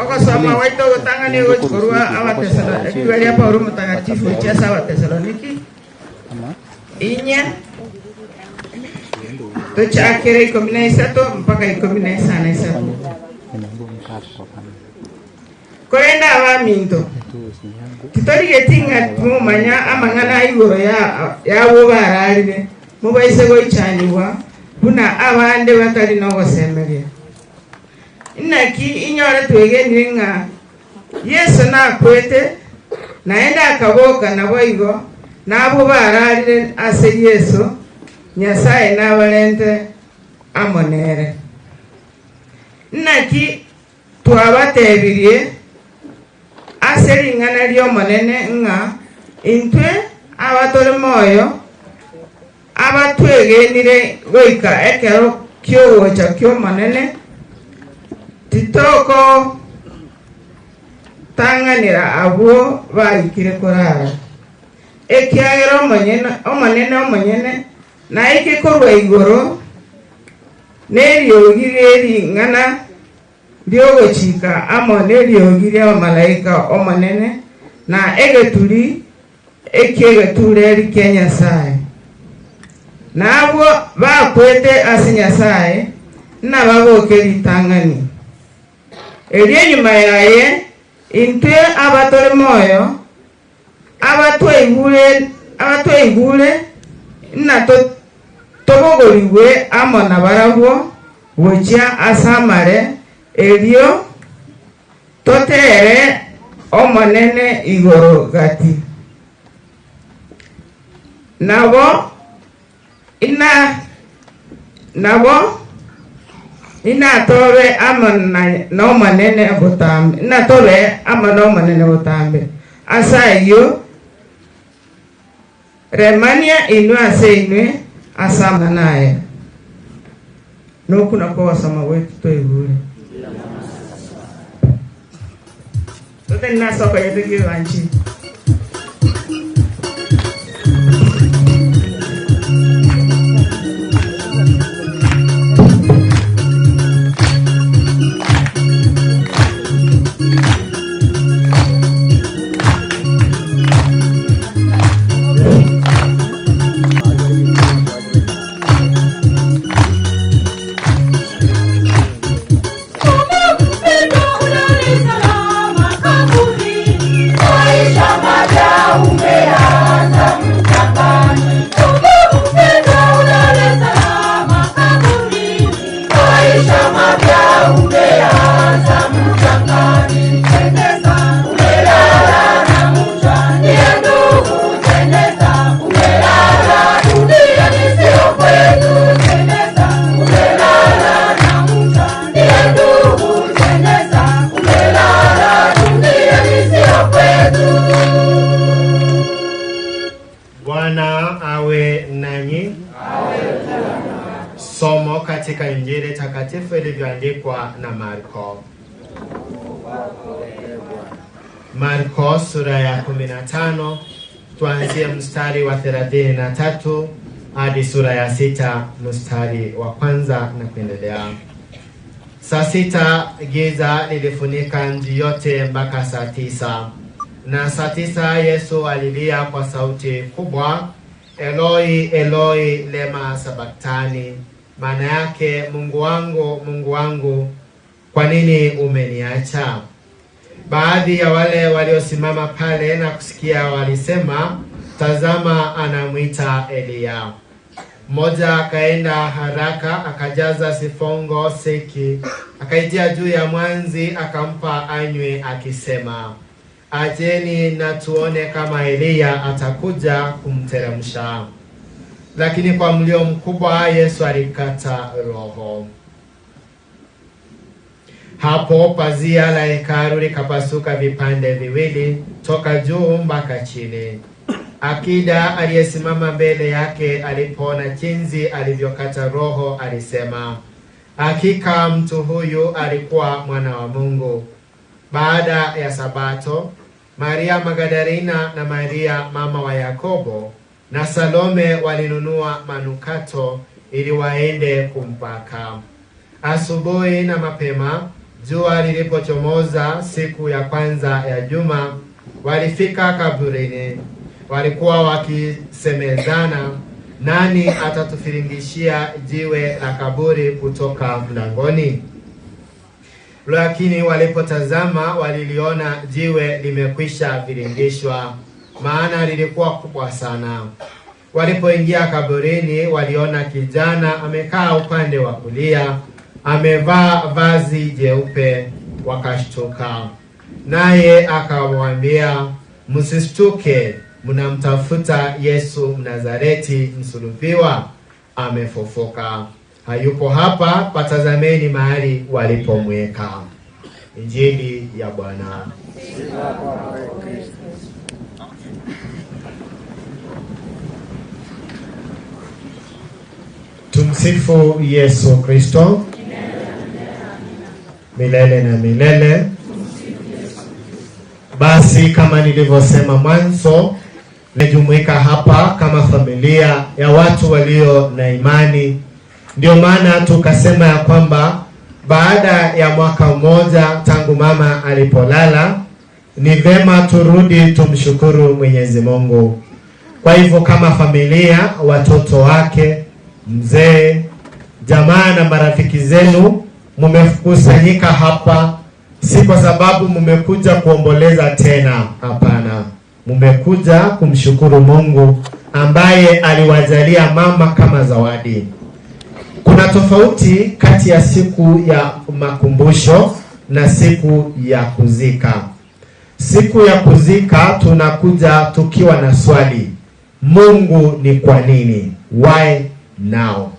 Ogosoma gwaito ogotang'ani gochia korwa Abatesaloniki, ribaga ria Paulo Omotagatifu gochia ase Abatesaloniki, inye, tochakere ikomi na isato mpaka ikomi na isano isato. Korende abaminto, titorigeti ng'a timomanya amang'ana a igoro y'abwo bararire, mobaise goichanigwa, buna abande batari nogosemeria. Inaki inyore twegenire ng'a Yeso nakwete, naende akaboka, naboigo nabwo bararire ase Yeso, Nyasae nabarente amo nere. Naki twabatebirie ase ring'ana ri'Omonene ng'a intwe abatore moyo, abatwegenire goika ekero ki'ogocha ki'Omonene, titokotang'anera abwo baikire korara, ekiagera Omonene omonyene naike korwa igoro neriogi rie ring'ana ri'ogochika amo neriogi ri'abamalaika Omonene, na egeturi eki'egetureri kia Nyasae. Na abwo bakwete ase Nyasae nababoke ritang'ani. Erio nyuma yaye intwe abatore moyo, abatwaigure ng'a tobogorigwe amo nabarabwo gochia ase amare, erio totere Omonene igoro gati. Nabo Nabo inatobe amo n'Omonene botambe, inatobe amo n'Omonene botambe. Ase ayio, remania inwe ase inwe ase amang'ana aya. Nokwo nakwo ogosoma gwaito twaigure. Totenene ase okoyetogia ebanchili. Bwana awe nanyi. Somo katika Injili takatifu ilivyoandikwa na Marko. Marko sura ya 15 tuanzie mstari wa 33 hadi sura ya 6 mstari wa kwanza na kuendelea. Saa 6 giza lilifunika nchi yote mpaka saa 9. Na saa 9 Yesu alilia kwa sauti kubwa, Eloi, Eloi, lema sabaktani, maana yake Mungu wangu, Mungu wangu, kwa nini umeniacha? Baadhi ya wale waliosimama pale na kusikia walisema, tazama, anamwita Eliya. Mmoja akaenda haraka akajaza sifongo siki, akaitia juu ya mwanzi, akampa anywe, akisema, ajeni na tuone kama Eliya atakuja kumteremsha. Lakini kwa mlio mkubwa Yesu alikata roho. Hapo pazia la hekalu likapasuka vipande viwili toka juu mpaka chini. Akida aliyesimama mbele yake alipoona jinsi alivyokata roho alisema, hakika mtu huyu alikuwa mwana wa Mungu. Baada ya Sabato, Maria Magdalena na Maria mama wa Yakobo na Salome walinunua manukato ili waende kumpaka. Asubuhi na mapema, jua lilipochomoza siku ya kwanza ya juma, walifika kaburini. Walikuwa wakisemezana, nani atatufiringishia jiwe la kaburi kutoka mlangoni? Lakini walipotazama waliliona jiwe limekwisha viringishwa, maana lilikuwa kubwa sana. Walipoingia kaburini, waliona kijana amekaa upande wa kulia, amevaa vazi jeupe, wakashtuka. Naye akawaambia, msishtuke, mnamtafuta Yesu Mnazareti msulubiwa, amefufuka, hayupo hapa, patazameni mahali walipomweka. Injili ya Bwana. Tumsifu Yesu Kristo milele na milele. Basi kama nilivyosema mwanzo, nimejumuika hapa kama familia ya watu walio na imani. Ndio maana tukasema ya kwamba baada ya mwaka mmoja tangu mama alipolala, ni vema turudi tumshukuru Mwenyezi Mungu. Kwa hivyo kama familia, watoto wake, mzee, jamaa na marafiki zenu mmekusanyika hapa, si kwa sababu mmekuja kuomboleza tena. Hapana, mmekuja kumshukuru Mungu ambaye aliwajalia mama kama zawadi. Kuna tofauti kati ya siku ya makumbusho na siku ya kuzika. Siku ya kuzika tunakuja tukiwa na swali, Mungu ni kwa nini? Why now?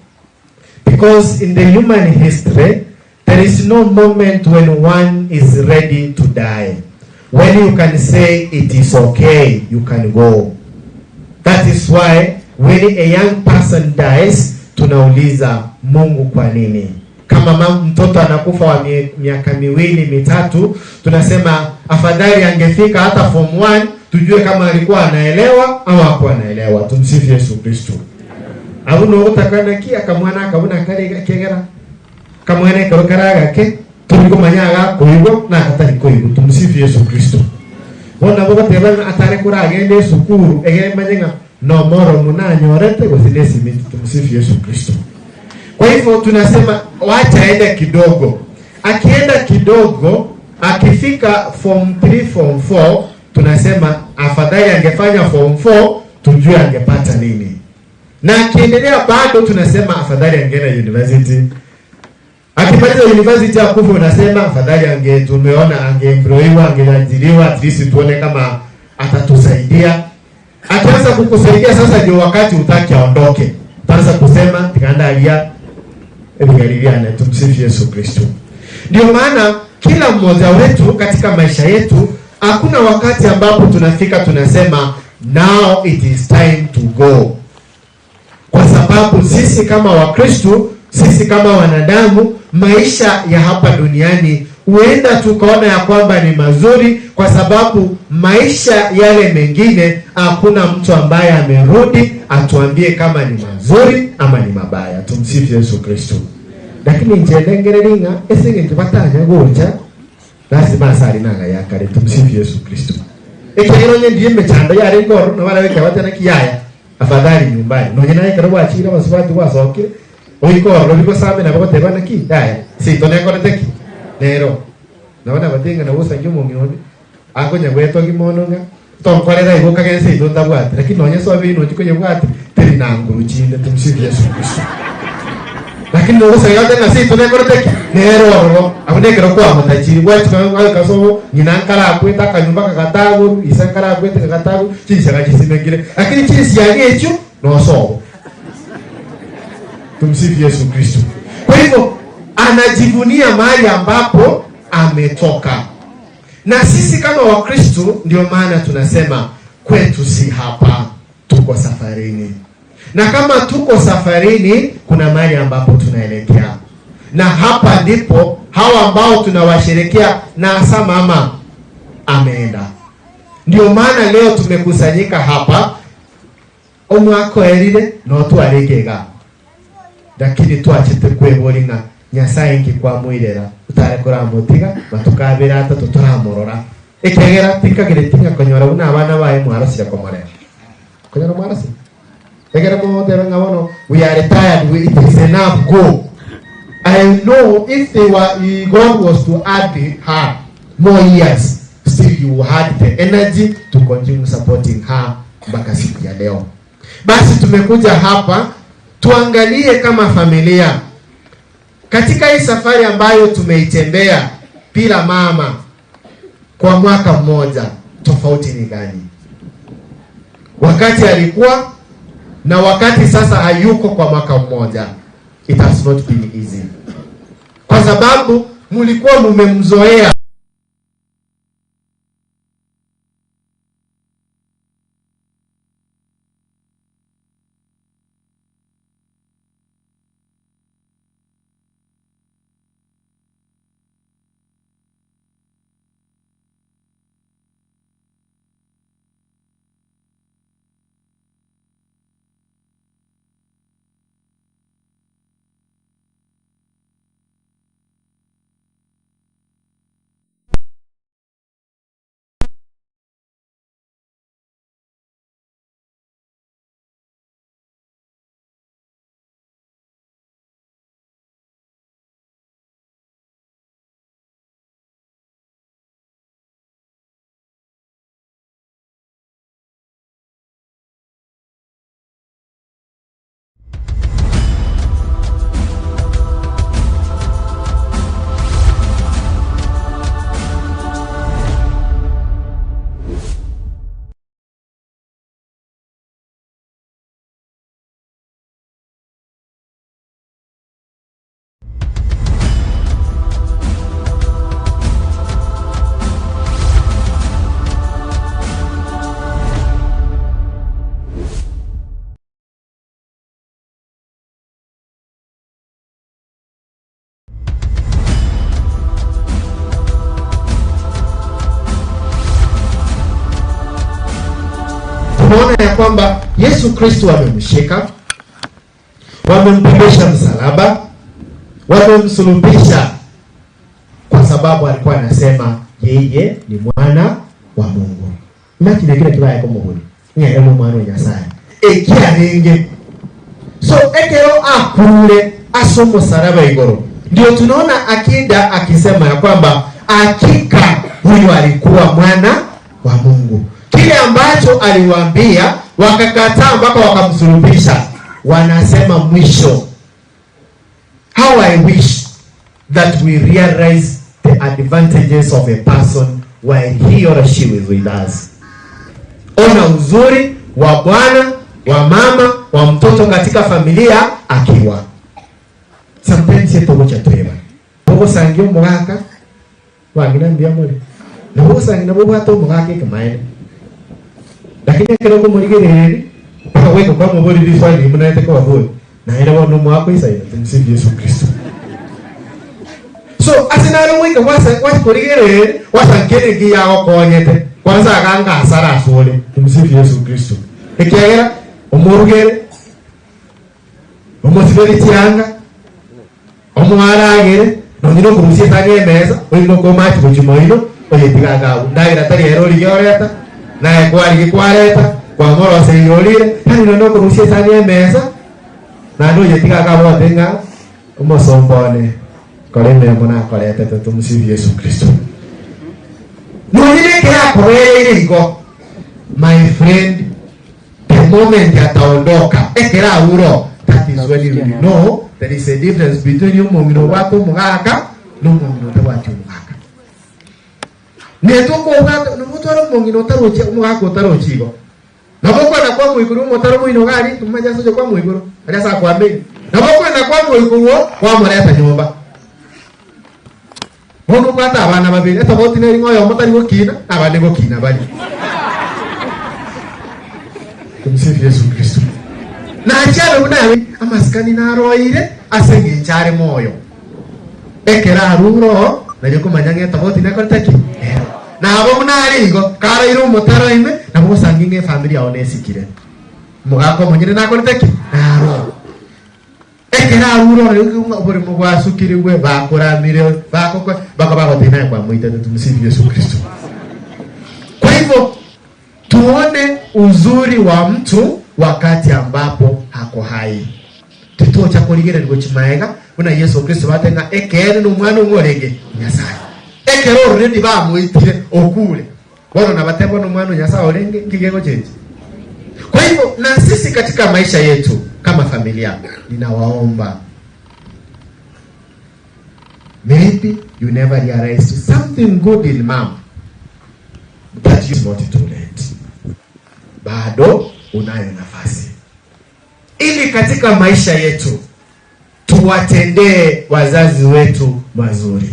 Because in the human history there is no moment when one is ready to die. When you can say it is okay, you can go. That is why when a young person dies, tunauliza Mungu kwa nini? Kama mtoto anakufa wa miaka miwili mitatu, tunasema afadhali angefika hata form 1 tujue kama alikuwa anaelewa ama hakuwa anaelewa. Tumsifu Yesu Kristo. Abuno ogotakana ki akamwana akabuna kare kegera kamwana ekero kare agake turi komanya agakoigwa na agatari koigwa. Tumsifu Yesu Kristo. Bono nabo goteba ng'a atare koragende esukuru egere manye ng'a nomoro munanyorete gose na esimiti. Tumsifu Yesu Kristo. Kwa hivyo tunasema wacha aende kidogo. Akienda kidogo, akifika form 3, form 4, tunasema afadhali angefanya form 4 tujue angepata nini. Na akiendelea bado tunasema afadhali angeenda university. Akimaliza university akufe, unasema afadhali ange, tumeona angeemployiwa, angeajiriwa, at least tuone kama atatusaidia. Akianza kukusaidia sasa ndio wakati utaki aondoke. Utaanza kusema tikandalia ebigaribiane. Tumsifu Yesu Kristo. Ndio maana kila mmoja wetu katika maisha yetu hakuna wakati ambapo tunafika tunasema now it is time to go. Kwa sababu sisi kama Wakristo, sisi kama wanadamu, maisha ya hapa duniani huenda tukaona ya kwamba ni mazuri, kwa sababu maisha yale mengine hakuna mtu ambaye amerudi atuambie kama ni mazuri ama ni mabaya. Tumsifu Yesu Kristo. Lakini nje ng'a ase eng'encho batanya gocha lazima asari nanga yakare. Tumsifu Yesu Kristo. Ekiagera onye ndiye emechando yarenge ororo nabo arabeke abatena ki yaya afadhali nyumbani nonye naye ekero gwachire abasubati gwasokire oike ororo bigosame nabo goteba naki yaya seito nekorete ki nero nabo nabatenga nabo osangi omong'ina onde akonya gwetogi mono ng'a tonkorera igo okagera seito ntabwate lakini nonye sobe inochi koyebwate teri na nguru chinde. Tumsifu Yesu Kristo. Lakini nogosanga goteba seito nekorete ki nero ororo abo nekero kwamotachiri gwachika sobo ng'ina nkarakwete akanyumba kagataguru isa nkarakwete kagataguru chinsaga chisimekire lakini chinsiaga echio nosobo. Tumsifu Yesu Kristo. Kwa hivyo anajivunia mahali ambapo ametoka, na sisi kama Wakristo ndio maana tunasema kwetu si hapa, tuko safarini, na kama tuko safarini, kuna mahali ambapo tunaelekea, na hapa ndipo hawa ambao tunawasherekea na hasa mama ameenda. Ndio maana leo tumekusanyika hapa omwaka erire no twarĩkĩga lakini twachete kwĩbũri ng'a Nyasaye nkikwamwirera utare kũramũtiga matukabĩra atatũ tũramũrora ĩkegera tikagĩrĩ tinga konyora buna abana baye mwarosire komorera konyora mwarosire egere motebe ng'a bono we are tired, it is enough, go. I know if they were, God was to add her more years, still you had the energy to continue supporting her mpaka siku ya leo. Basi tumekuja hapa tuangalie kama familia. Katika hii safari ambayo tumeitembea bila mama kwa mwaka mmoja, tofauti ni gani? Wakati alikuwa na wakati sasa hayuko kwa mwaka mmoja. It has not been easy, kwa sababu mlikuwa mumemzoea. Tunaona ya kwamba Yesu Kristo wamemshika, wamempigisha msalaba, wamemsulubisha kwa sababu alikuwa anasema yeye ni mwana wa Mungu. Imagine kile kibaya kwa Mungu. Ni emo mwana wa Nyasaye. Ekiarenge. So ekero akure ase omosalaba igoro. Ndio tunaona akida akisema ya kwamba hakika huyu alikuwa mwana wa Mungu. Kile ambacho aliwaambia wakakataa mpaka wakamsulubisha. Wanasema mwisho. How I wish that we realize the advantages of a person while he or she is with us. Ona uzuri wa bwana, wa mama, wa mtoto katika familia akiwa. Sometimes togocha tweba. Togosangia omogaka, bang'ina mbuya more. Nabo ogosangia nabo obwate omogaka ekemaene. Lakini ekero okomorigereria, mpaka goika kwamoboria riswali riria monaete kobaboria, naende bono omogaka oisaine, tumsifu Yesu Kristo. So ase naro goika gwasa gwachia korigereria, gwasangia kende nki yagokonyete, kwanza aganga asara asore, tumsifu Yesu Kristo. Ekiagera omorugere, omosiberi chianga, omoaragere, nonye na okorusia esani emesa, oimoke omache gochia moino, oyetiga ake abwo. Ndagera tari ere origia oreta, naye kwarigia kwareta, kwamoroseirie orire, yaani nonye na okorusia esani emesa, naende oyetiga ake abwo ogotebi ng'a omosomba one, kora emeremo nakoretete, tomosifu Yesu Kristo. Nonye na ekero akobereire igo, my friend, The moment ataondoka, ekero aure oo, that is when you will know there is a difference between omong'ina obwate omogaka na omong'ina otabwati omogaka. Netwe okobwata nomotware omong'ina otarochi omogaka otarochi igo. Nabo okwenda kwa moigoro omotaro moino iga aria tomomache ase ocha kwa moigoro aria ase akwambeire. Nabo okwenda kwa moigoro kwamoreta nyomba. Bono obwate abana babere, etobauti neri ng'a oyomo tari gokina, na abande ngokina bare. Tumsifu Yesu Kristo. Nachia abe buna abe amasikani naroire ase engencho are moyo. Ekero arure oo, nario komanya ng'a etobauti nekorete ki? Ero. Nabo buna are igo, karoire omotaro ime, nabo gosangi ng'a efamiri yao nesikire. Omogaka omonyene nakorete ki? Naro. Ekero arure orore ng'a oboremo bwasukirigwe, bakoramire, bagokwa, bakaba bagoteba naye kwamoitete, tumsifu Yesu Kristo. Kwa hivyo tuone uzuri wa mtu wakati ambapo ako hai. Titocha korigererigwa chimaega buna Yeso Kristo bateba ng'a ekeene nomwana ong'o orenge Nyasaye. Ekero already bamoitire okure, bono nabateba bono omwana o Nyasaye orenge, nki gegochencha? Kwa hivyo na sisi katika maisha yetu kama familia, ninawaomba. Maybe you never realized something good in mum but it's not too late. Bado unayo nafasi. Ili katika maisha yetu tuwatendee wazazi wetu mazuri.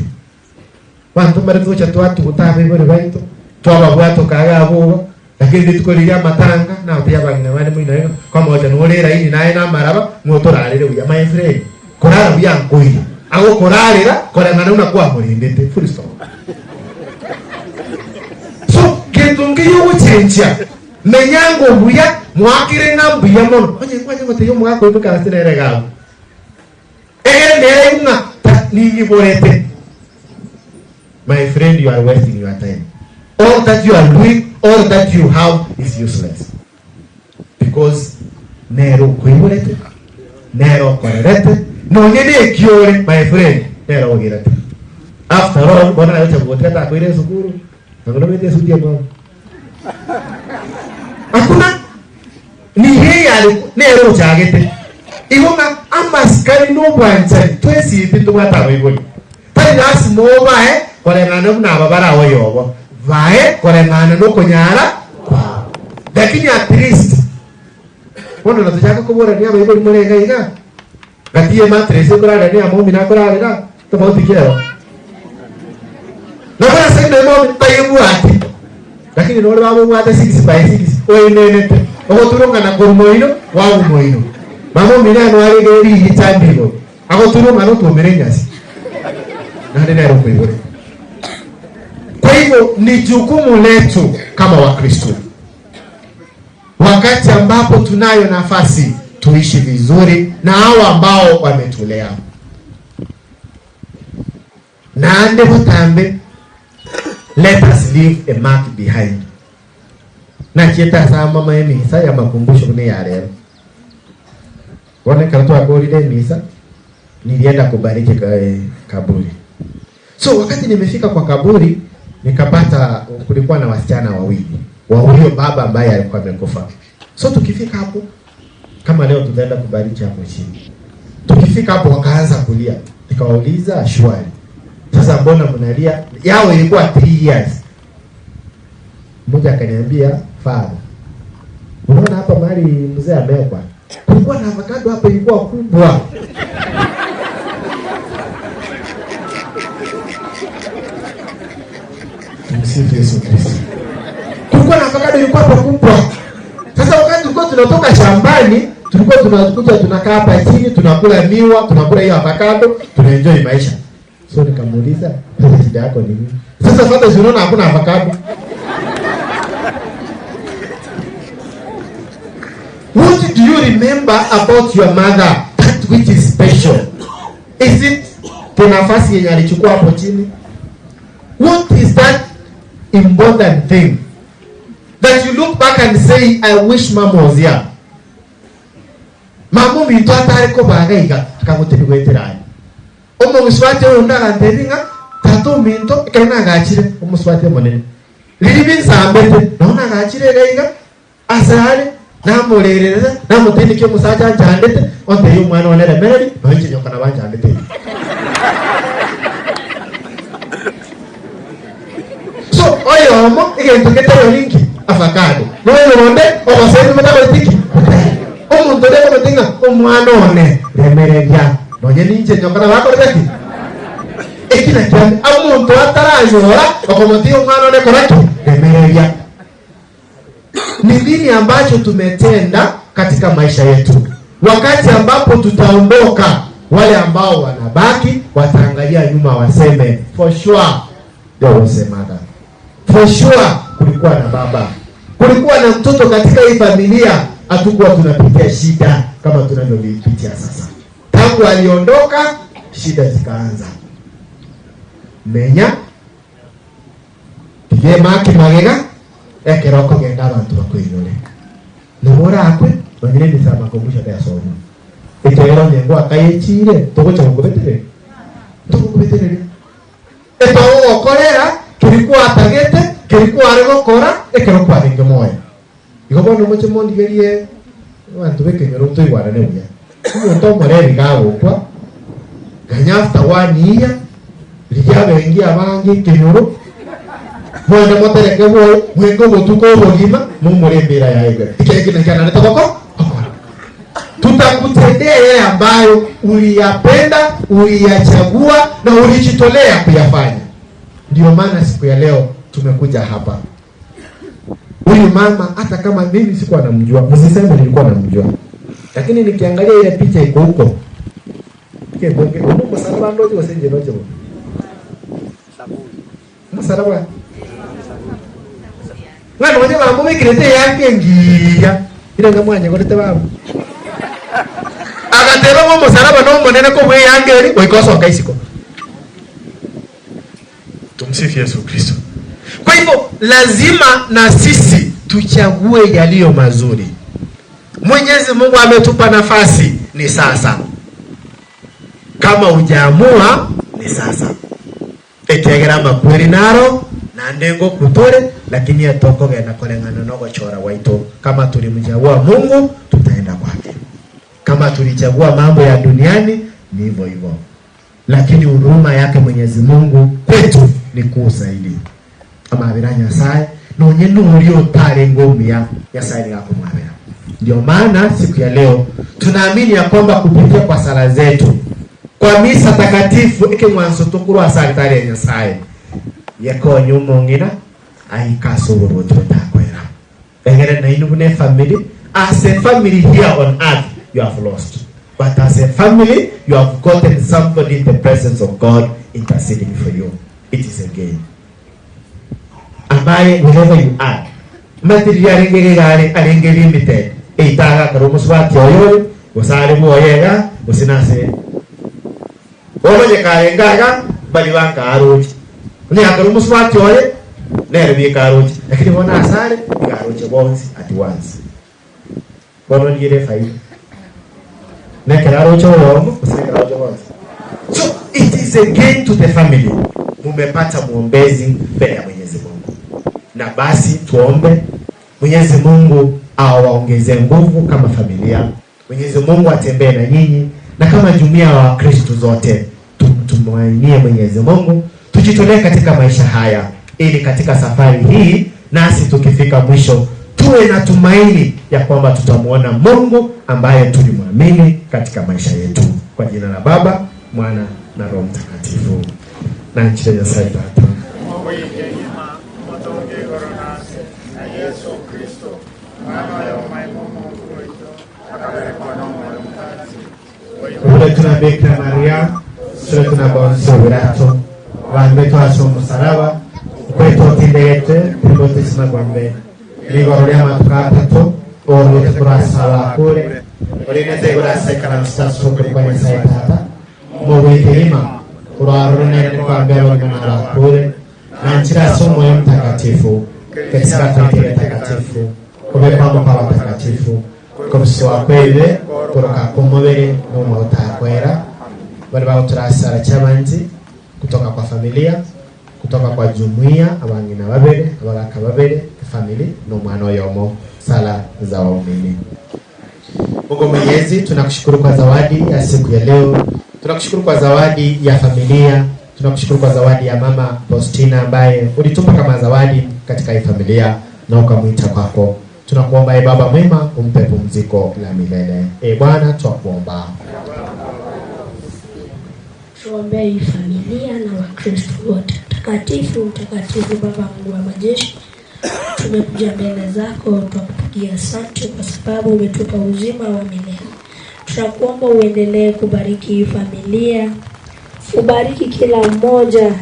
Abanto mbare togocha twatuguta abaibori baito, twababwatoka iga abwo igo, lakini rituko riria amatanga nagotebi abang'ina bande moino iga, kwamogocha nore eraini naye namaraba, ng'o torarere buya. My friend, korara buya nkoiyo, agokorarera koreng'ana buna kwamorendete, full stop. So, gento nkeiyo ogochenchia, menya ango buya, moakere ng'a mbuya mono, onye nkwanye gotebia omogaka oino ase nere iga abwo. Egere nere ng'a ta ninyiborete. My friend you are wasting your time. All that you are doing, all that you have is useless. Because nere okoiborete, nere okorerete, nonye neki ore my friend, nere ogirete. After all, bono naye ocha gogotiga takoira esukuru, nabo nobete esuti emwamu. Hakuna Ni yeye are nere ochagete. Igo ng'a amasikani na obwanchani twesibi ntobwate abaibori. Tari lasima obae koreng'ana buna aba bare aoyobo, bae koreng'ana nokonyara kwabo. Lakini at least bono natochaka koborania abaibori more iga iga, gati ye mattress ekorarera na ya momino akorarera, tofauti ki ero? Nabo ase eng'encho momino tayebwati. Lakini nore baba obwate 6 by 6 oenenete, ogoturung'ana korwa moino kwagwa moino. Mama omino aye noare iga eriicha mbi igoro, agoturung'ana otwomere enyasi, naende nere okoibore. Kwa hivyo ni jukumu letu kama Wakristo, wakati ambapo tunayo nafasi tuishi vizuri na hawa ambao wametulea. Naende botambe, let us leave a mark behind. Nachiete ase amama emisa y'amakumbusho buna eya rero. Bono ekero twakorire emisa, nilienda kubariki kaburi. So wakati nimefika kwa kaburi, nikapata kulikuwa na wasichana wawili wa huyo baba ambaye alikuwa amekufa. So tukifika hapo, kama leo tutaenda kubariki hapo chini. Tukifika hapo wakaanza kulia. Nikawauliza shwari. Sasa mbona mnalia? Yao ilikuwa 3 years. Mmoja akaniambia, Father, unaona hapa mahali mzee amewekwa? Kulikuwa na avocado hapa ilikuwa kubwa. Tumsifu Yesu Kristo. Kulikuwa na avocado ilikuwa hapa kubwa. Sasa wakati tulikuwa tunatoka shambani, tulikuwa tunakuja tunakaa hapa chini, tunakula miwa, tunakula hiyo avocado, tunaenjoy maisha. So nikamuuliza, sasa shida yako ni nini? Sasa father, si unaona hakuna avocado. What do you remember about your mother that which is special? Is it the nafasi yenye alichukua hapo chini? What is that important thing that you look back and say, I wish mom was here? Mama ominto atare kobaga iga akagotebia goetera aye. Omosubati oyonde agantebia ng'a tata ominto ekero nagachire omosubati omonene riria binsambete nabo nagachire iga iga ase are namorerera namotindeki omosacha anchandete ontebia omwana one remereri nonya inche nyoka nabo anchandete iga. So oyomo egento getaiyo ninki? Avocado. Na oyonde ogoseria motakoreti ki? Goteba. Omonto oria akomete ng'a omwana one remereria nonye ninche nyoka nabo akorete ki? Eki nakio ande omonto ataranyora okomotiga omwana one kora ki? Remereria. Ni nini ambacho tumetenda katika maisha yetu? Wakati ambapo tutaondoka, wale ambao wanabaki wataangalia nyuma waseme, for sure there was a mother. For sure kulikuwa na baba, kulikuwa na mtoto katika hii familia. Hatukuwa tunapitia shida kama tunavyovipitia sasa. Tangu aliondoka, shida zikaanza. Menya tiga emaki magega ekero okogenda abanto bakoinyore. Nabo orakwe nonye nemisa y'amakumbusho tesomwa. Ekiagera onye ngwakayechiire togocha gokobetereria? Ntogokobetereria. Etogogokorera keria gwatagete, keria kware gokora ekero kwarenge moyo. Igo bono moche mondigerie abanto b'ekenyoro ntoigwanane buya. Omonto omoreri gagokwa, ganya after one year, Rigia abengi abange ekenyoro, mwende motereke bwoye, mwenge obotuko obogima, momore embeera yaye igoro. Ekero ekio nakio anarete goko gokora. Tutakutendea yale ambayo uliyapenda, uliyachagua na ulijitolea kuyafanya. Ndio maana siku ya leo tumekuja hapa. Huyu mama hata kama mimi sikuwa namjua, msiseme nilikuwa namjua, lakini nikiangalia ile picha iko huko musalaba ndoje gose noje musalaba ng'ana onye bamubikirete yange ngiya ire nga mwanyegorete baba agateba ng'o omosalaba nomonene kobua eyange eri goika osoka isiko. Tumsifu Yesu Kristo. Kwa hivyo lazima na sisi tuchague yaliyo mazuri. Mwenyezi Mungu ametupa nafasi, ni sasa. Kama hujaamua ni sasa. Ekiagera amakweri naro nande ngokutore, lakini etokogenda koreng'ana na ogochora gwaito. Kama tulimchagua Mungu tutaenda kwake, kama tulichagua mambo ya duniani ni hivyo hivyo, lakini huruma yake Mwenyezi Mungu kwetu ni kuu zaidi. Amabera Nyasaye nonye nuri otare ngomuya Nyasaye nigakomwabera. Ndio maana siku ya leo tunaamini ya kwamba kupitia kwa sala zetu kwa misa takatifu ekeng'wanso tokorwa ase altari ya Nyasaye yekonya omong'ina aika ase oborwoti botakoera egere nainwe buna efamily. As a family here on earth you have lost, but as a family you have gotten somebody in the presence of God interceding for you. It is a gain ambaye wherever you are matiri arenge gigare arenge limited eitaga karo muswati oyo gose bwoyega gose nase omanye ngaga bali bankarochi ni akaro muswati oye nere bikarochi, lakini bona asare ikaroche bonsi at once bono nire faida nekeraroche oyomo gose nekeraroche bonsi. So it is a gain to the family, mumepata mwombezi mbele ya Mwenyezi Mungu. Na basi tuombe Mwenyezi Mungu awaongezee nguvu kama familia. Mwenyezi Mungu atembee na nyinyi na kama jumuiya ya Wakristo zote tumtumainie Mwenyezi Mungu, tujitolee katika maisha haya, ili katika safari hii nasi tukifika mwisho tuwe na tumaini ya kwamba tutamwona Mungu ambaye tulimwamini katika maisha yetu. Kwa jina la Baba, Mwana na Roho Mtakatifu. Na nchi ya Nyasaye Tata. Ule tuna Bikira Maria, sule tuna bonso birato, bambe twase omusaraba, kwetu otindegete, tulibotisima gwambe. Rigoro ria matuka atatu, orwo tukurasaba kure, orinete gurasekara mustasukuri kwa Nyasaye Tata, mugwikirima, urwarurunene kwambe abagima bakure, na nchira somo ya mtakatifu, katika twitire takatifu, kubekwamo kwa watakatifu, kubisiwa kwebe, kuroka kumubiri n'umutakwera bali baguturasara cyabanzi kutoka kwa familia, kutoka kwa jumuiya, abang'ina babere, abagaka babere, family n'omwana oyomo, sala za waumini. Mungu Mwenyezi, tunakushukuru kwa zawadi ya siku ya leo, tunakushukuru kwa zawadi ya familia, tunakushukuru kwa zawadi ya mama Faustina ambaye ulitupa kama zawadi katika hii familia na ukamwita kwako. Tunakuomba e Baba mwema, umpe pumziko la milele. E Bwana, twakuomba. Tuombee hii familia na Wakristo wote. Mtakatifu, mtakatifu Baba Mungu wa majeshi, tumekuja mbele zako, twakupigia asante kwa sababu umetupa uzima wa milele. Tunakuomba uendelee kubariki hii familia, ubariki kila mmoja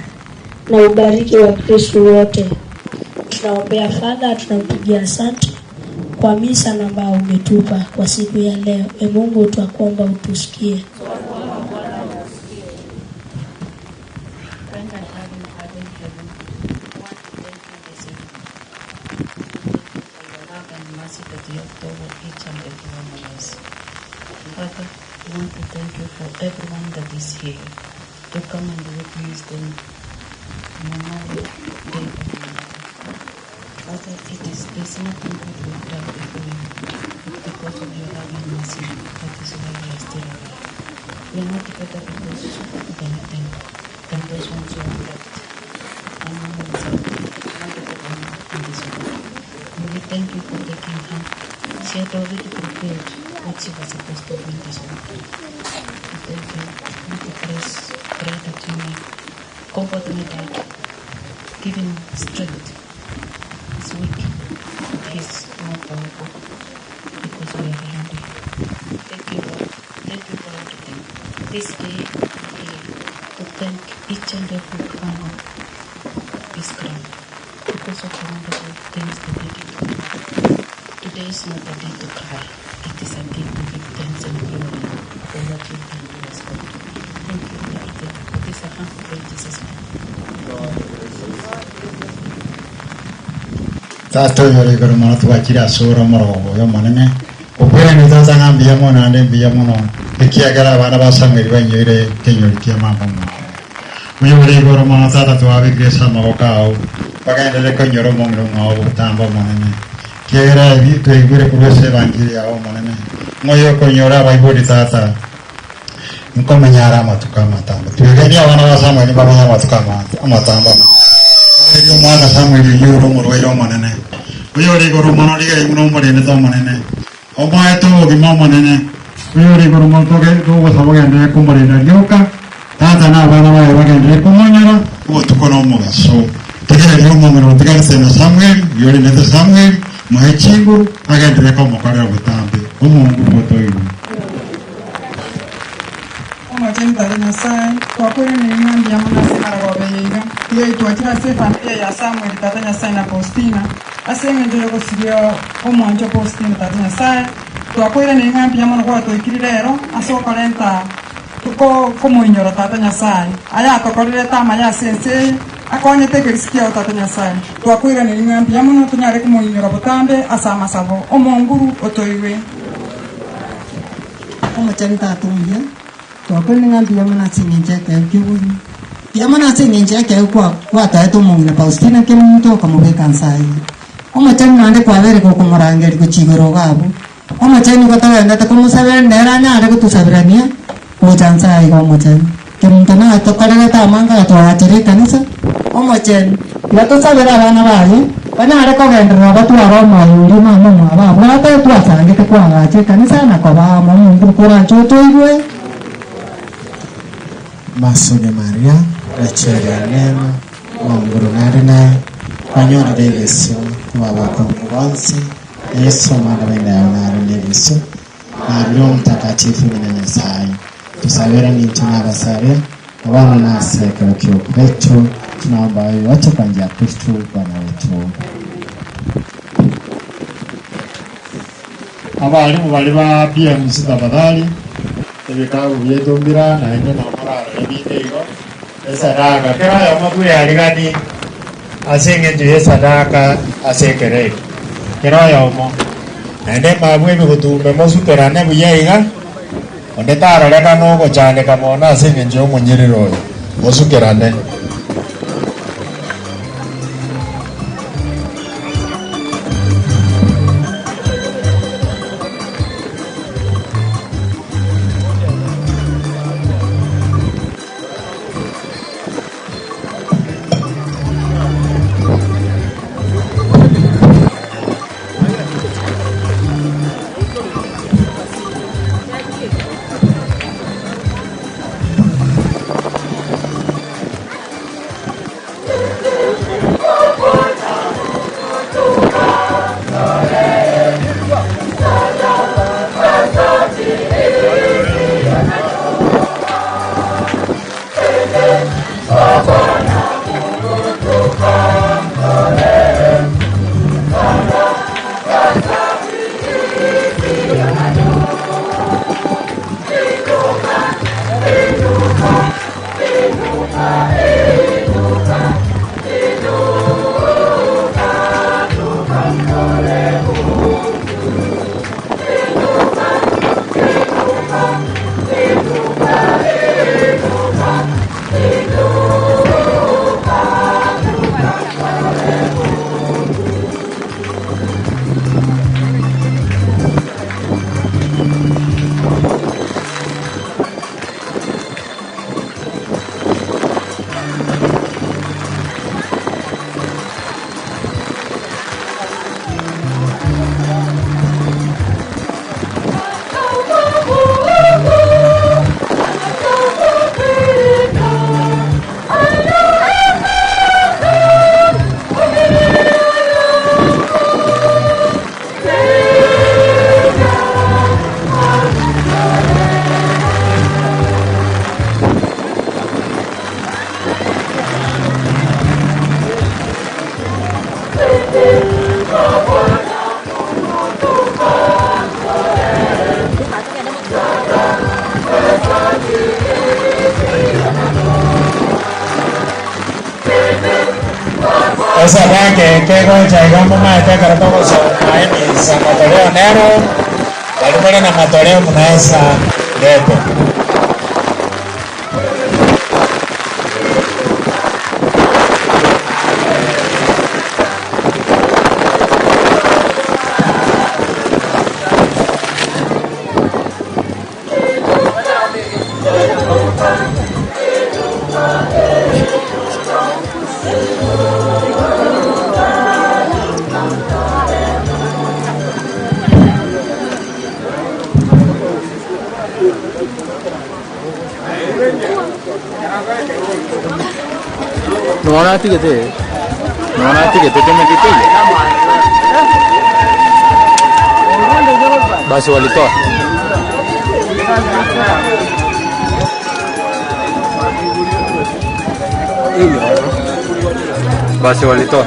na ubariki Wakristo wote. Tunaombea Fadha, tunampigia asante kwa misa na ambao umetupa kwa siku ya leo. E Mungu, twakuomba utusikie. Friend and loving Father in heaven, we want to thank you this evening. Thank you for your love and mercy that you have toward each and every one of us. Father, we want to thank you for everyone that is here to come and witness the memorial day of your mother. Father, it is there's nothing good we've done before you, but because of your love and mercy, that is why we are still alive. We are not better because of anything. than those ones who have left. My mom was a wonderful woman in this world. And we thank you for taking her. She had already fulfilled what she was supposed to do in this world. We thank you. And we pray that you may comfort my dad, give him strength. He's weak, but he's more powerful because we are around him. Thank you, Lord. Thank you for everything. This day, I'm here to thank each and every one of this crowd because of the wonderful things that they did for me. Today is not a day to cry. It is a day to give thanks and glory for what you've done to us, God. Thank you for everything. For this I humbly pray in Jesus' name. Tata oyore igoro mono twachire ase ore omorogoba oyo omonene, okwerania tata ng'a mbuya mono naende mbuya mono, ekiagera abana ba Samueli bainyoire ekenyori kia mama omwabo. Oyore igoro mono tata twabekire ase amaboko ao, bagenderere koinyora omong'ina omwabo botambe omonene, ekiagera ebi twaigwire korwa ase ebanchiri yao omonene, ng'a oyokonyora abaibori tata nkomenya are amatuko amatambe. Twegenie abana ba Samueli mbamenye amatuko amatambe amo. Erio omwana Samueli oyio ore omorwaire omonene, oyore igoro mono rigerio buna omorendete Omonene, omoete obogima omonene, oyore igoro mono togosaba ogenderere komorenda rioka, tata na abana baye bagenderere komonyora obotuko na omogaso. Tegereria omong'ina otigarete na Samueli, oyio orendete Samueli, moe chinguru, agenderere komokorera botambe. Omongu botoigwe. Omochenu Tata Nyasae, twakoiraneire ng'a mbuya mono ase emaragoba eye iga. Tiga twachire ase efamilia ya Samuel Tata Nyasae na Faustina, ase engencho y'ogosiria omwanchwa Faustina Tata Nyasae, twakoiraneire ng'a mbuya mono gwatoikire rero ase okorenta komoinyora Tata Nyasae, ayatokorerete amaya ase ense eye, akonyete ekerisi kiao Tata Nyasae. Twakoiraneire ng'a mbuya mono tonyare komoinyora botambe ase amasabo. Omonguru otoigwe. Omochenu Tata omuya, twakoirire ng'a mbuya mono ase engencho y'ekeegwa ki'obogima. Mbuya mono ase engencho y'ekeegwa gwatoete omong'ina Faustina Kemunto okamobeka nse aye. Omochenu naende kwabeire gokomorangeria gochia igoro iga abwo. Omochenu nigo togenderete komosabera nere anyare gotosaberania gocha nse aye iga omochenu. Kemunto natokorerete amange agatwagachera ekanisa. Omochenu, tiga tosabere abana baye, banyare kogenderera batware omoyo oria mama omwabo abwate, twasangete koagacha ekanisa na koba amo omonto koranche otoigwe. Masuge Maria, Racheli ya Neema, Monguru nare naye, kwanyorire egesio kobua abakungu bonsi, na Yeso omwana bw'enda yao nare negesio, na Roho Mtakatifu ng'ina Nyasae. Tusabere ninche nabasaria, na bono nase ekero ki'okoretwa, tunaomba hayo yote kwa njia ya Kristo Bwana wetu. Abalimu baria ba PMC tafadhali, ebikabu biaito mbira naende nabo morarore binde igo, esadaka kera oyomo bweyariganie ase eng'encho y'esadaka ase ekero eke, kera oyomo. Naende mabwo ebigotumbe mosukerane buya iga, onde tarorekana ogochandeka mono ase engencho y'omonyerere oyo, mosukerane. ekero togosoma emisa matoleo nero, baria bare na matoleo mnaesa lete. Nonya atigete, nonya atigete temegete iga. Basi walitoa. Basi walitoa.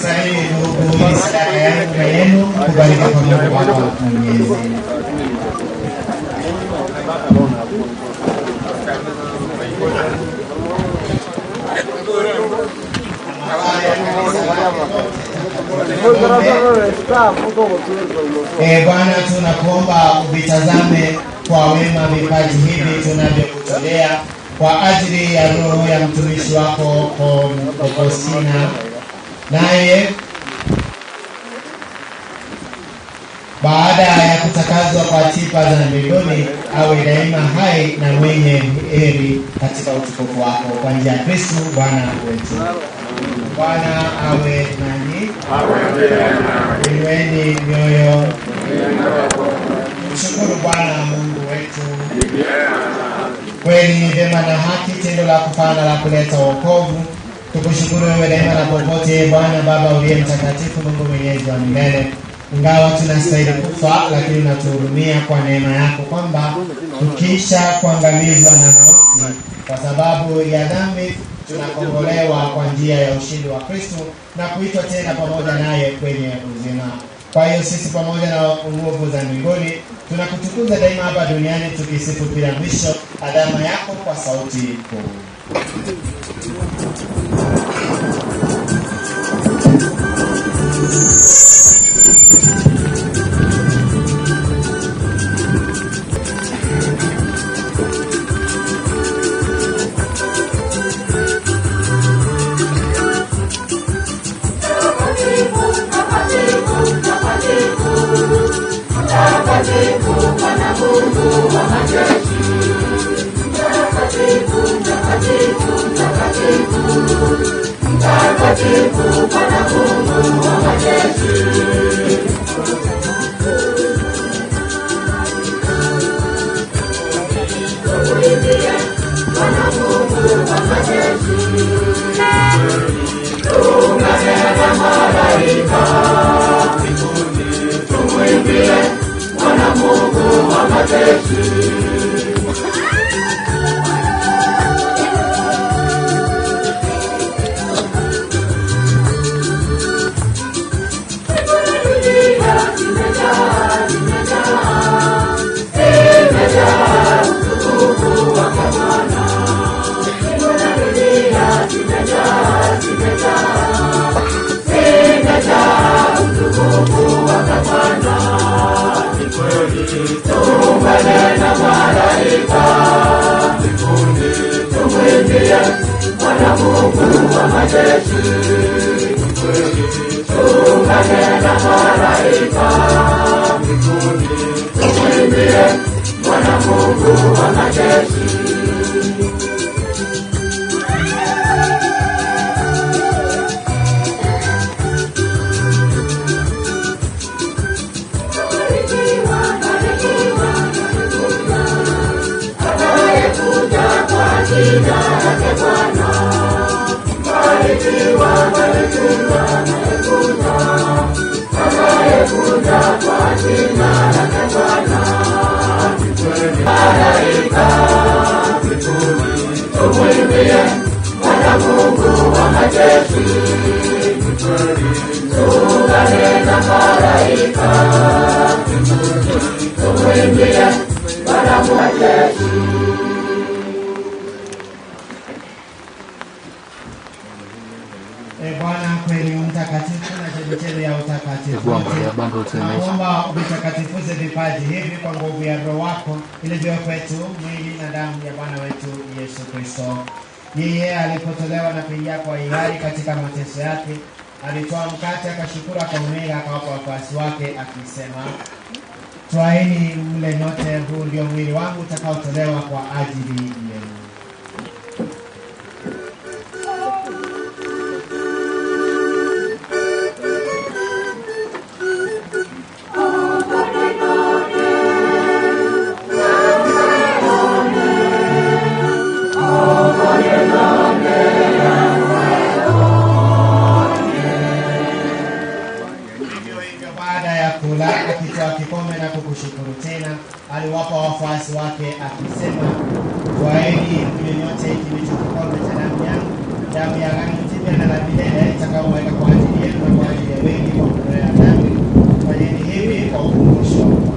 Sasa ndugu, hii sadaka yangu na yenu kubariki kwa Mungu Baba Mwenyezi. Ee Bwana, tunakuomba uvitazame kwa wema vipaji hivi tunavyokutolea kwa ajili ya roho ya mtumishi wako Faustina, naye baada ya kutakazwa kwa tiba za mbinguni awe daima hai na mwenye heri katika utukufu wako kwa njia ya Kristo Bwana wetu. Bwana awe nanyi. Inueni mioyo. Mshukuru Bwana Mungu wetu. Kweli ni vyema na haki, tendo la kufana la kuleta wokovu. Tukushukuru wewe daima na popote, Bwana Baba uliye mtakatifu, Mungu mwenyezi wa milele. Ingawa tunastahili kufa, lakini unatuhurumia kwa neema yako, kwamba tukiisha kuangamizwa na mauti kwa sababu ya dhambi, tunakombolewa kwa njia ya ushindi wa Kristo na kuitwa tena pamoja naye kwenye uzima. Kwa hiyo sisi pamoja na nguvu za mbinguni tunakutukuza daima hapa duniani, tukisifu bila mwisho adama yako kwa sauti kuu. E Bwana, kweli u mtakatifu na chemichemi ya utakatifu. Hebu angalia bando tunaisha. Tunaomba uvitakatifuze vipaji hivi kwa nguvu ya Roho wako ili viwe kwetu mwili na damu ya Bwana wetu Yesu Kristo. Yeye alipotolewa na kuingia kwa hiari katika mateso yake, alitoa mkate akashukuru, akaumega, akawapa wafuasi wake akisema, twaeni mle nyote, huu ndio mwili wangu utakaotolewa kwa ajili yenu. Vivyo hivyo baada ya kula, akitoa kikombe na kukushukuru tena, aliwapa wafuasi wake akisema, twaeni mnywe nyote, hiki ndicho kikombe cha damu yangu, damu ya agano jipya na la milele, itakayomwagika kwa ajili yenu na kwa ajili ya wengi kwa ondoleo la dhambi. Fanyeni hivi kwa ukumbusho wangu.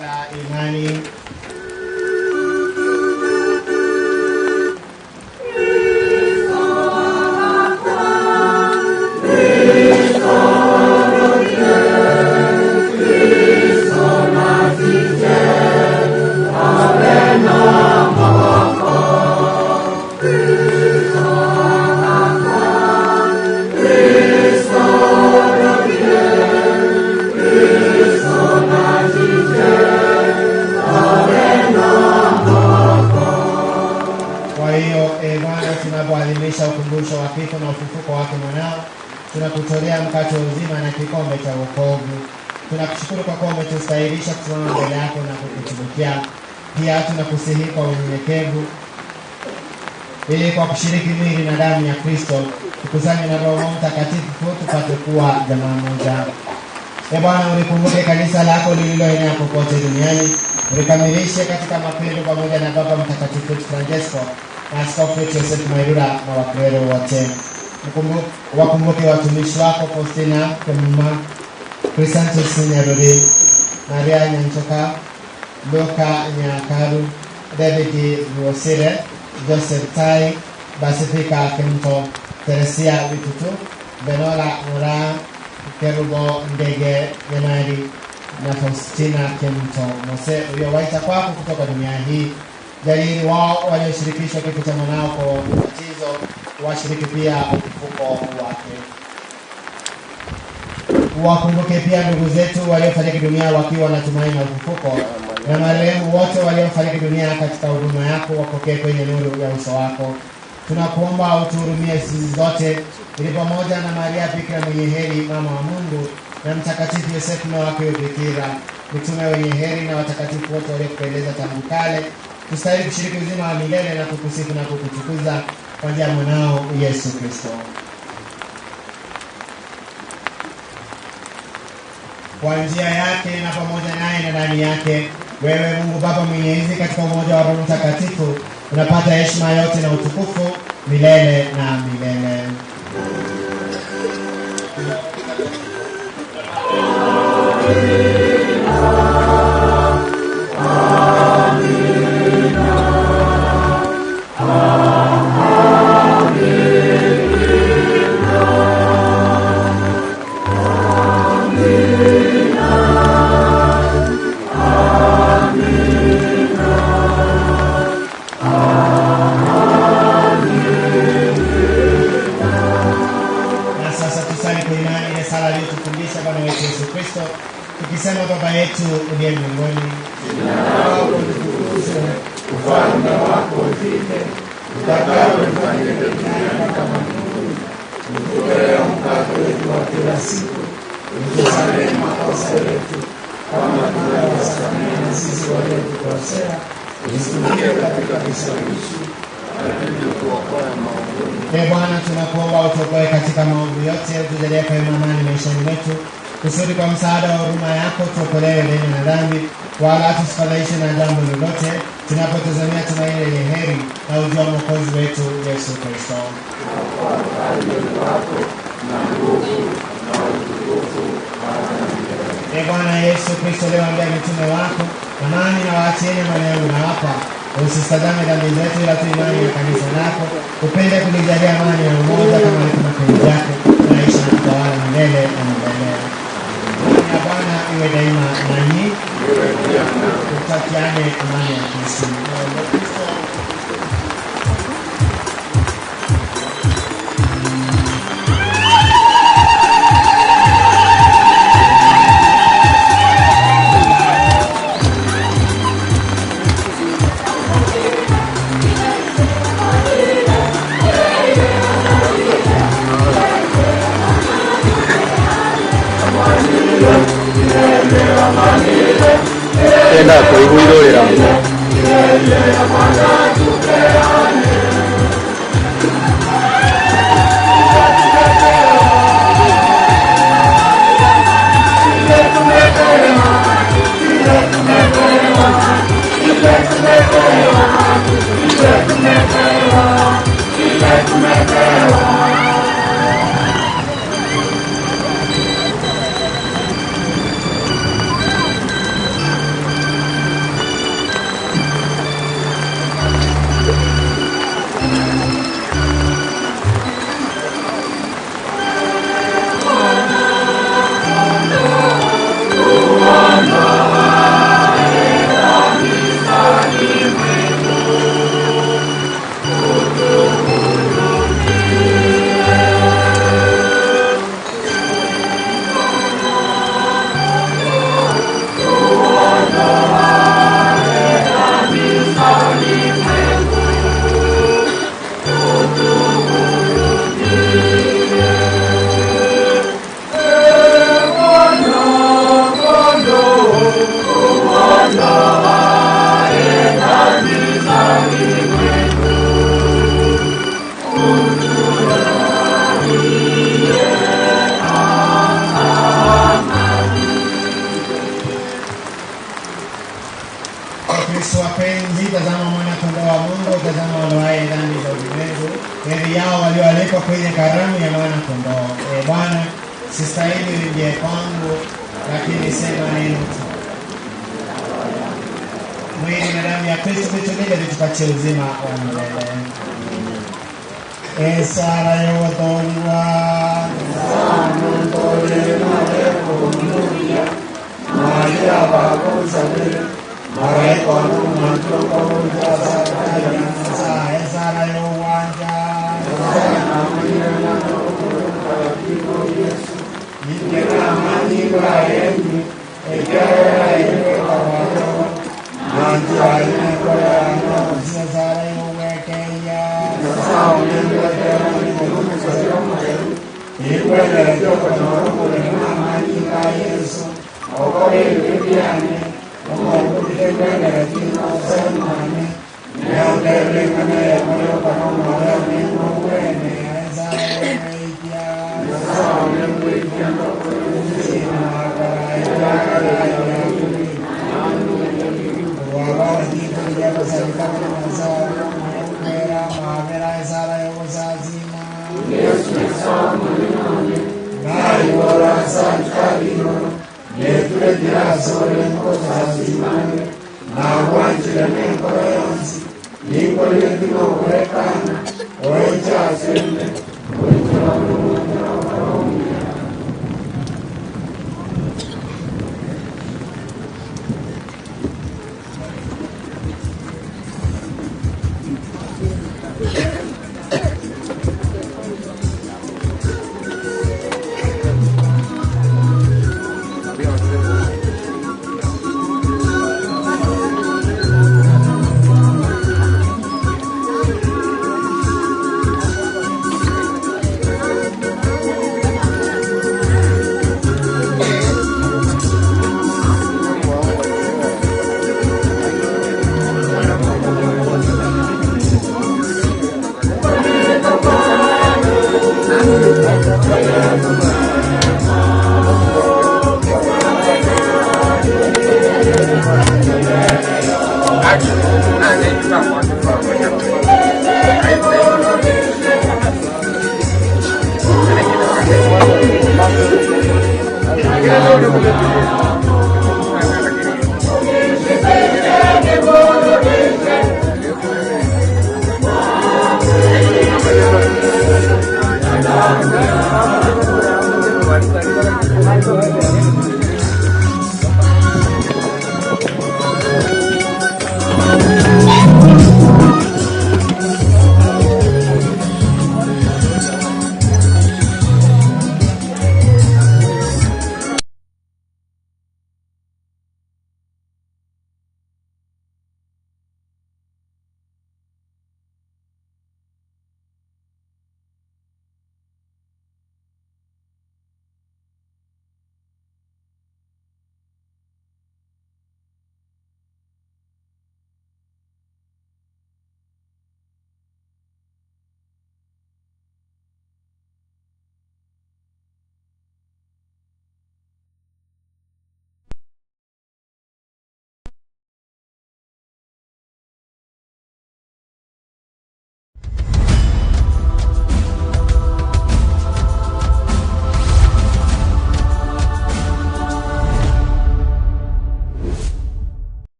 La imani. Kwa hiyo e Bwana, tunapoadhimisha ukumbusho wa kifo na ufufuko wake mwanao, tunakutolea mkate wa uzima na kikombe cha wokovu. Tunakushukuru kwa kuwa umetustahilisha kusimama mbele yako na kukutumikia. Pia tunakusihi kwa unyenyekevu, ili kwa kushiriki mwili na damu ya Kristo tukusanywe na Roho Mtakatifu tupate kuwa jamaa moja. E Bwana, ulikumbuke kanisa lako lililoenea popote duniani, ulikamilishe katika mapendo pamoja na Baba Mtakatifu wetu Francesco na Askofu wetu Joseph Mairura na waklero wote. Wakumbuke watumishi wako Faustina Kemuma, Chrysanthus Nyaruri, Maria Nyanchoka, Luka Nyakaru, David Ruosire, Joseph Tai, Basifika Kemto, Teresia Witutu, Benola Mura, Kerubo Ndege Nyamari na Faustina Kemto Mose uliowaita kwako kutoka dunia hii. Jalili wao walioshirikishwa kifo cha mwanao kwa ubatizo, washiriki pia ufufuko wake. Wakumbuke pia ndugu zetu waliofariki dunia wakiwa na tumaini la ufufuko, na marehemu wote waliofariki dunia katika huduma yako, wapokee kwenye nuru ya uso wako. Tunakuomba utuhurumie sisi zote, ili pamoja na Maria Bikira mwenye heri, mama wa Mungu, na Mtakatifu Yosefu mume wake huyo Bikira, mitume wenye heri na watakatifu wote waliokupendeza tangu kale, tustahili kushiriki uzima wa milele na kukusifu na kukutukuza kwa njia ya mwanao Yesu Kristo. Kwa njia yake na pamoja naye na ndani yake, wewe Mungu Baba Mwenyezi, katika umoja wa Roho Mtakatifu, unapata heshima yote na utukufu milele na milele. Kristo, tukisema: Baba yetu uliye mbinguni, Jina lako litukuzwe, ufalme wako ufike, utakalo lifanyike duniani kama mbinguni. Utupe leo mkate wetu wa kila siku, utusamehe makosa yetu kama tunavyowasamehe na sisi waliotukosea, usitutie katika kishawishi, lakini utuokoe maovuni. Ee Bwana, tunakuomba utuokoe katika maovu yote, utujalie kwa amani maishani mwetu, kusudi kwa msaada wa huruma yako tuokolewe deni na dhambi, wala tusifadhaishwe na jambo lolote, tunapotazamia tumaini lenye heri na ujio wa Mwokozi wetu Yesu Kristo. Ee Bwana Yesu Kristo, uliwaambia mitume wako, amani na waachieni, amani yangu nawapa, usisitazame dhambi zetu, ila tu imani ya kanisa lako, upende kulijalia amani na umoja kama ilivyo mapenzi yako, unaishi na kutawala milele na milele. Amani ya Bwana iwe daima nanyi, tutakiane amani ya Kristo. Enda kuiguirũrĩra. Wakristo wapenzi, tazama mwana kondoo wa Mungu, tazama waondoaye dhambi za ulimwengu. Heri yao walioalikwa kwenye karamu ya mwana kondoo. Ee Bwana, sistahili uingie kwangu, lakini sema neno tu. Mwili na damu ya Kristo vitulinde, vitupatie uzima wa milele. Esara yogotoriwa Esara yowanja Esara yowekeya Nimerudi Mkongo.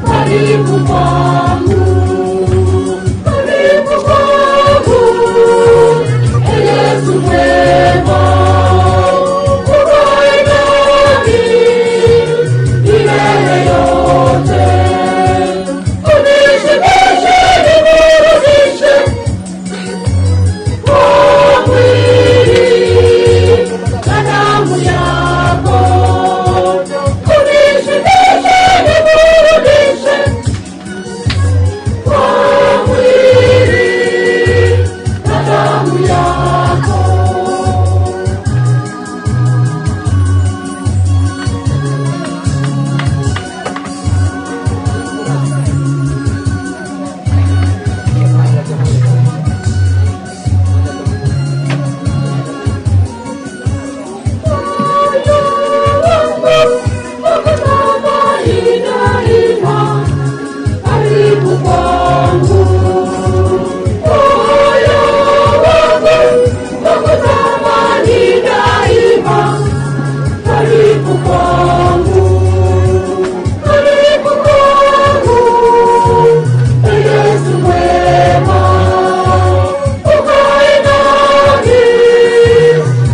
Karibu kwangu, karibu kwangu, Yesu mwema, ukae nami milele yote. Unishibishe, niburudishe kwa mwili na damu yako. Unishibishe, niburudishe kwa mwili na damu yako.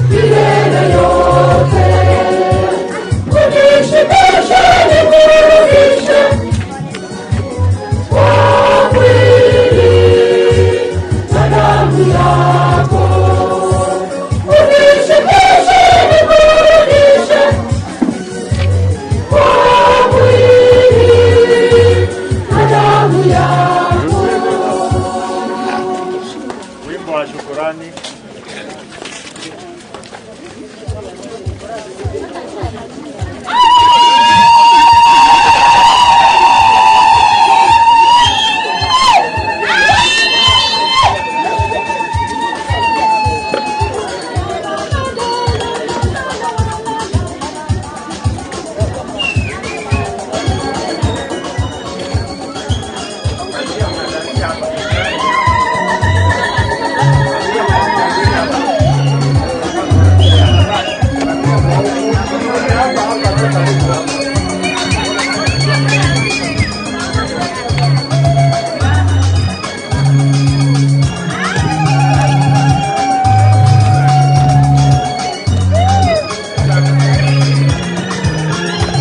Milele yote. Unishibishe, niburudishe kwa mwili na damu yako. Unishibishe, niburudishe kwa mwili na damu yako. Wimbo wa shukurani.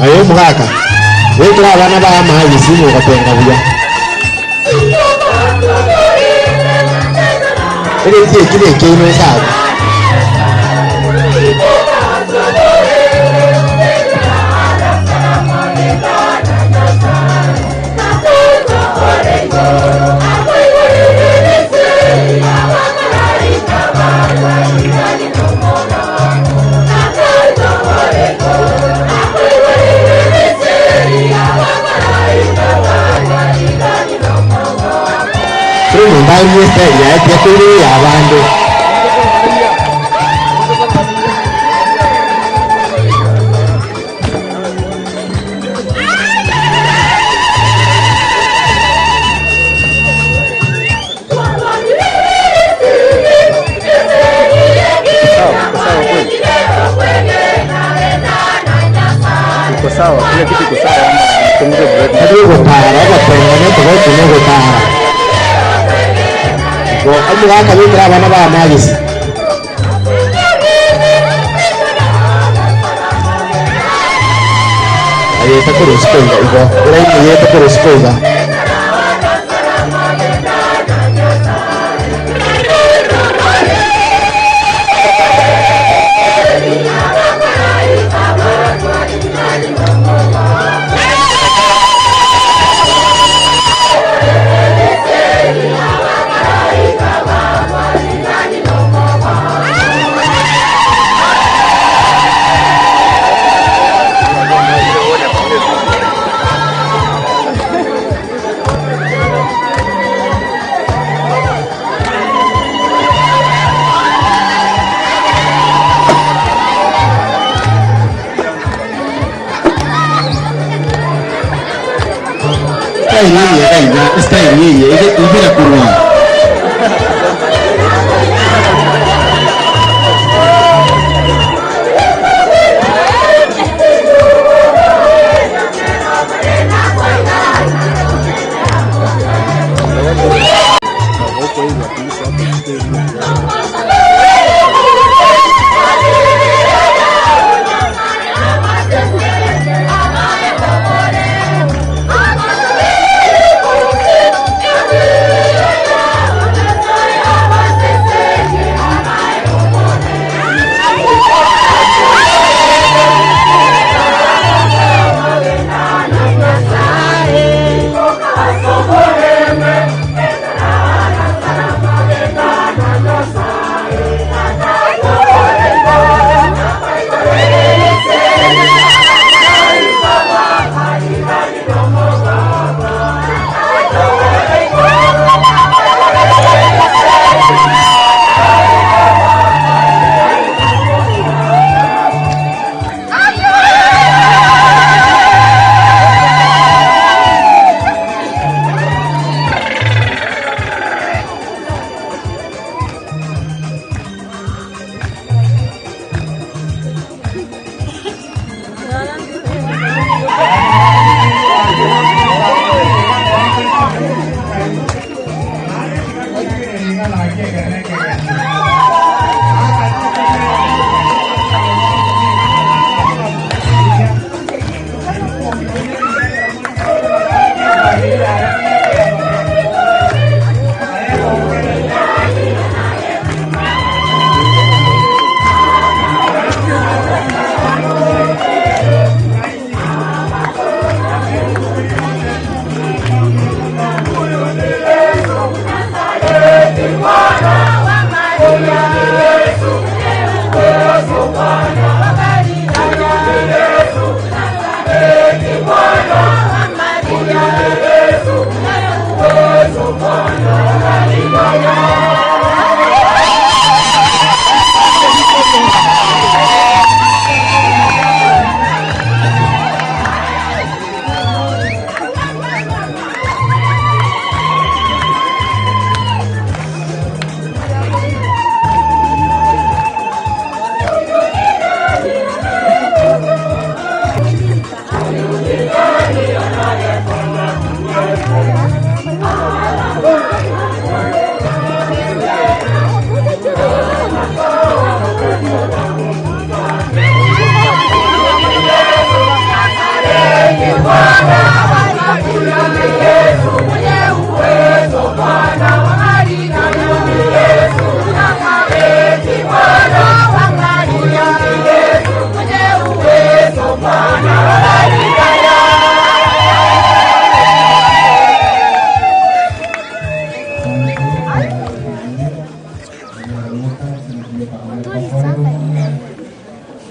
Aye mugaka wikira abana ba mahagisi mugatenga buya egetie eki na ekeino esabu Thank you. omonto arie estyle yaye tiga koira eya abande. Iko sawa, kila kitu iko sawa ama nipunguze brightness? Tari ogotara ogotenga netoka oko na ogotara. Igo omogaka bekera abana ba amagisi. Ayete korwa isiko iga igo, eraini eyete korwa isiko iga. Style eye iga iga, style eye ege ibera korwa.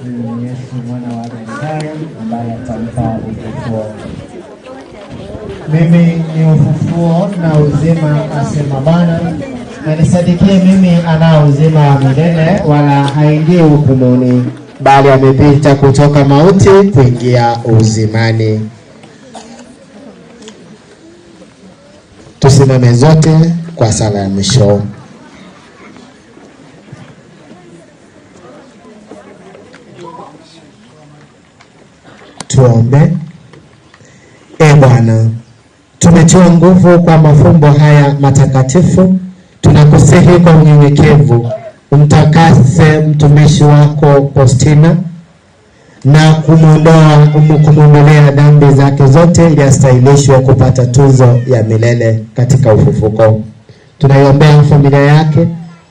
Huyu ni Yesu mwana wa Nyasaye ambaye atampa ufufuo. Mimi ni ufufuo na uzima, asema Bwana. Anisadikie mimi anao uzima wa milele, wala haingii hukumuni, bali amepita kutoka mauti kuingia uzimani. Tusimame zote kwa sala ya mwisho. Tuombe. E Bwana, tumetiwa nguvu kwa mafumbo haya matakatifu. Tunakusihi kwa unyenyekevu umtakase mtumishi wako Faustina na kumwondoa kumwondolea dhambi zake zote ili astahilishwe kupata tuzo ya milele katika ufufuko. Tunaiombea familia yake,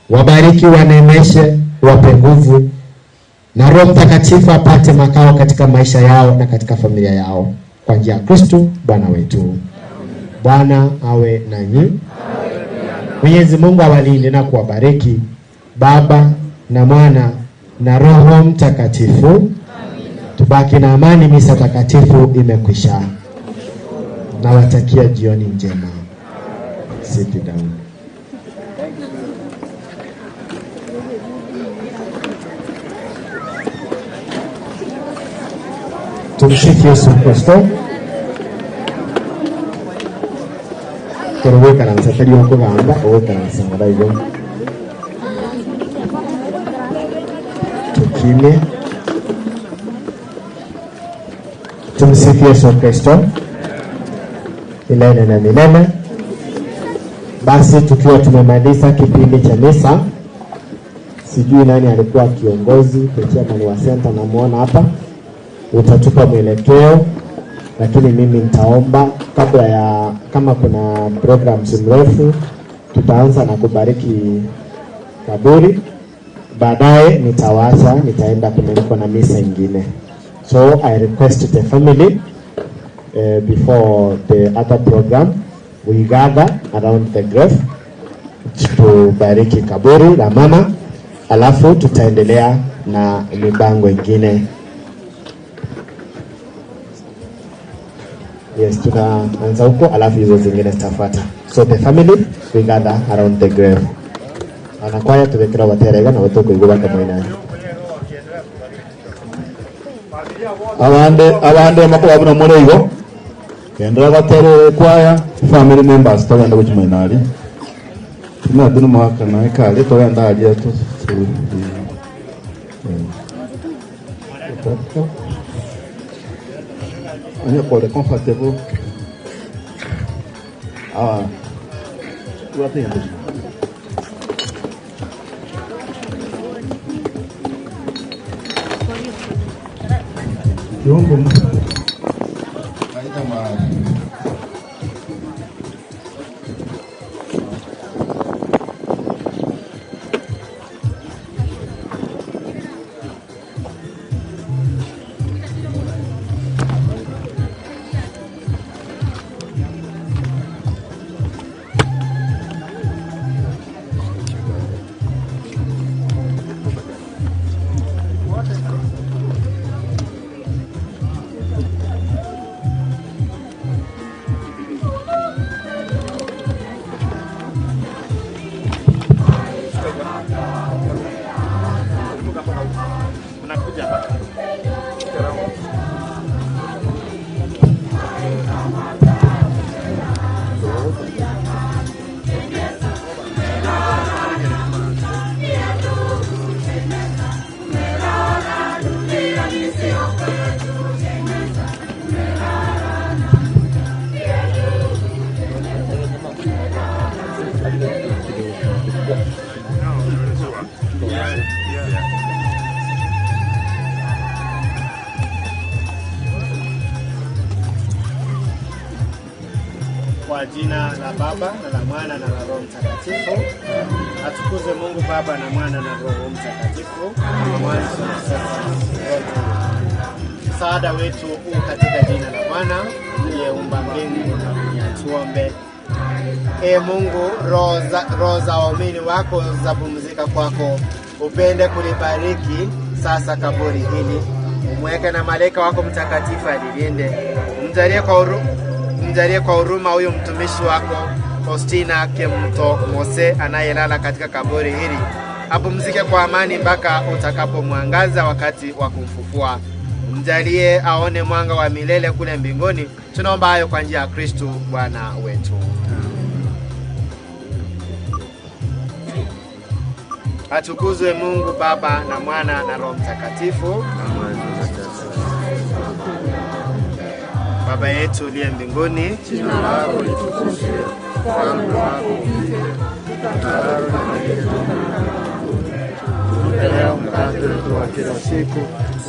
wabariki, waneemeshe, wape nguvu na Roho Mtakatifu apate makao katika maisha yao na katika familia yao kwa njia ya Kristo Bwana wetu. Bwana awe nanyi. Mwenyezi Mungu awalinde na kuwabariki, Baba na Mwana na Roho Mtakatifu. Tubaki na amani. Misa takatifu imekwisha. Nawatakia jioni njema. Sit down. Tumsifu Yesu Kristo. Kero gwikaransa tari okogamba ogwikaransa ng'ora igo tukime. Tumsifu Yesu Kristo milele na milele. Basi tukiwa tumemaliza kipindi cha misa, sijui nani alikuwa kiongozi, chairman wa center, namuona hapa, utatupa mwelekeo, lakini mimi nitaomba kabla ya, kama kuna programs mrefu, tutaanza na kubariki kaburi, baadaye nitawaacha, nitaenda kuniko na misa ingine. So I request the family before the other program we gather around the grave tubariki kaburi la mama, alafu tutaendelea na mipango ingine. Yes, tunaanza huko alafu hizo zingine zitafuata. So the family we gather around the grave. Anakwaya tubekera baterega na batukuigwa bakamoinani. Abande abande makuba buno mureigo kendera batere kwaya family members togenda guchimainari tumia tuno mwaka na ikale togenda aria tu Anya kore comfortable. Ah. Urategenda. Kiungo Aita mahali. Kwa jina la Baba na la Mwana na la Roho Mtakatifu. Atukuzwe Mungu Baba na Mwana na Roho Mtakatifu, kama mwanzo na sasa na siku zote. Msaada wetu huu katika jina la Bwana aliyeumba mbingu na dunia. Tuombe. Ee Mungu, roho za waumini wako zapumzika kwako, upende kulibariki sasa kaburi hili, umweke na malaika wako mtakatifu alilinde, umjalie kwa Mjalie kwa huruma huyu mtumishi wako Faustina Kemunto Mose anayelala katika kaburi hili apumzike kwa amani mpaka utakapomwangaza wakati wa kumfufua. Mjalie aone mwanga wa milele kule mbinguni. Tunaomba hayo kwa njia ya Kristu Bwana wetu. Atukuzwe Mungu Baba na Mwana na Roho Mtakatifu. Baba yetu uliye mbinguni, Jina lako litukuzwe, ufalme wako ufike, utakalo lifanyike Tupe leo mkate wetu wa kila siku,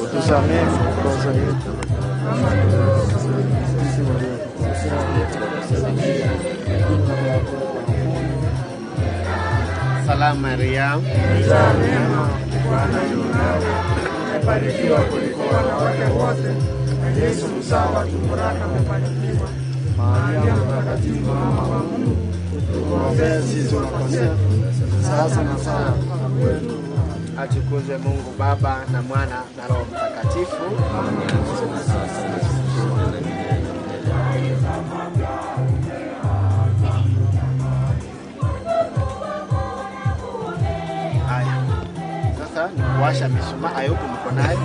utusamehe makosa yetu kama tunavyosamehe sisi waliotukosea, Salamu Maria, Umejaa neema, Bwana yu nawe, umebarikiwa kuliko wanawake wote, na Yesu mzao wa tumbo lako amebarikiwa. Maria Mtakatifu, mama wa Mungu, tuombee sisi wakosefu, sasa na saa ya kufa kwetu. Atukuzwe Mungu Baba na Mwana na Roho Mtakatifu. Haya, sasa ni kuwasha mishumaa. Ayubu, mko naye?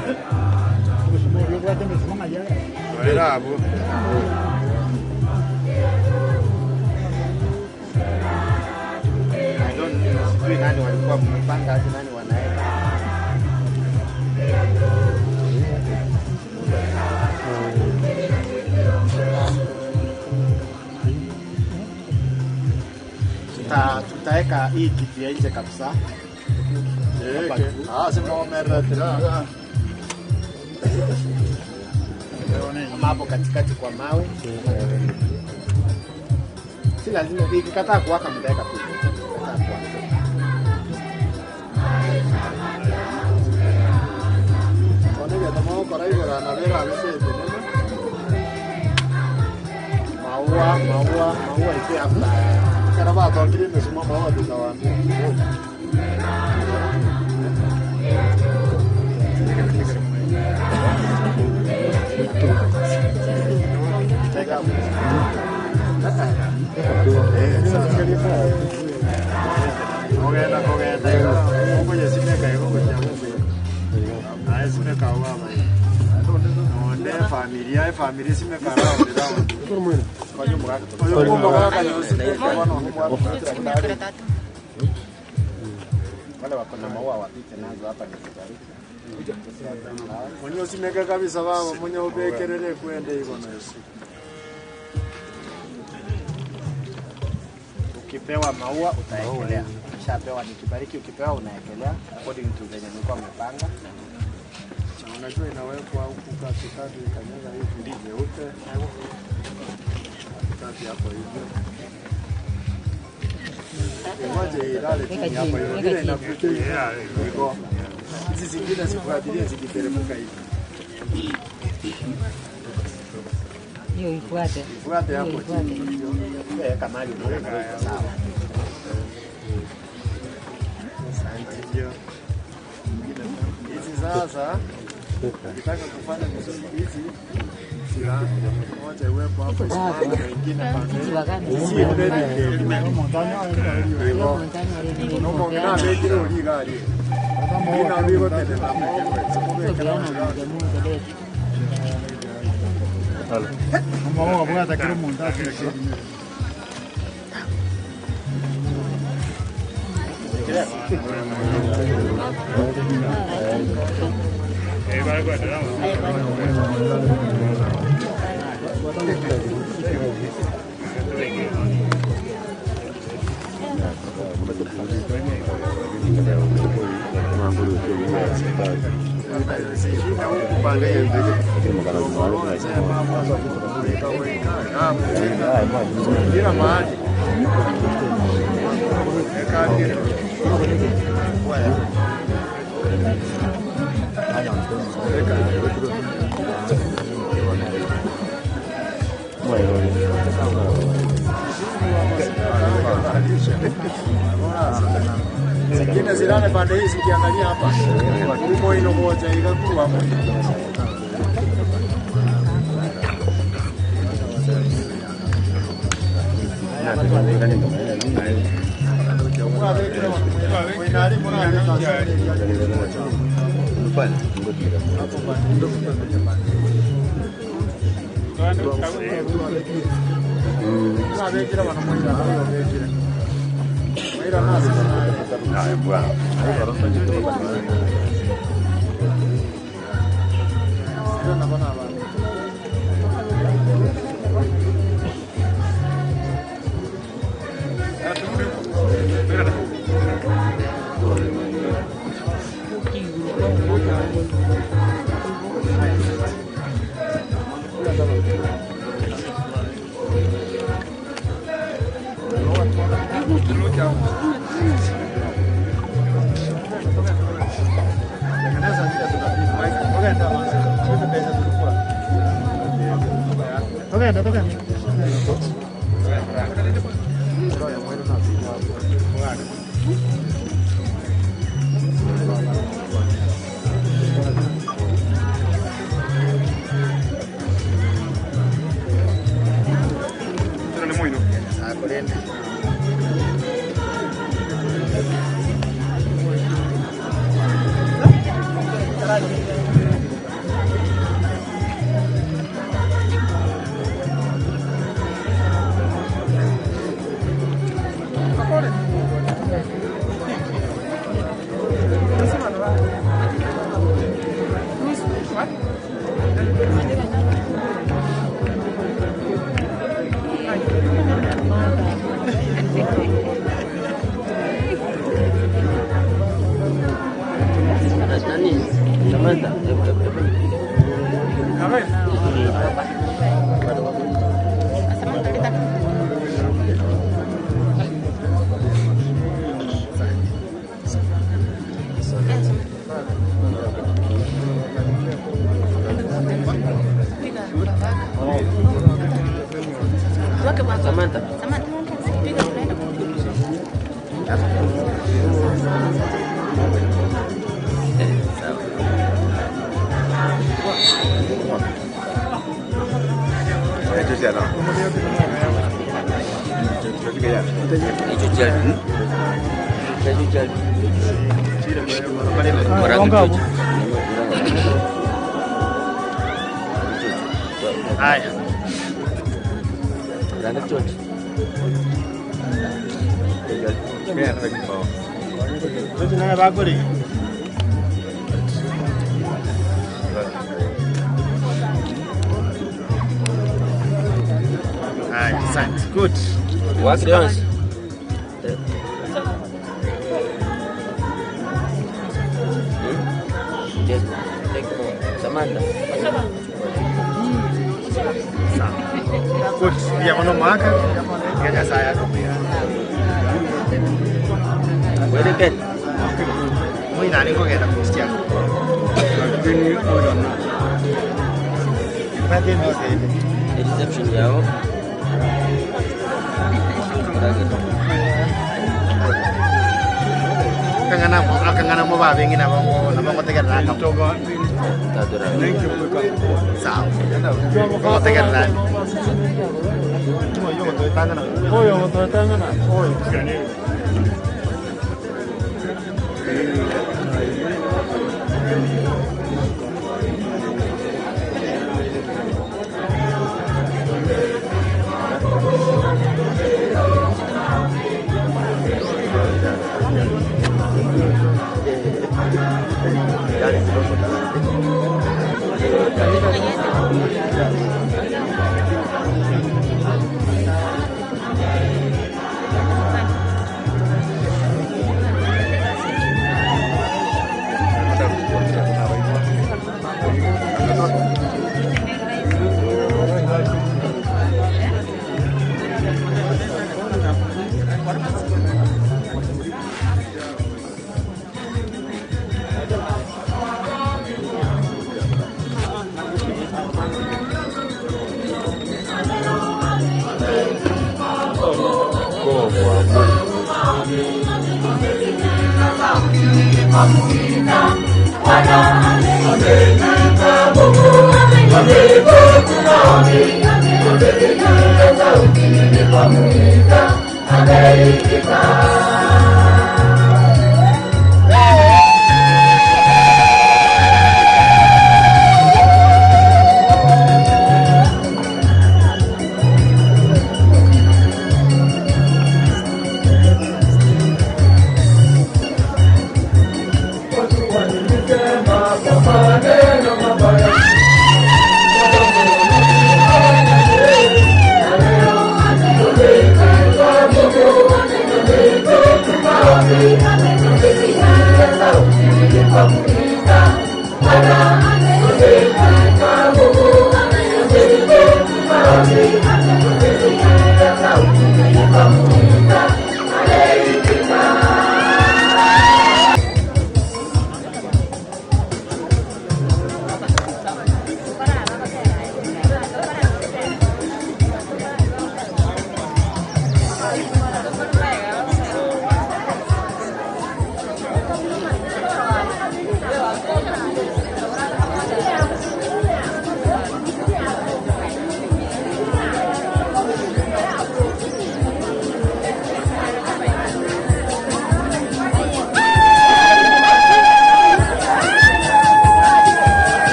I don't know, sijui nani walikuwa mmepanga hadi nani wanaenda. Tutaweka hii kiti ya nje kabisa. Hapa juu. Ama hapo katikati kwa mawe. Si lazima ikikataa kuwaka mtaweka tu. Ikikataa kuwaka. Maua, maua, maua ikuwe hapa. Wale wako na maua wapite nazo hapa nikubariki. Mwenye usimeke kabisa baba, mwenye ubekerere kwende hivyo na Yesu. Ukipewa maua utaekelea. Ukishapewa nikibariki, ukipewa unaekelea according to venye mlikuwa mmepanga. Unajua inawekwa huku katikati ikanyaga hivi nyeupe katikati hapo hivyo. Ngoja ilale chini hapo hiyo. Ile inakuja hivyo. Hizi zingine zifuatilie zikiteremka hivi. Hiyo ifuate. Ifuate hapo chini. Weka mahali unaona iko sawa. Asante. Hizi sasa ukitaka kufanya vizuri hizi sila moja iwepo hapo isimame na ingine pande. Si hivyo. Nomongena bekire uri gari. Ina bigo tene na mogo. Kila mahali. Zingine zilale pande hizi ukiangalia hapa. Umo ino moja ikakuwa hapo.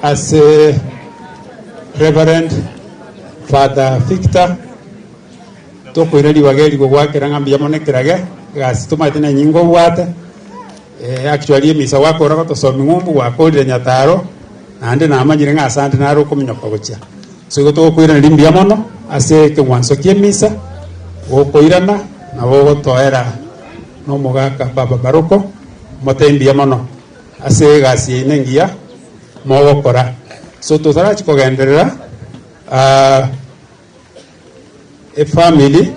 Ase Reverend Father Victor tokoira ribaga eri gogoakera ng'a mbuya mono ekerage egasi tomanyete na enyinga obwate eh, actually emisa gwakora gotosomia ng'umbu gwakorire nyataro naende namanyire ng'a ase ande naro okominyoka gochia. So igo togokoiraneria mbuya mono ase ekeng'wanso ki'emisa gokoirana nabo ogotoera na omogaka Baba Baroko motebie mbuya mono ase egasi yaino engiya mogokora. So totarachia kogenderera ah, efamiri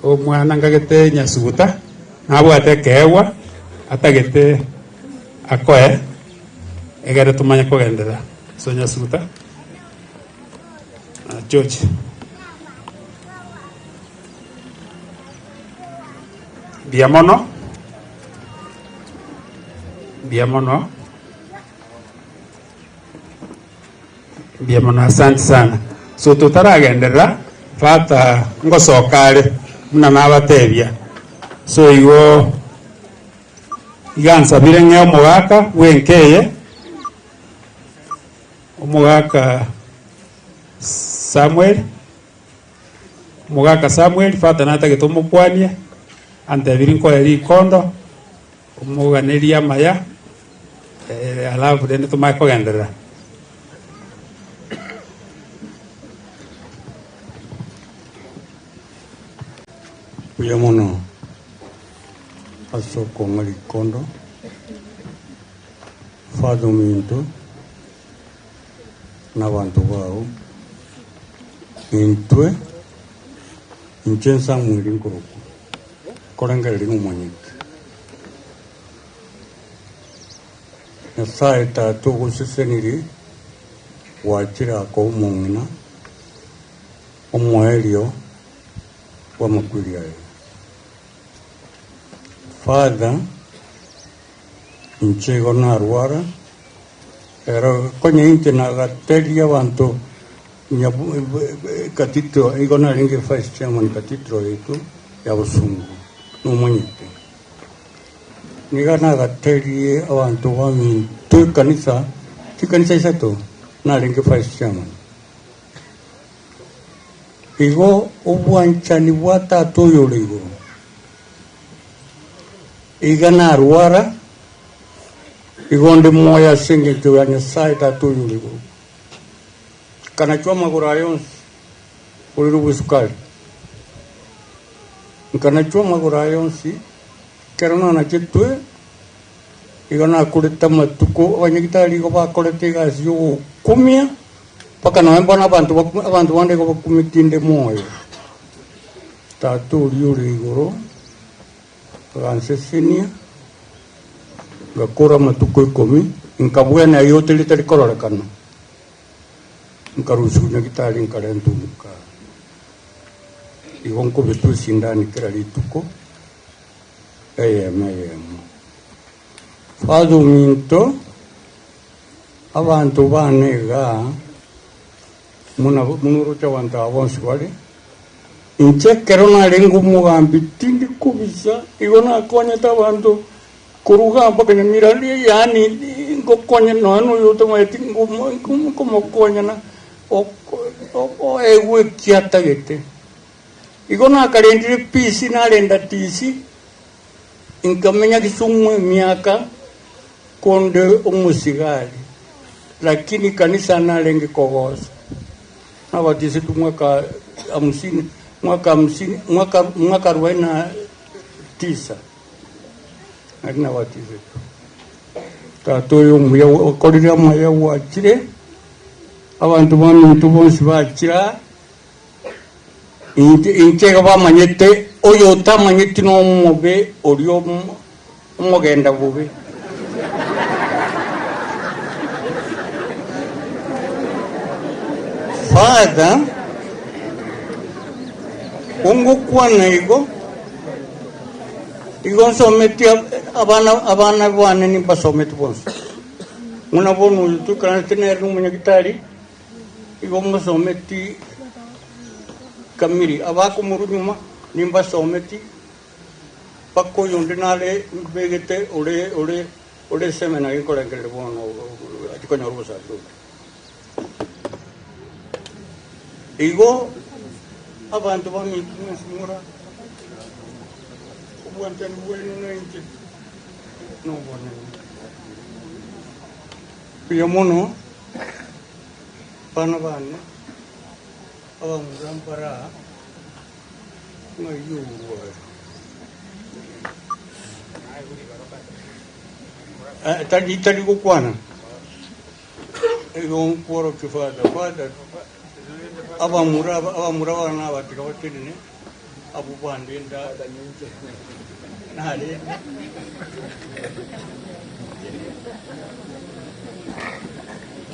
omwana ngagete nyasuguta nabwate ekeegwa atagete akoe egere tomanye kogenderera. So nyasuguta ah, George. Mbuya mono, mbuya mono. Mbuya mono asante sana. So totaragenderera fata ngosoka are buna nabatebia. So igo iga nsabire ng'e omogaka bwenka eye omogaka Samuel omogaka Samuel fata natagete omokwanie antebirie nkoe rikondo Omoganerie amaya, alafu rende tomanye kogenderera. Mbuya mono ase okong'a rikondo, Father ominto, na abanto bao, intwe, inche Samuel nkorokwa. Korengereria nomonyiti. Nyasae Tata ogosesenirie gwachire akoa omong'ina omoerio bw'amakweri aye. Father, inche igo narwara, ero konya inche nagateria abanto Cathedral, igo narenge vice chairman cathedral yaito ya Bosungu, nomanyete. Niga nagaterie abanto baminto ekanisa, chikanisa isato narenge vice chairman. Igo obwanchani bwa tata oyo ore igoro, iga narwara, igo nde moyo ase engencho ya Nyasaye tata oyo ore igoro. Nkanachwa amagoro aye onsi orire bw'esukari. Nkanachwa amagoro aye onsi, ekero nanachetwe, igo nakorete amatuko, abanyagitari igo bakorete egasi y'ogokumia, mpaka nonya bono abanto baku abanto bande igo bakumeti inde moyo. Tata oria ore igoro, agansesenia, ngakora amatuko ikomi, nkabwena yote ritari kororekana. Nkarusigwa nyagitari nkarentwa omoka. Igo nkobetwa esindani kera rituko, eyemo eyemo. Father ominto, abanto bane igaa, muna buna oroche abanto aba bonsi bare, inche ekero narenge omogambi tindi kobisa, igo nakonyete abanto Koruga mpaka nyamira yaani ngokonya nonya na oyo otamanyeti nkomokonya na oegwe eki atagete. Igo nakarendire peace narenda tisi inkamenya Kisumu emiaka konde omosigari lakini kanisa narenge kogosa nabatisetwe mwaka hamsini mwaka hamsini mwaka mwaka arobaini na tisa nari nabatisetwe. Tata oyo omuya okorire amaya gwachire abanto baminto bonsi bachire aa. Inche inche iga bamanyete oyo otamanyeti nomobe oria omogenda bobe. Father, kongokwana igo, igo nsometie abana abana bane nimbasometi bonsi. Buna bono oyo toikaranete nere nomonyagitari. Igo mosometi kamiri, abakomorua nyuma nimbasometi, mpaka oyonde nare mbegete ore ore ore eseminari nkorengereria bono achie konyora obosacerdote. Igo abanto baminto mwensi mora obwanchani bwaino na inche nobonene. Mbuya mono. Abana bane abamura mbare aa, ng'ai orware? Eh, tari tari gokwana igo nkworokia father father abamura abamura bane abatiga batenene abwo bandenda narende.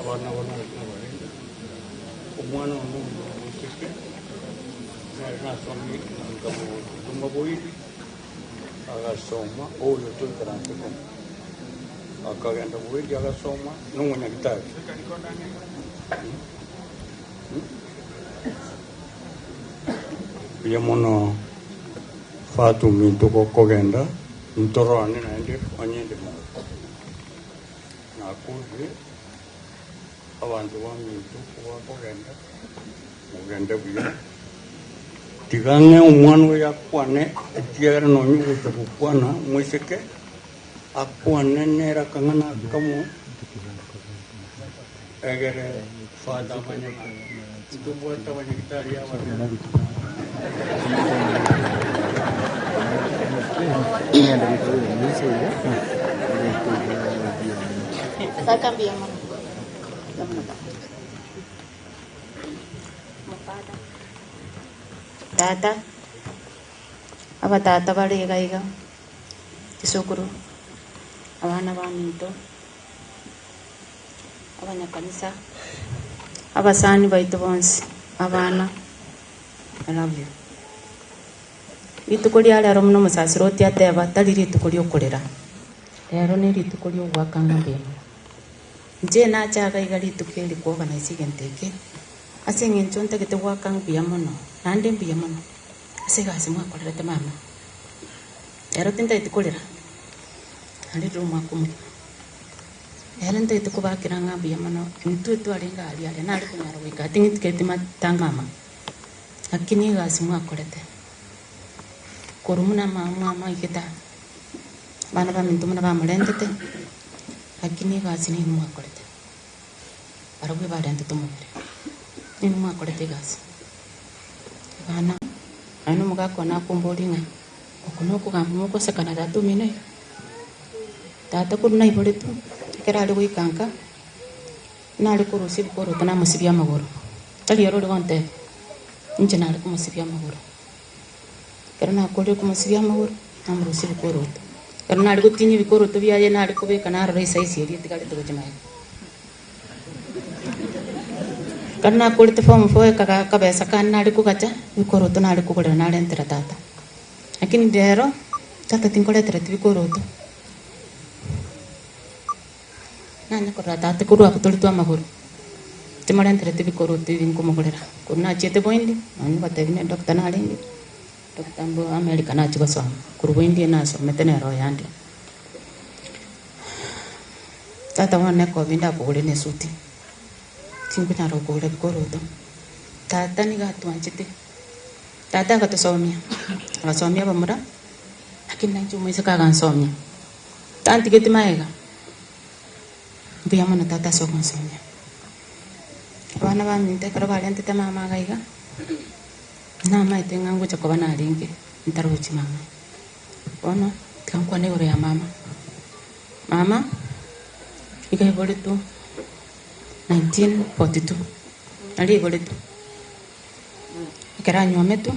Abana aba nabarende, omwana one omoiseke nere nasomire nkamotoma boiri, agasoma oyo toikaranse komo, akagenda boiri agasoma na omonyagitari. Mbuya mono Fatu ominto gokogenda ntororane naende onye inde moyo. Nakorire abanto baminto kobakogenda, mogende buya. Tiga ng'e omwana oyo akwane, ekiagera nonya ogocha gokwana omoiseke, akwane nere akang'ana akamo, egere Father amanye ng'a ntobwate abanyagitari abanene. Tata mbuya mono. Mbuya mono tata. Mofada. Tata, abatata bare iga iga, chisukuru, abana baminto, abanyakanisa, abasani baito bonsi, abana, I love you. Rituko ria rero buna omosasiroti ateba, tari rituko riokorera, rero nerituko riogoaka ng'a mbuya mono. Inche nache iga iga rituko eri koorganize egento eke, ase eng'encho ntagete goaka mbuya mono, naende mbuya mono, ase egasi mwakorerete mama. Ero tintageti korera, narerire omwaka omogima. Ere ntagete kobakera ng'a mbuya mono, intwe twarenge aria aria, nare konyara goika ting'iti matanga mama. Lakini egasi mwakorete, korwa buna mwamaigete aa, abana baminto buna bamorentete, lakini egasi nigo mwakorete, barabwo ebarentete omobere, nigo mwakorete egasi. Abana, nonya na omogaka one akomboria ng'a oko nokogamba mokoseka na tata omino iga? Tata korwa naiboretwe, ekero are goika nka, nare korusia ebikoroto namosibia amagoro. Tari ere ore gontebia, inche nare komosibia amagoro. Ekero nakorire komosibia amagoro, namorusia ebikoroto. Ekero nare gotinyia ebikoroto biaye nare kobeka narora esize eria etigarete gochia magega. Ekero nakorete form four ekaga akabesa kane nare kogacha, ebikoroto nare kogorera narentera tata. Lakini rero, tata tinkoretereti bikoroto. Nanye korora tata korwa abwo toritwe amagoro, timorentereti bikoroto ebi nkomogorera. Korwa nachiete boindi, nonya ogotebi ne doctor narenge, doctor mbo America nachia gosoma, korwa boindi nasomete nere oyande. Tata bono nekobi ndakogorere na esuti, tinkonyara gokogorera bikoroto. Tata nigo atwanchete. Tata agatosomia, agasomia abamura, lakini nainche omoiseke agansomia. Tantigeti magega, mbuya mono tata ase ogonsomia. Abana baminto ekero barentete mama iga iga, namaete ng'a ngocha koba narenge ntarochi mama. Bono, tiga nkwane igoro ya mama. Mama, iga aiboretwe 1942, nario aiboretwe. Ekero anywometwe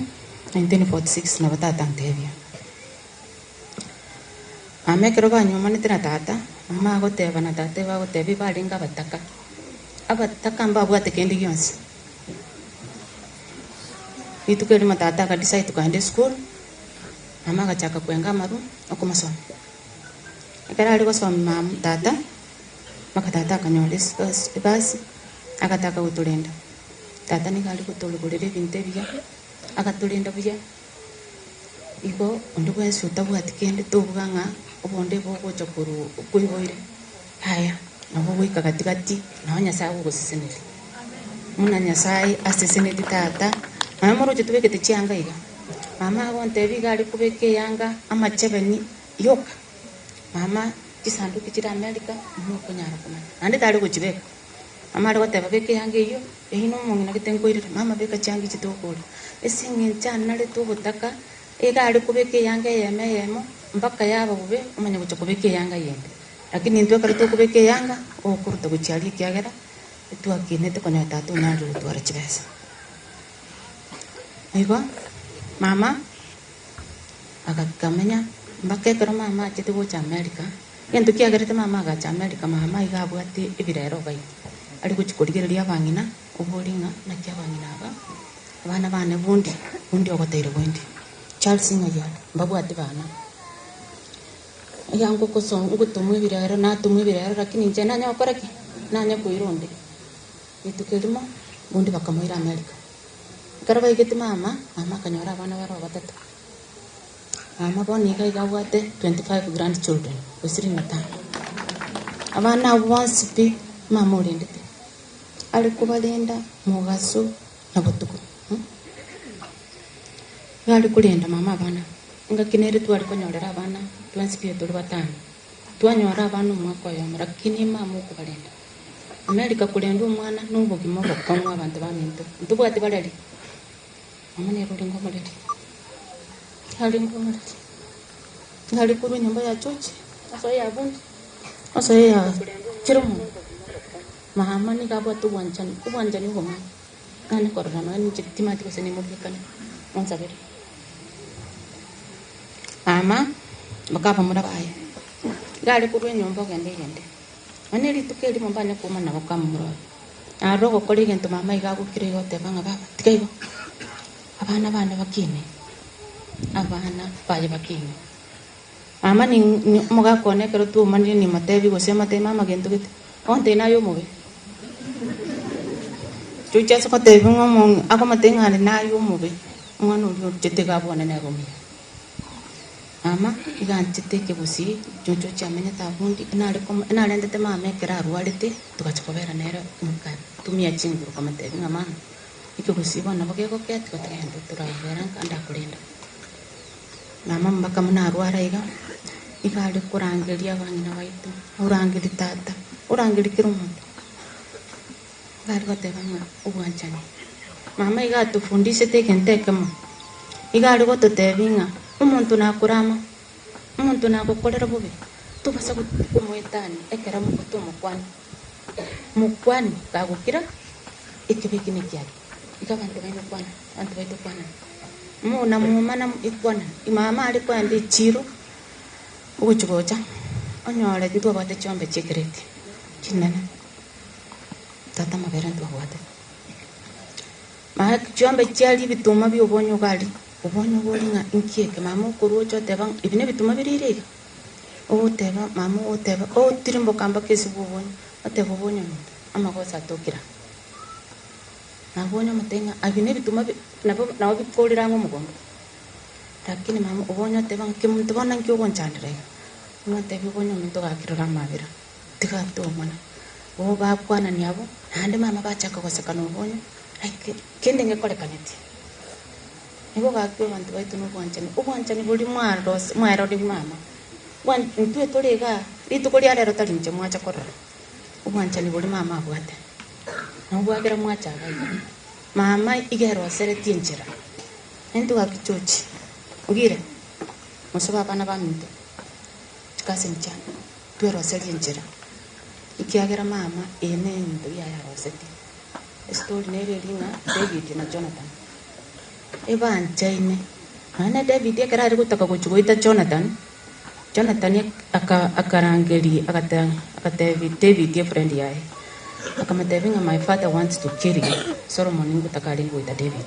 1946 nabo tata antebia. Mama ekero banywomanete na tata, mama agoteba na tata bagoteba ebarenge abataka, abataka mbabwate kende gionsi. Rituko erimo tata aka decide kogenda esukuru, mama agachaka kwenga amaru okomosomia. Ekero are gosomia mama tata, mpaka tata akanyora egasi, agataka gotorenda. Tata nigo are gotorogorera ebinto ebiya, agatorenda buya, igo onde bwensi otabwati kende tobuga ng'a obonde bogocha korwa okoiboire, yaya nabo ogoika gati gati nabo Nyasaye agogoseseneria. Buna Nyasaye asesenetie tata, nonya moroche tobegete chianga iga, mama agontebia iga are kobeka eyanga amachebeni yoka, mama chisanduki chire America mokonyara komanya, naende tare gochibeka. Mama are goteba, Beka eyanga eyio, eyio nomong'ina gete nkoirere. Mama beka chianga echi tokogora. Ase eng'encho anarete obotaka, iga are kobeka eyanga eyemo eyemo mpaka yaba bobe omanye gocha kobeka eyanga yende. Lakini intwe ekero tokobeka eyanga, ogokorota gochia aria ekiagera etwakinete konyora tata onyarire gotwara chibesa. Igo mama agakamenya mpaka ekero mama achete gocha America. Egento kiagerete mama agacha Amerika, mama iga abwate ebirero iga iga, are gochia korigereria abang'ina, obori ng'a naki abang'ina aba, abana bane bundi, bundi ogoteire bwendi. Charles ng'ai are? Mbabwati bana. Iga ngokoso ngotomwa ebirero, natomwa ebirero lakini inche nanye gokora ki? Nanye koira onde. Rituko erimo, bundi bakamoira Amerika. Ekero baigete mama, mama akanyora abana bare obatato. Mama bono iga iga abwate 25 grandchildren, gose 25. Abana abwo bonsi pi, mama orendete, are kobarenda mogaso na botuko. Iga are korenda mama abana aba. Engaki nere tware konyorera abana twensi pi tore batano, twanyora abana omwaka oyomo lakini mama okobarenda. America korenda omwana na obogima obokong'u abanto baminto, ntobwati bareri. Mama nere orenge omoreri, arenge omoreri, nare korwa enyomba ya George, osoe ya Bundi, osoe ya kera omonto. Mama nigo abwate obwanchani, obwanchani obong'aini, nanye korora nonya ninche timanyeti gose nimobwekane, monsabere. Mama, mpaka abamura baye, iga are korwa enyomba ogenda eyende, nonya rituko erimo mbanye koumana nabo kamomura oye. Narora ogokora egento mama iga agokire iga oteba ng'a baba tiga igo, abana bane bakine, abana baye bakine. Mama ni ni omogaka one ekero twaumanire nimotebie gose motebie mama gento gete, ogontebia naye omobe. Chocha ase gotebia ng'a omo akomotebia ng'a naye omobe, omwana oria orochete iga abwane nere omuya. Mama iga anchete ekegusii, chocho chiamenyete abwo ndi nare komo narentete mama ekero arwarete, togacha kobera nere nkatumia chinguru komotebia ng'a mama, ekegusii bono nabo gegokea tiga togende torabera nka ndakorenda. Mama mpaka buna arwara iga, iga are korangeria abang'ina baito, orangeria tata, orangeria kera omonto, iga are goteba ng'a obwanchani. Mama iga atofundisete egento ekemo, iga are gototebia ng'a omonto nakorama, omonto nagokorera bobe, tobasa komoetania ekero otomokwania. Mokwanie kagokira, ekebe eke nekiaye. Iga abanto baino kwana, abanto baito kwanani. Muna muma na ikwanani. Mama are koenda echiro, ogochia gocha, onyore ntwabwate chiombe chi'ekereti chinene, tata amabere ntwabwate. Mara chiombe chiaria ebituma bia obonyo iga aria, obonyo bori ng'a inki eke? Mama okorwa ocha oteba ng'a ebi nebituma bire iga iga? Ogoteba mama ogoteba otirimboka mpaka ase bwa obonyo, oteba obonyo ominto amagoso atokire aa. Na obonyo omotebia ng'a abi nebituma bi nabo nabo bikorire ang'e omogondo. Lakini mama obonyo oteba ng'a kemonto bono nki ogonchandera iga? Omotebia obonyo ominto gaki rora amabera. Tiga tomona. Bo bakwanania abwo, naende mama bachaka goseka na obonyo, like kende ngekorekaneti. Nigo gaki abanto baito nobwanchani, obwanchani boria mwarose mwaerorigwe mama, bwan intwe tore igaa, rituko ria rero tari inche mwacha korora, obwanchani boria mama abwate, nabo bwagera mwacha iga iga. Mama iga eroseretie enchera, intwe gaki chochi, ogire, mosobe abana baminto, chikaseni chiane, tweroserie enchera, ekiagera mama eye ne eng'encho yaye arosetie. Estori nere eria ng'a David na Jonathan ebanchaine. Nonya David ekero are gotaka gochia goita Jonathan, Jonathan aka akarangeria agate agatebia David efriend yaye, akamotebia ng'a my father wants to kill you, Solomon ngotaka arenge goita David.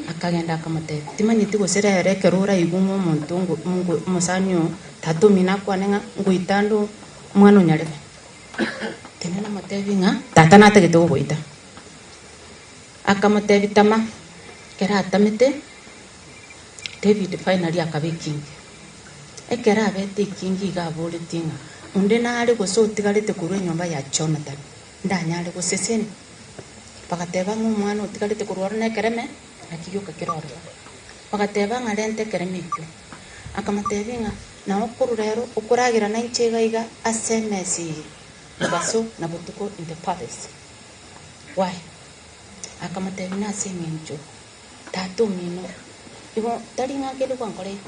Akagenda akamotebia, timanyeti gose rero ekero oraigwe ng'a omonto ngo ngo omosani oo tata omino akwane ng'a ngoita ande omwana onyarebe. Tenena omotebie ng'a tata natagete gogoita. Akamotebia tama, ekero atamete, David finally akaba ekingi. Ekero abete ekingi iga aboretie ng'a onde nare gose otigarete korwa enyomba ya Jonathan ndanyare gosesenia? Bagateba ng'a omwana otigarete korwa ororo nekereme, naki gioka kere ororo. Bagateba ng'a renta ekereme ekio. Akamotebia ng'a nao korwa rero okoragera nainche iga iga ase emesa eye, mobaso na botuko in the palace. Why? Akamotebia nase eng'encho tata omino, igo tari ng'a kende gwankoreire,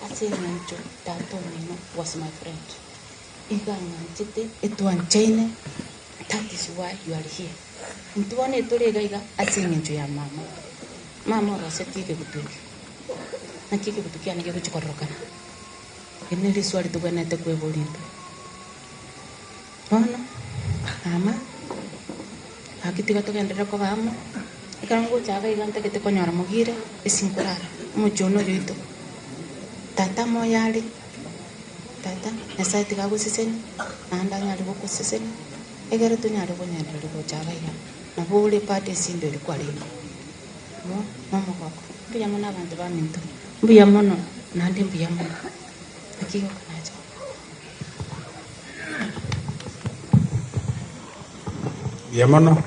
ase eng'encho tata omino was my friend, iga ang'anchete, etwanchaine, that is why you are here. Intwe bono etore iga iga ase eng'encho ya mama. Mama orosetie ekegutu eke, naki ekegutu kiane gegochia kororokana? Eri neri riswali tobwenerete kweboria intwe. Bono, mama, gaki tiga togenderere koba amo, ekero ngocha iga iga ntagete konyora mogire, ase nkorara, omochie one oyo oito. Tata moyo are, tata, Nyasaye tiga agosesenie, naende anyare gokosesenia, egere tonyare konyendereria gocha iga iga. Nabo ore bado esimba eria kwarenge. Bo nomogoko. Mbuya mono abanto baminto, mbuya mono naende mbuya mono. Naki gokonacha. Mbuya mono,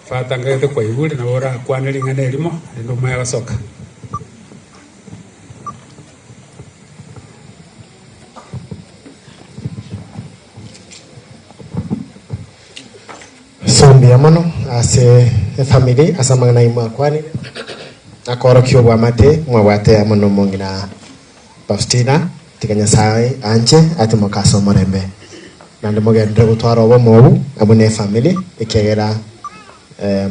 Father ngagete kwaigure nabo orakwane ring'ana erimo rende omanye gosoka. So mbuya mono ase efamiri ase amang'ana ayio mwakwanire, akorokia obwamate mwabwate amo nomong'ina Faustina, tiga Nyasae anche atimoke ase omorembe, naende mogenderere gotwara obomo obu amo ne efamiri, ekiagera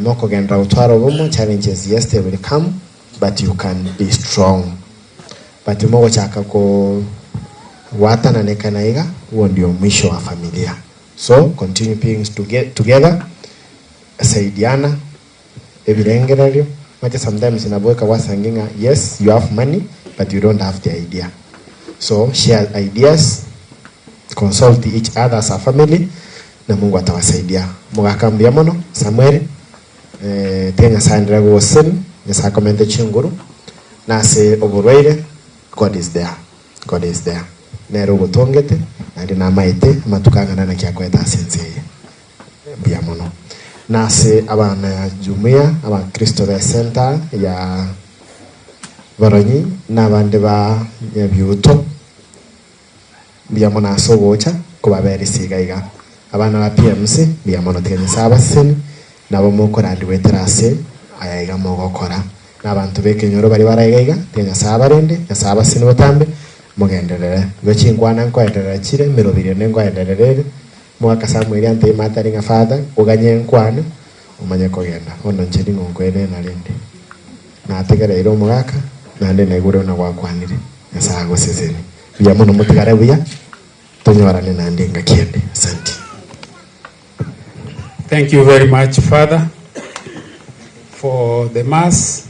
mokogenderera gotwara obomo challenges yes they will come but you can be strong. But mogochaka ko gwatananekana iga, huo ndio mwisho wa familia. So continue being together, saidiana ebirengererio, mache sometimes nabo goika gwasangi ng'a yes you have money but you don't have the idea. So share ideas, consult each other as a family na Mungu atawasaidia. Mogaka mbuya mono Samuel, eh, tiga Nyasaye aenderere gogoseseni, Nyasaye akomente chinguru, na ase oborwaire God is there. God is there. Nere ogotongete, naende namaete amatuko ang'ana naki akoeta ase ense eye. Mbuya mono. Na ase abana jumuiya, abakristo be center ya Boronyi na abande ba Nyabiuto, mbuya mono ase ogocha kobaberisia iga iga. Abana ba PMC, mbuya mono tiga Nyasae abaseseni, nabo mokorandigwa goetera ase aya iga mogokora. Na abanto b'ekenyoro baria bare iga iga, tiga Nyasae abarende, Nyasae abasesenie botambe, mogenderere. Igo chinkwana nkoenderera chire, emeroberi ende nkoenderera ere. Mogaka Samweli antebi matari ng'a Father, oganye nkwane, omanye kogenda. Bono inche ning'o nkoenena rende? Nategereire omogaka, naende naigure buna gwakwanire. Nyasae agosesenie. Buya mono motigare buya, tonyorane naende engaki ende. Asanti. Thank you very much Father for the mass.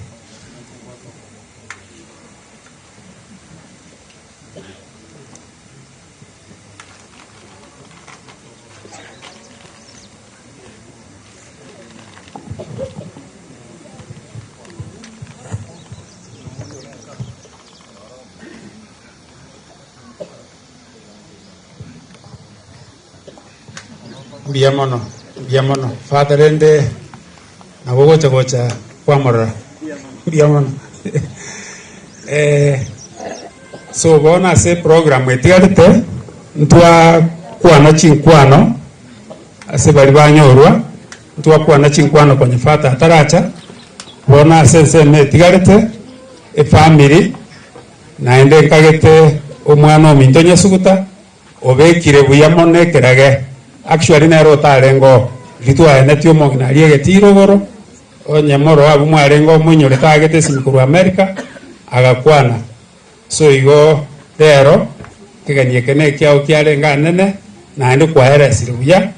Mbuya mono, mbuya mono. Father rende nabo ogocha gocha kwamorora. Mbuya mono. Eh, so bono ase eprogram etigarete, ntwakwana chinkwano ase baria banyorwa, ntwakwana chinkwano konya Father ataracha, bono ase ensemo etigarete, efamiri, naende nkagete omwana ominto Nyasuguta, Obekire buya mono ekerage, actually nere otarenge oo, riria twaenetie omong'ina aria egetiro igoro, onye moro abwo mwarenge oo moinyorete aagete esimi korwa America, agakwana. So igo rero, ekegeni eke na ekiao kiarenge anene, naende kwaeresire buya,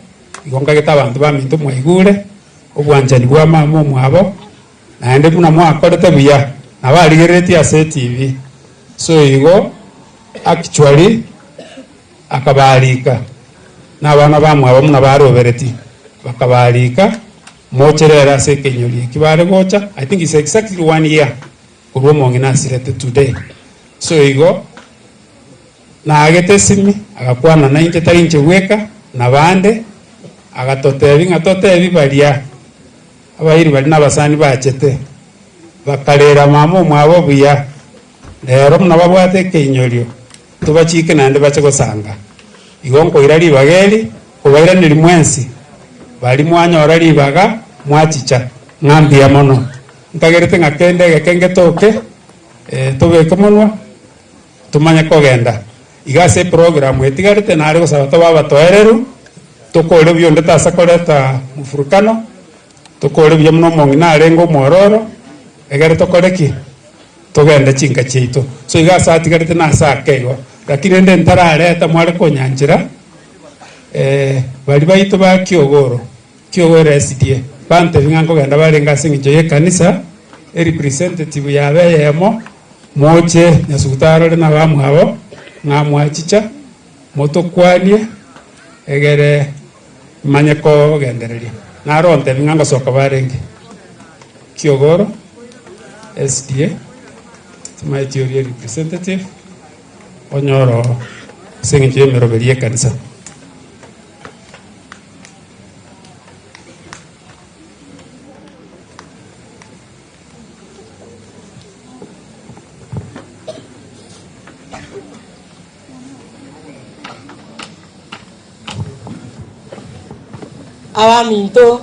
igo nkagete abanto baminto mwaigure, obwanchani bwa mama omwabo, naende buna mwakorete buya, nabo arigereretie ase etv. So igo. Actually akabarika na abana bamwabo buna barobereti bakabarika moche rero ase ekenyori eki bare gocha I think it's exactly one year korwa omong'ina asirete today so igo naagete esimi agakwana nainche tari inche bweka na bande agatotebi ng'a totebi baria abairi baria na abasani bachete bakarera mama omwabo buya. Rero buna babwate ekeinyorio, tobachike naende bache gosanga. Igo nkoira ribaga eri kobairaneria mwensi baria mwanyora ribaga mwachicha, ng'a mbuya mono. Nkagerete ng'a kende egeke ngetoke, tobeke monwa, tomanye kogenda. Iga ase eprogram etigarete nare gosaba tobe abatoereru, tokore buya onde tasa koreta mfurukano, tokore buya buna omong'ina arenge omwororo, egere tokore ki? Togende chinka chiaito. So iga ase atigarete nase ake igo. Lakini rende ntarareta mware konyanchera eh, baria baito ba Kiogoro, Kiogoro SDA, bantebia ng'a nkogenda barenge ase eng'encho y'ekanisa, erepresentative yabo eyemo, moche Nyasuguta arore na abamwabo, ng'a mwachicha, motokwanie, egere manye kogendereria. Naro ontebia ng'a ngosoka barenge Kiogoro. SDA, timaeti oria representative, onyore oo ase eng'encho y'emeroberi y'ekanisa. Abaminto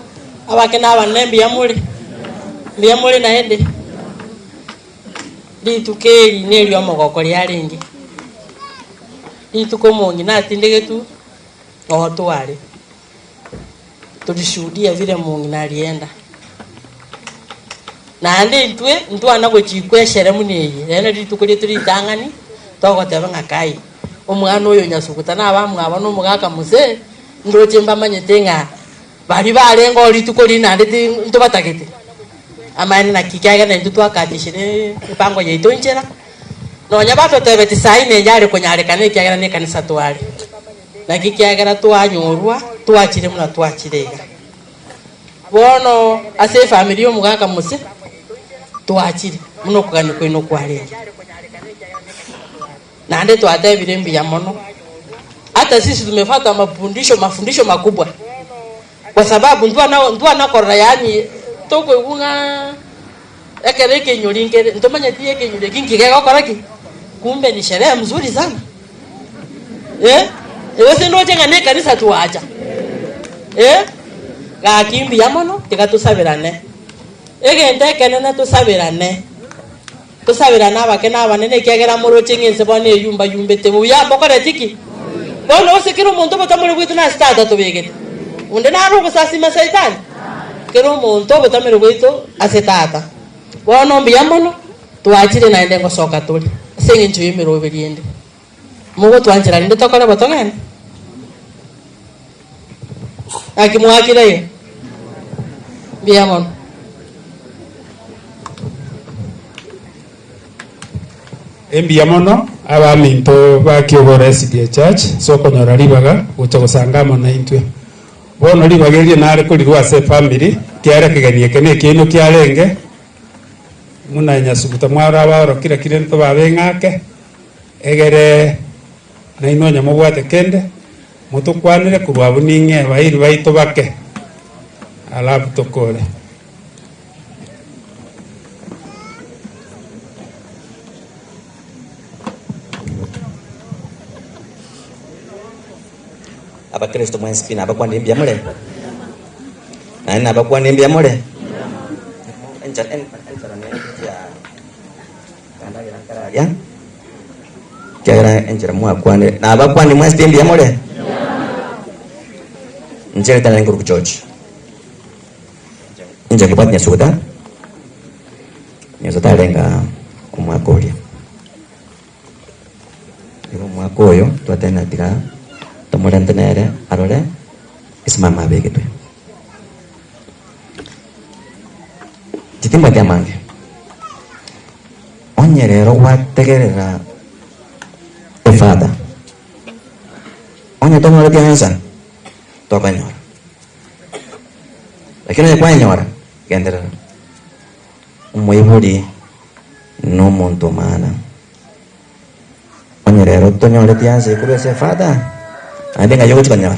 abake na abanene mbuya more? Mbuya more naende? Rituko eri neri'omogoko riarenge, rituko omong'ina atindegetwe ogotware, torishuhudia vile omong'ina arienda. Naende intwe ntwana gochikwa eshere buna eye, rero nari rituko riaito ritang'ani, togoteba ng'a kai, omwana oyo Nyasuguta na abamwabo na omogaka Mose, ndoche mbamanyete ng'a baria barenge oo rituko riria naende ti ntobatagete. Amaene naki ekiagera naintwe twakatishire epango yaito inchera, nonya batotebeti saii nenye are konyarekana ekiagera na ekanisa tware. Naki ekiagera twanyorwa, twachire buna twachire iga. Bono ase efamiri y'omogaka Mose twachire buna okogania kwaino kwarenge, naende twatebire mbuya mono. Hata sisi tumefata mafundisho mafundisho makubwa kwa sababu ntwana ntwana korora yaani tokoigwa ng'a ekero ekenyori nkere ntomanyeti ekenyori eki nki gegokora ki? Kumbe ni sherehe mzuri sana eh, gose ndoche ng'a na ekanisa twacha eh, gaki mbuya mono tiga tosaberane, egento ekenene tosaberane, tosaberane abake na abanene ekiagera moroche ng'a ense bono eyumba yumbete buya mbokoreti ki? Bono gose kera omonto obotamore bwaito nase tata tobegete, onde nare ogosasima saitani? Kera omonto obotamere bwaito ase tata. Bono mbuya mono. Twachire naende ngosoka tore ase engencho y'emeroberi ende. Mogotwanchera rende tokore bo togende? Naki mwakire iga? Mbuya mono. Embuya mono abaminto ba Kiogoro SDA Church ase okonyora ribaga gocha gosanga amo naintwe. Bono ribaga erio nare korirwa ase efamiri, kiare ekegeni eke nekiaino kiarenge, Buna nyasuguta mwarabaorokia kire ntobabe ng'ake, egere nainwe onye mobwate kende, motokwanere korwa abwo ning'e abairi baito bake, alafu tokore. Abakristo mwensi pi nabakwanire mbuya more? Naende nabakwanire mbuya more? Enchara enchara nengiya kandagera nkararia, ekiagera enchera mwakwanire, nabakwanire mwensi pi mbuya more? Inche ritang'ani nkorwa George. Inche nkobwati Nyasuguta, Nyasuguta arenge omwaka oria. Igo omwaka oyo twatebire tiga tomorente nere arore esimama abegetwe. Inche timbwati amange, onye rero gwategerera efather, onye tonyoreti answer, tokonyora. Lakini onye kwanyora, genderera. Omoibori nomonto omana. Onye rero tonyoreti ase korwa ase efather, naende ng'ai ogochi konyora?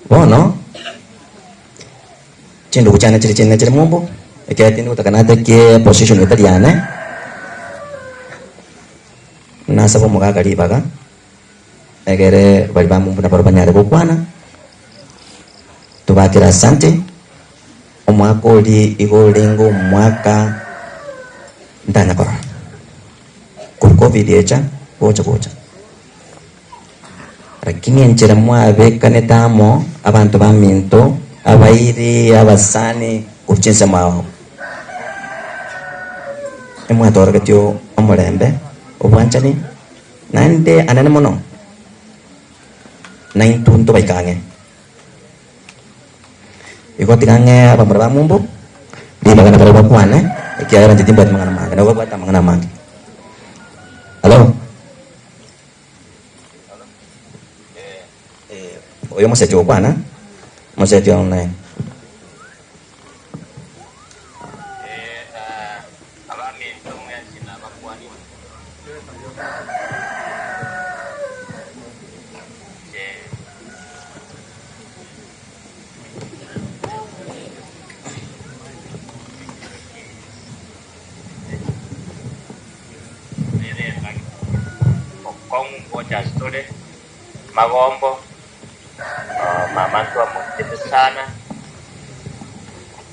Bono, chindugu chiane chire chinene chire mombo, ekiagera tindi gotaka natake position etari yane, nasaba omogaka ribaga, egere baria ba mombo nabarabwo banyare gokwana, Tobakere asante, omwaka oria igo orenge omwaka ntanya korora. Korwa covid echa gocha gocha. Lakini enchera mwabekanete amo abanto baminto, abairi, abasani korwa chinsemo ao, emwatorogetie omorembe, obwanchani, naende anene mono naintwe ntobaike ang'e. Igo tiga ng'ee abamura ba mumbu ribaga nabarabwo bakwane, ekiagera inche timbwati mang'ana mange, nabo babwate amang'ana amange. Hallo? Oyo omosecha ogokwana, omosecha one. Bokong'u ngocha ase tore, magombo, mama ntwamochete sana,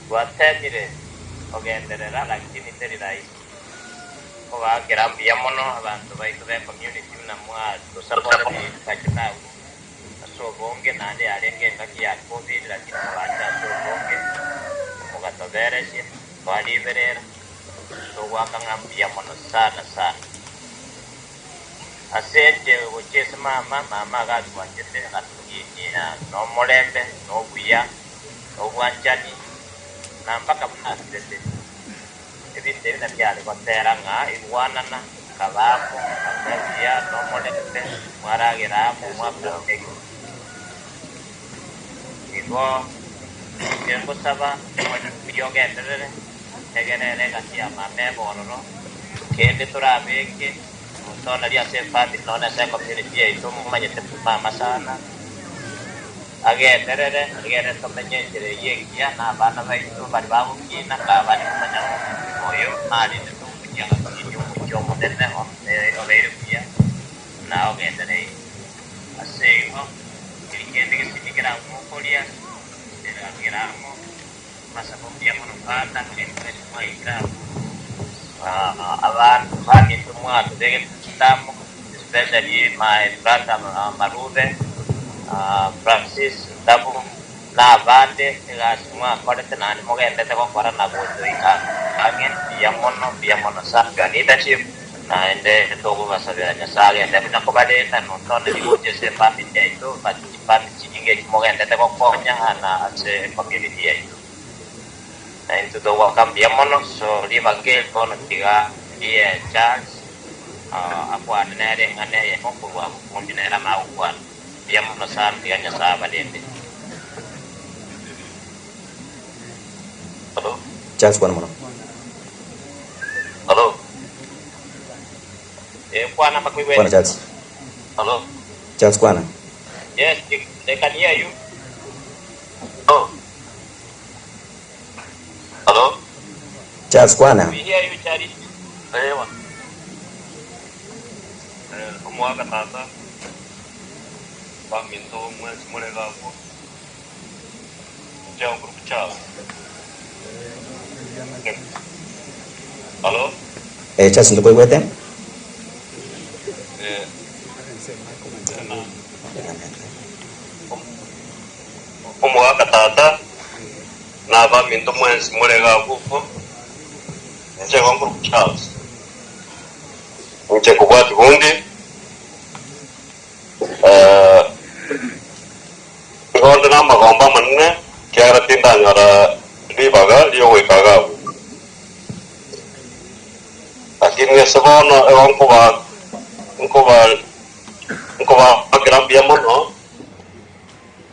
twatemire kogenderera lakini teri rahisi. Nkobaakera mbuya mono abanto baito be community buna mwatosaporete twachete agwo ase obonge naende yarenge engaki ya covid lakini mogacha ase obonge mogatoberesia twariberera togoaka ng'a mbuya mono sana sana. Ase inche gochia ase mama, mama agatwanchete agatoginyia nomorembe, nobuya, nobwanchani, na mpaka buna asirete. Ebinto ebi nabiare gotera ng'a igwanana, kaba amo, kabe buya, nomorembe, mwaragera amo, mwakora ekegima. Igo inche ngosaba omorembe oria ogenderere, tegerere egati ya mama ebe ororo, kende torabeke otonaria ase efamiri nonya ase ecommunity yaito momanyete mama sana, agenderere egere tomenye enchera eyio engiya na abana baito baria bagokina kabare komanya ng'a omogima oyo narendete omochie agakinia omochie omonene obeire buya na ogendereire. Ase igo, keri kende gesini keramokoria, kera amo. Amasabo mbuya mono Tata, ense mwaikire abwo. Abanto baminto mwatobegete amo, especially my brother Marube, Francis Ntabu, na abande, egasi mwakorete naende mogendete gokora na gotoika ang'e, mbuya mono, mbuya mono sana. Your leadership, naende tokobasabera Nyasae agende buna kobarenda not only gocha ase efamily yaito but chifamily chinyinge echi mogendete gokonya na ase ecommunity yaito. Na intwe togoaka mbuya mono so ribaga eri bono tiga riye Charles akwane nere eng'ana eyemo korwa bokundi nere amanye gokwana. Mbuya mono sana tiga Nyasae abarende. Hello. Charles kwana mono. Hello. Eh, kwana mbakoigwete. Kwana Charles. Hello. Charles kwana. Yes, they can hear you. Hello. Hello. Charles kwana. We hear you, Charlie. Ewa. Eh, omwaka tata. Baminto mwensi more iga agwo, inche nkoruku Charles. Hallo? Eh, Charles ntokoigwete? Eh, omogaka tata na abaminto mwensi more iga agwo, inche igo nkoruku Charles. Inche nkobwati bundi. Nigo onde namagombo amanene, ekiagera tindanyora ribaga ri'ogoika iga agwo. Lakini ase bono igo nkoba nkoba nkobaakera mbuya mono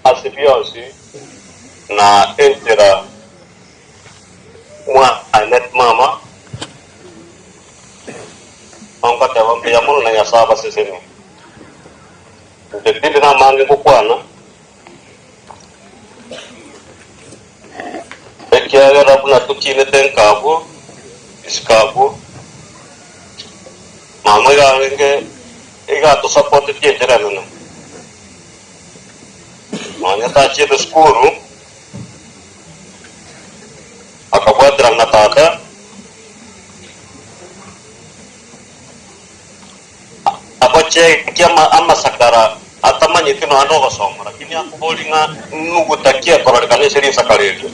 ase bionsi na enchera mwaanete mama, Nogoteba mbuya mono na Nyasae abasesenie. Inche tindi namange ngokwana, ekiagera buna tokinete nkabwo isiko abwo, mama iga arenge iga atosapotetie enchera enene. Nonya tachiete sukuru, akabwaterana na tata. Agochekia amasakara atamanyeti nonya nogosoma, lakini akoboria ng'a nuguta ki ekororekana ase risakara erio.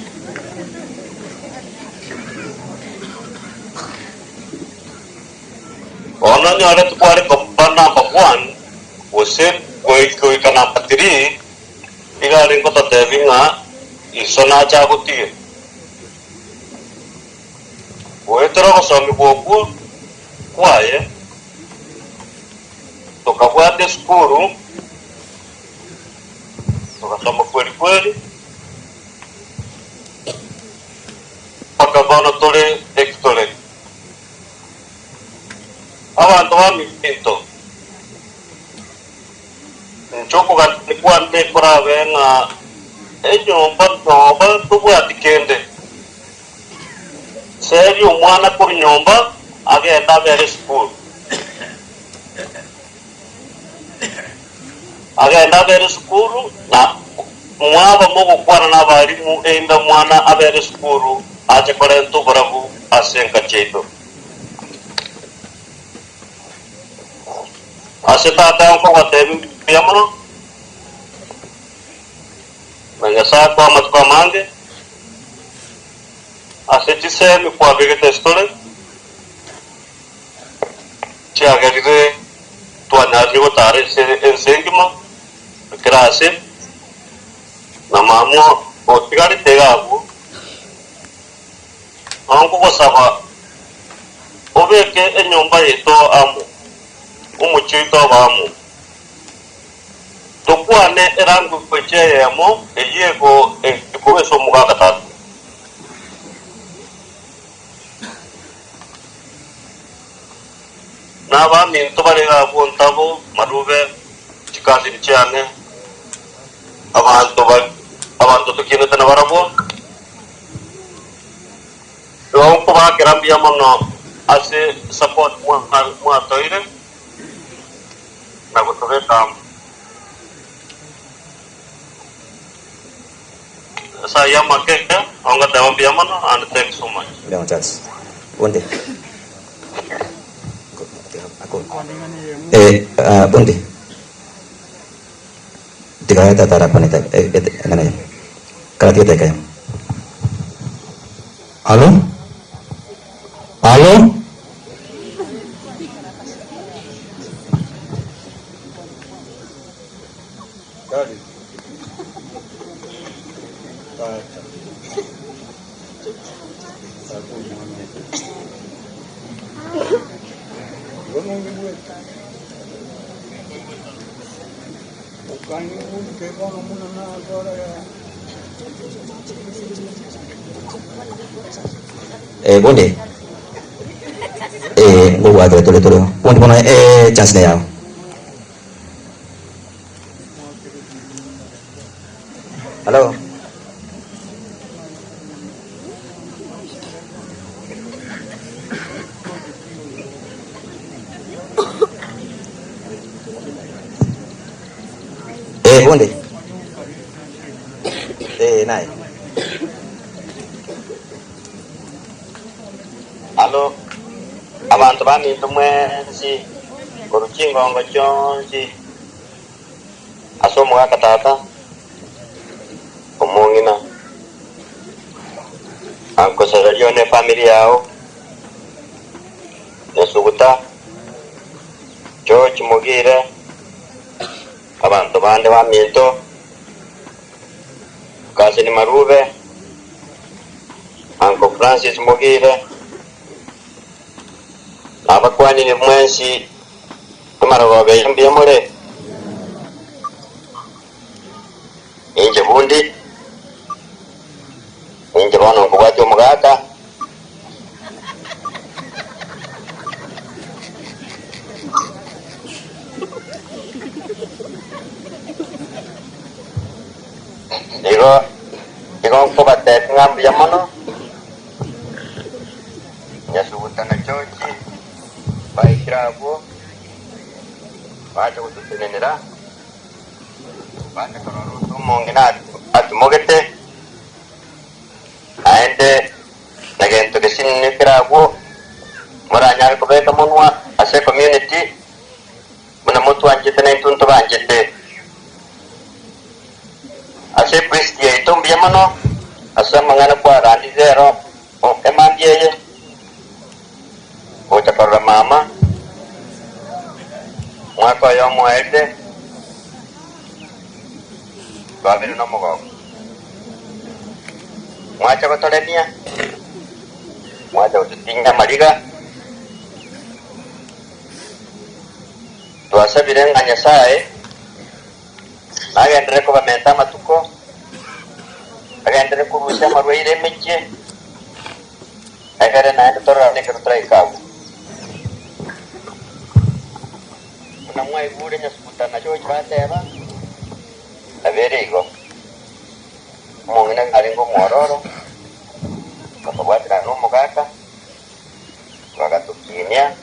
Bono onyorete kware koba number one gose goika number three, iga arenge gototebia ng'a iso nache agotige. Goetera ogosomigwa okwo kwaye, tokabwata esukuru, togasoma kweri kweri, mpaka bono tore eki tore. Abanto baminto, inche okogania kwane korabe ng'a enyomba noba tobwati kende. Seria omwana korwa nyomba agende abere esukuru. Agende abere esukuru na mwaba mogokwana nabarimu erinde omwana abere esukuru ache korenta oborabu ase enka chiaito. Ase tata nkogoteebia mbuya mono, na Nyasae akoe amatuko amange. Ase chisemi kwabegete esitore, chiagerire twanyarire gotara ase ense engima, kera ase, na mama otigarete iga abwo, nao nkogosaba obeke enyomba yaito amo, omochie oito obe amo. Tokwane elanguage eyemo eyio ekorwa ase omogaka tata. Na abaminto bare iga abwo ntabo marube chikasini chiane, abanto abanto tokinete nabarabwo, igo nkobaakera mbuya mono ase support mwatoire. na gotobeka amo. Ase ayio amake, nabo ngoteba mbuya mono and thanks so much. Mbuya mono Charles. Bonde. Eh, ah, bonde. Tiga tata arakwane ta eh, eh, eng'ana eyemo. Karatige edageka eyemo. Alo? Alo? Eh, bonde. Eh, ngogwakera tore tore. Bonde bono eh chance ne yao. Hello. Eh, bundi. Eh, naye. Alo, abanto baminto mwensi, korwa chingongo chionsi ase omogaka tata, omong'ina, Uncle Cesario ne efamiri yao, Nyasuguta, George Mogire, abanto bande baminto, Cousin Marube, Uncle Francis Mogire, na abakwanire mwensi amarogoba eye mbuya more? Inche bundi, inche bono nkobwatia omogaka. Igo igo nkobatebia ng'a mbuya mono, Nyasuguta na George baikire abwo, bacha gototenenera, bacha korora ase omong'ina atimogete. Naende na gento gesinini kere agwo moranyare kobeka monwa ase ecommunity buna motwanchete naintwe ntobanchete. Ase epriest yaito mbuya mono ase amang'ana kwarandire rero emambia eye gocha korora mama omwaka oyomo oerire twabire nomogoko. Mwacha gotoremia, mwacha gototinyia amariga. Twasabire ng'a Nyasae nagenderere kobamenta amatuko, agenderere korusia amarwaire emechie, egere naende tororane ekero toraike agwo. Buna mwaigure Nyasuguta na George bateba, Nabere igo. Omong'ina arenge omwororo, bakabwaterana nomogaka, bagatokinia,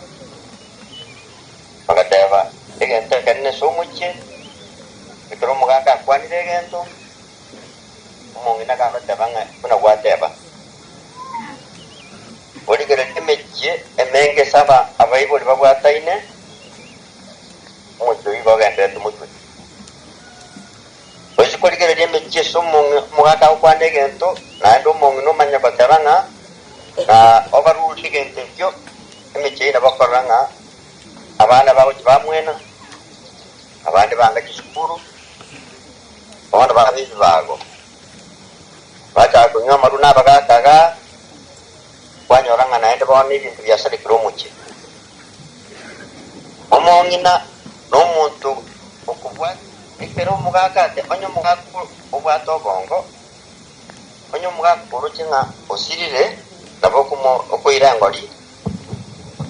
bagateba egento ekenene ase omochie. Ekero omogaka akwanire egento, omong'ina agateba ng'a buna gwateba. Origererie emechie emenge ase abaibori babwataine, omochie oyio igo ogendererete motwe. Oise korigereria emechie ase omogaka agokwana egento, naende omong'ina omanye goteba ng'a na obarurie egento ekio, emechie eyio nabo okorora ng'a abana bagochia bamwena, abande banga chisukuru, bono baba ebibago, bachaka konywa amarwa na abagaka igaa, kwanyora ng'a naende bono ebinto biasarekire omochie. Omong'ina nomonto okobwata. Ekero omogaka ate, onye omogaka obwate obongo, onye omogaka oroche ng'a osirire, nabo okoira engori,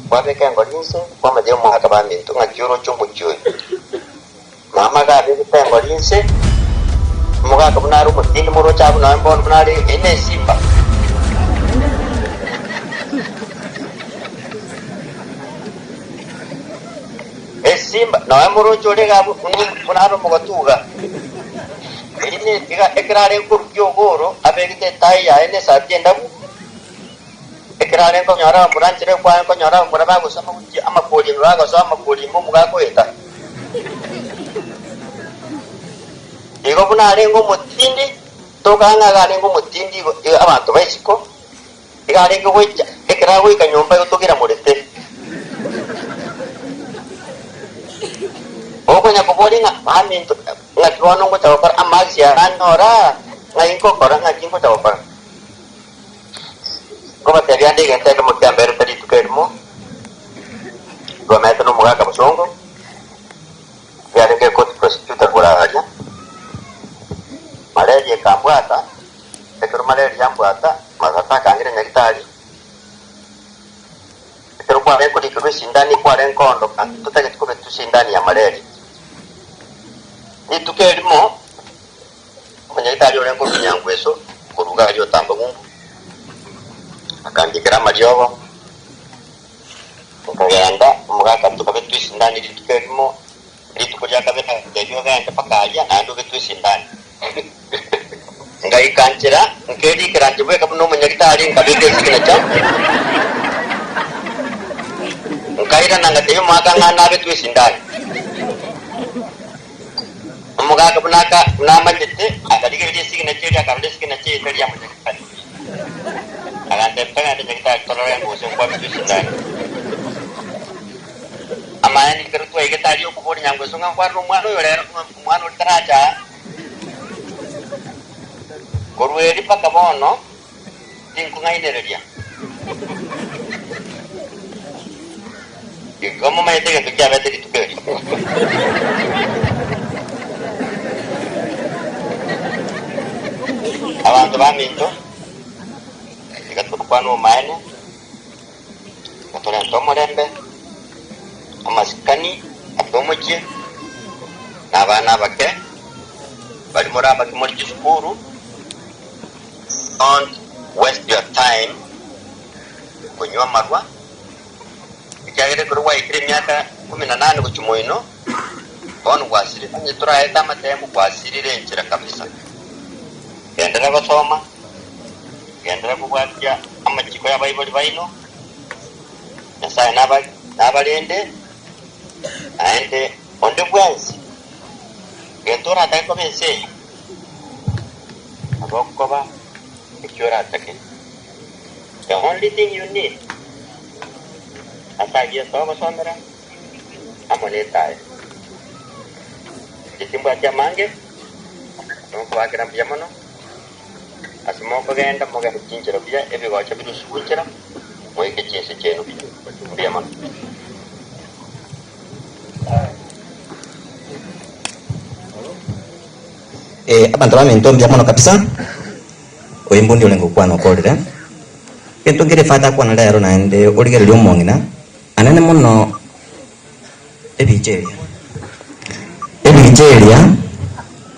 kwabeka engori inse, kwamanyia omogaka baminto ng'aki oroche omochie oyo. Mama iga abegete engori inse, omogaka buna are omotindi moroche abwo nonya bono buna are eye nesimba. Esimba, nonya moroche ore iga abwo buna are omogotu iga. Eri ne iga ekero arenge korukia ogoro, abegete etai yaye na esati endabu, ekero arenge konyora abamura nchera ekwo arenge konyora abamura bagosoma gochia amakori ime bagosoa amakori ime omogaaka oeta. Igo buna arenge omotindi, tokora ng'a iga arenge omotindi igo abanto ba isiko, Iga arenge goicha, ekero agoika nyomba igo togiramorete. Okonya koboria ng'a baminto, ng'aki bono ngocha gokora amagisi aya nanyora, ng'ai ngokora, ng'aki ngocha gokora. Nkobatebia ande egento ekemo kiamberete rituko erimo, twamenyete nomogaka bosongo, riarenge court prosecutor koraria, malaria ekambwata. Ekero malaria yambwata, matata akangira nyagitari. Ekero kwarenge korikerwa esindani kwarenge koondoka, totageti kobetwa esindani ya malaria. Rituko erimo, omonyagitari orenge korwa Nyangweso, korwa iga aria Otamba ng'umbu, akandikera amariogo, nkagenda, omogaka tokabetwa esindani rituko erimo. Rituko ria kabere agantebia, Ogende mpaka aria, naende ogetwe esindani. Ngaika nchera, nkerikera inche bweka buna omonyagitari, nkabeka esignacha. Nkairana ngatebia omogaka ng'a nabetwe esindani. Omogaka buna aka buna amanyete, akarigereria esignacha eria, akarora esignacha eye tari ya monyagitari oria. Agantebia, Togende nyagitari torore gose nkwabetwe esindani. Amaene ekero twaigete aria okoboria nyangweso ng'a nkwarire omwana oyo rero, ng'a omwana oria taracha aa. Korwa erio mpaka bono tinkong'ainereria. Igo momanyete egento kiabete rituko erio. Abanto baminto, tiga tokwane obomaene. na torente omorembe, amasikani ase omochie, na abana abake baria more abake more chisukuru, don't waste your time konywa amarwa, ekiagera ekero gwaikire emiaka kumi na nane gochia moino, bono gwasirire, onye toraete amatemu gwasirire enchera kabisa. Genderera gosoma, Genderera kobwatia amachiko y'abaibori baino, Nyasae nabarende, naende onde bwensi gento oratake koba ense eye, nabo okoba ekio oratake. The only thing you need ase ayio ase ogosomera amo netaya. Inche timbwati amange, nokobakera mbuya mono. Ase mokogenda mogende chinchera buya, ebigocha birusigwe nchera, moike chinse chiaino buya. Mbuya mono. Eh, abanto baminto mbuya mono kabisa, oyo mbundi orenge gokwana okorire, gento nkere father akwana rero naende origereria omong'ina, anene mono Ebicha eria. Ebicha eria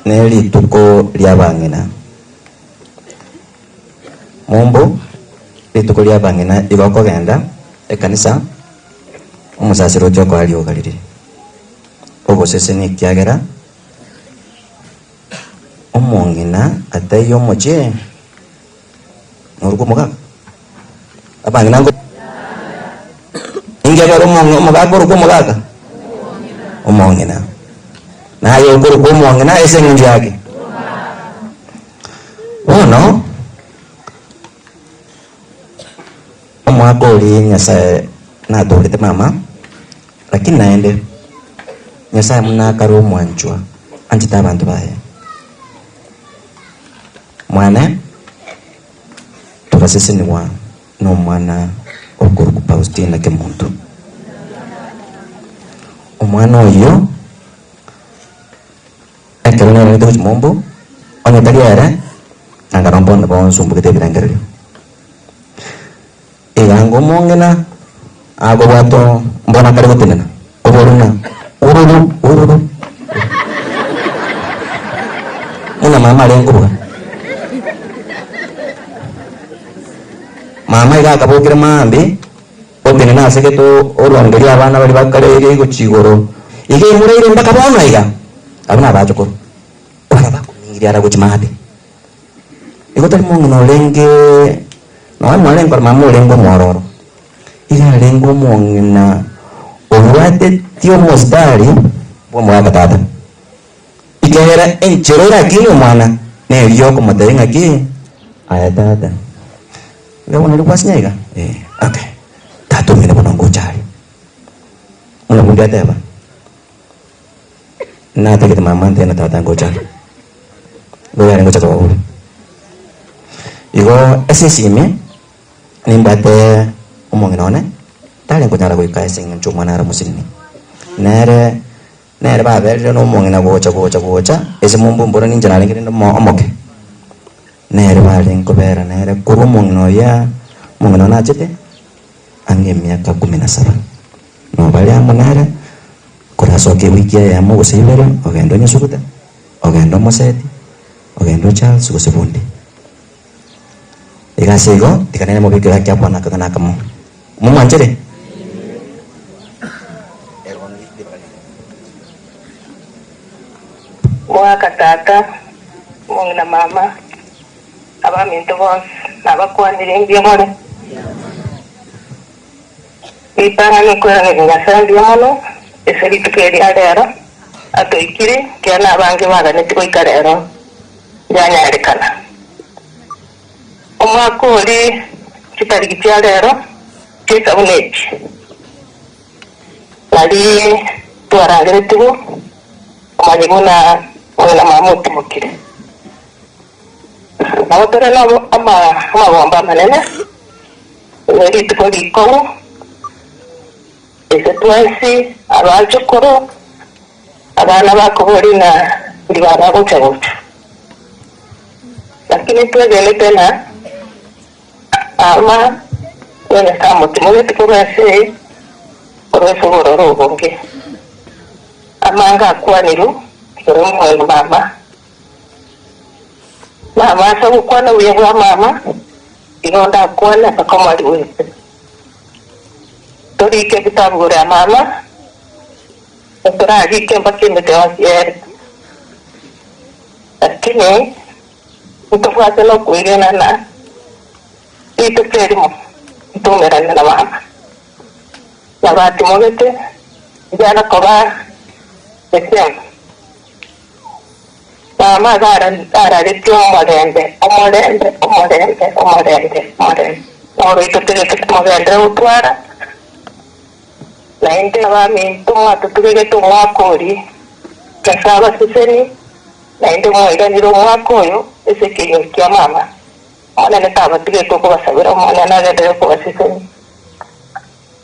ne rituko ri'abang'ina. Mombo, rituko ri'abang'ina igo okogenda ekanisa, omosasiro oche okoa rioga riria. Ogosesenia ekiagera omong'ina ataiyo omochie, Norokwo omogaka? Abang'ina nko Ninki ekero omong'ina omogaka orokwa omogaka? Omong'ina. Naye okorokwa omong'ina ase eng'encho yake? Bono, omwaka oria Nyasaye natorete mama, lakini naende, Nyasaye buna akare omwanchwa, anchete abanto baye. Mwane, togasesenigwa nomwana okorokwa Faustina Kemunto. Omwana oyio, ekero nairarete gochia mombo, onye tari ere, nanga nomba onde bonsumbugete ebirengererio. Iga omong'ina akobwata mbona akare gotenena, oborwe ng'a ururu ururu buna mama arenge kobuga. Mama iga akabokire maambia, otenena ase gete orongeria abana baria bakare gochia igoro, iga emoraire mpaka bono iga, abwo nabachokoro, abana bakomingiria ara gochia maate. Igo tari mong'ina orenge, nonya mwarenge korora mama orenge omwororo, iga arenge omong'ina obwatetie omositari bw'omogaka tata. Ekiagera enchera orakinie omwana, neri okomotebia ng'aki, aye tata, iga bono oria gwasinya iga, eh, okay, tata omino bono ngocha are. Buna bundi ateba. Natagete mama ante na tata ngocha are. Igo yarenge gocha koba bobe. Igo ase esimi, nimbwate omong'ina one, tare konyara goika ase eng'encho omwana are omosinini. Nere, nere baberire na omong'ina gocha gocha gocha, ase mombumbura ninche narenge rende omo omoke. Nere barenge kobera nere korwa omong'ina oria, omong'ina one achete, ang'e emiaka kumi na saba. Nobare amo nere, Korasoke ewiki eyemo gose ibere, ogende onyesugute, ogende omoseti, ogende o Charles gose bundi. Iga ase igo, tiga nere mobekere gaki akwane akang'ana akamo. Momwanchere? Omogaka tata, omong'ina mama, abaminto bonsi, nabakwanire mbuya more. Ritang'ani nkoiraneria Nyasae mbuya mono ase rituko eri ria rero atoikire, ekiagera nabange baganetie goika rero yanyarekana. Omwaka oria chitariki chia rero chi'esabuni echi, nari twarangeretigwe omanye buna omong'ina mama otimokire. Nabo tore namagomba amanene, ne rituko rikong'u, ase twensi abachokoro, abana bakoboria ng'a ndiba bagocha gocha. Lakini twegenete ng'a ama bwa Nyasae amotimogeti korwa ase eye, korwa ase obororo obonge. Amange akwanirwe igoro y'omong'ina mama. Mama ase ogokwana buya bwa mama, igo ndakwane mpaka omwari bw'ense. Torike ebitabu igoro ya mama, torarike mpaka emete yonsi ere. Lakini ntobwate nokwegena na rituko erimo ntoumerane na mama. Na batimogete, ndiana koba the same. Mama araretie omorembe, omorembe, omorembe, omorembe, omorembe. Noroito togete komogenderera gotwara, naende abaminto mwatotugegete omwaka oria, Nyasae abasesenie, naende mwairanire omwaka oyo ase ekenyoro kia mama. Omonene tabatigete okobasabera, Omonene agenderere kobasesenia.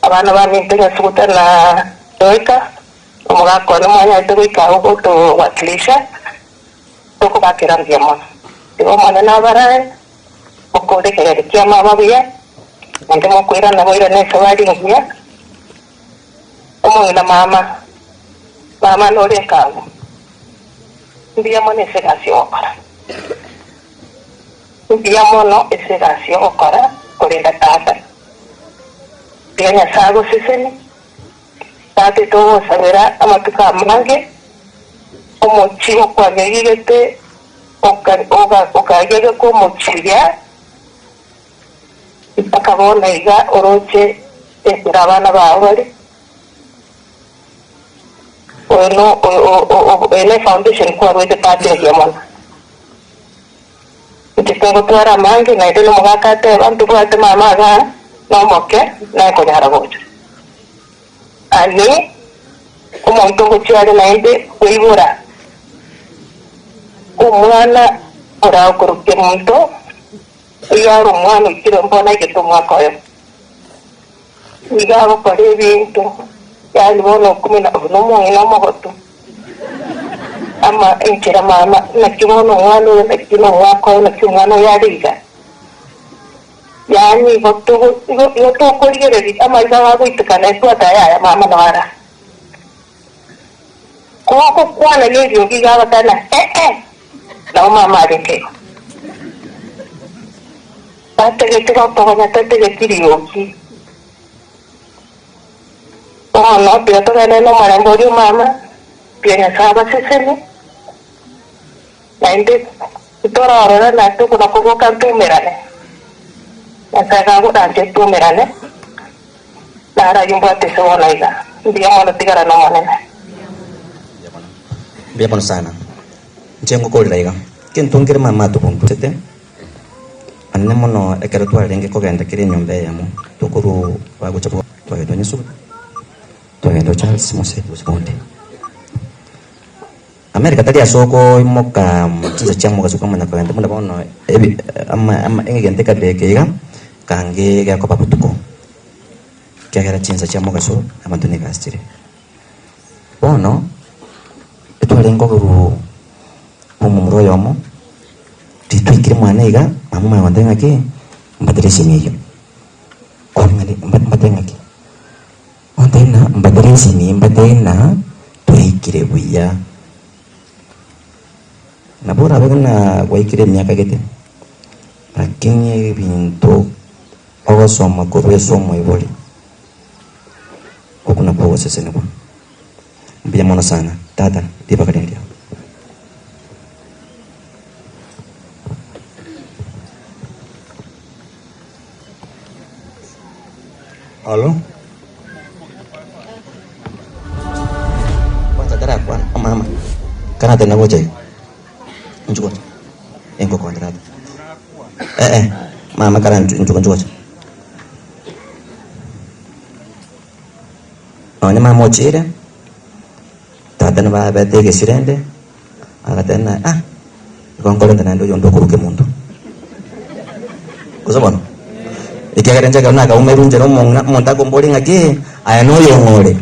Abana baminto Nyasuguta na Joika. Omogaka one mwanyarete goika agwo gotowakilisha, tokobakera mbuya mono. Igo Omonene abarae, mokore ekerero ki'amaba buya, naende mokoirana moirane esabari engiya. Omong'ina mama, mama nore nka agwo. Mbuya mono ase egasi ogokora. Mbuya mono ase egasi ogokora korenda tata. Tiga Nyasae agosesenie. Tata togosabera amatuko amange, omochie okwanyegigete okagegeka omochie mpaka bono iga oroche enchera abana bao bare. Oyo ne foundation kwaruete Tata engiya mono. Inche tingotwara amange, naende nomogaka ateba, Ntobwate mama igaa, nomoke, naye konyara gocha. Ani omonto ogochia are naende koibora omwana oraokorokia omonto, oyio are omwana oikire mbono aigete omwaka oyomo. Nigo agokora ebinto, yaani bono okumina buna omong'ina omogotu. Ama enchera mama, naki bono omwana oyo naki na omwaka oyo naki omwana oyo are iga. Yaani igo togo igo igo tokorigereria amaiso aya agoitekana etwate yaya mama naro ara. Kogokwana neriogi iga agoteba ng'a eh-eh, nabo mama arenge igo. Tategeti gotogonya, tategeti riogi. Bono tiga togende nomorembe oria omama, tiga Nyasae abasesenie, naende titorarora na tokona koboka ntoumerane. Nyasae gagodanche toumerane, naro ayio mbwate ase bono iga. Mbuya mono tigara n'Omonene. Mbuya mono sana. Inche ngokorera iga, Kento nkere mama atobuntusete, Anene mono ekero twarenge kogenda kera enyomba eyemo, tokorwa bagocha twagenda onye Suguta, twagenda o Charles Mose gose onde. America tari ase okoimoka chinsa chia mogaso kwamanya kogenda buna bono ebi ama ama egento ekabira eke iga, kange gekoba botuko, ekiagera chinsa chia mogaso abanto nigo asire. Bono, etwarenge oboruu bw'omomura oyomo, titwaikire mwane iga, mama omanye gontebia ng'aki, mbatere esimi eyio. Kore ng'a mbatere ng'aki? Ontebia ng'a mbatere esimi, mbatere ng'a twaikire buya. Nabo orabe buna gwaikire emiaka gete, lakini ebinto ogosoma korwa ase omoibori. Okwo nakwo ogosesenigwa. Mbuya mono sana tata, ribaga rinde riao. Alo. Kwanza tarakwana omama kanatena gocha iga inchu gocha engokonde tata eh eh mama kara inchu inchu inchu gocha nonye mama ochire tata nababete egesirende agateba ng'a ah igo nkorente naende oyonde okoruka emonto gose bono ekiagera inche ekero nakaumerwe inche na omong'ina omonto akomboria ng'aki aye noyong'o ore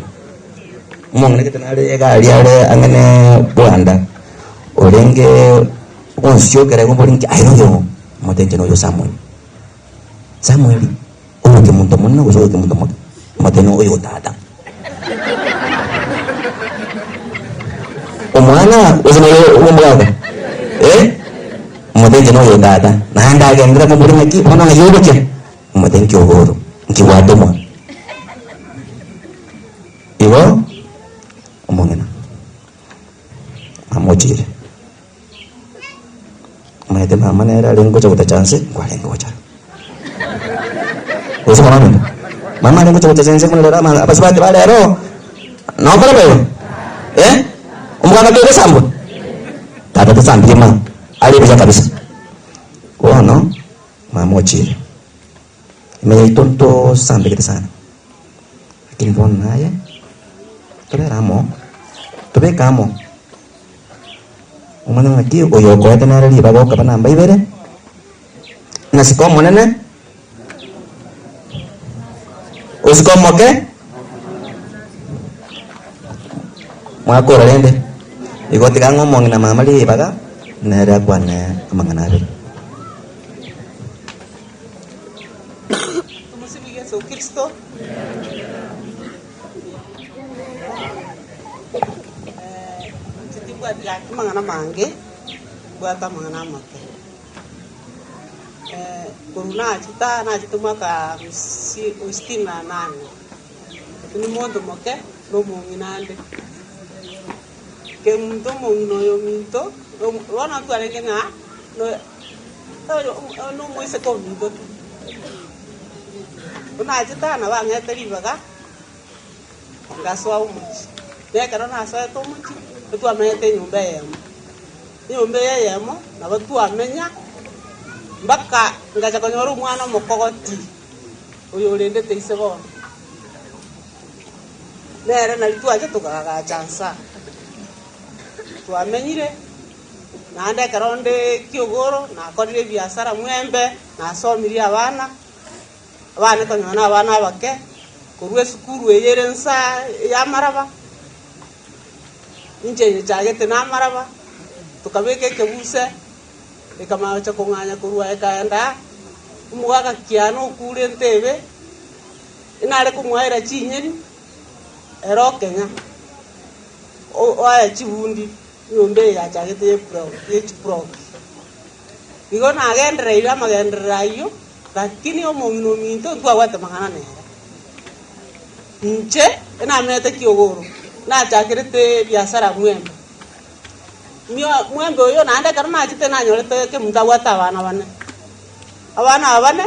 omong'ina gete nare egari are ang'e ne bwanda orenge gonsiokera igo ombori nki aye noyong'o omote inche noyo Samuel Samuel oyo kemonto monene gose oyo kemonto moke omote noyo tata. Omwana gose noyo omogaka eh omote inche noyo tata naende agendere amobori ng'aki bono ng'ai ogochia omote nki ogoro nki gwatomwa igo omong'ina amochire omanyete mama nere arenge gocha gotacha nse nkwarenge gocha gose mama ominto mama arenge gocha gotacha nse buna rero ama abasubati ba rero nokore boigo eh omogaka kegosambwa tata tasambirie mama are buya kabisa bono mama ochire ime yaito ntosambegete sana lakini bono naye tobere amo tobeke amo. Omanye ng'aki oyo okoete nere ribaga okaba namba ibere, nasike omonene, osike omoke, mwakora rende, igo tiga ng'a omong'ina mama ribaga, nere akwane amang'ana abere. Tomosibie Yeso Kristo. Inche timbwati gaki mang'ana mange, mbwate amang'ana amake. Korwa nachete aa nachete mwaka o sitini na nane, intwe monto moke na omong'ina ande. Kemunto omong'ina oyo ominto, bono ntwarenge ng'a na omoiseke ominto tu. Buna nachete aa nabo ang'ete ribaga. Ngasoa omochie, na ekero nasoete omochie, ntwamenyete enyomba eyemo. Enyomba eye eyemo nabo twamenya mpaka ngacha konyora omwana omokogoti, oyo orendete ise bono. Nere nari twacha tokaagacha nsa. Twamenyire, naende ekero nde kiogoro, nakorire ebiasara mwembe, nasomirie abana. Abane konyora na abana abake korwa esukuru eye ere nsa y'amaraba, inche nyechagete na amaraba, tokabeka ekebuse, ekamanya gocha kong'anya korwa ekaenda aa, omogaka kiane okure entebe, nare komoaera chinyeni, ere okenya, oaya chibundi, enyomba eye yachagete ya echiproki. Igo nagendereire amagenderero ayio. Lakini omong'ina ominto ntwabwate mang'ana nere. Inche enamenyete kiogoro, nachakerete ebiasara mwembe. Mwembe oyo naende ekero nachete nanyorete kemunto abwate abana bane. Abana aba bane,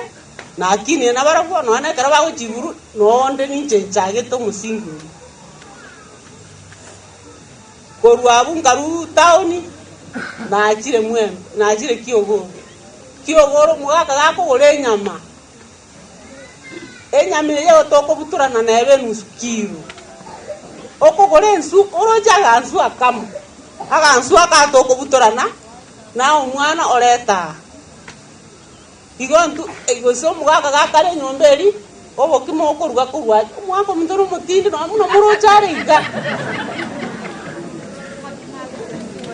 nakinire nabarabwo nonya na ekero bagochia iguru, nonde ninche nchagete omosingi oyio. Korwa abwo nkarwa town, nachire mwembe, nachire kiogoro. Kiogoro omogaka gakogora enyama, enyama eye tokobutorana nebe enusu kilo. Okogora ensu oroche agansu akamo, agansu aka tokobutorana na omwana oreta aa. Igo intwe gose omogaka gakare enyomba eria, obokima okoruga korwa aria, omwaka ominto na omotindi nonya buna moroche are iga.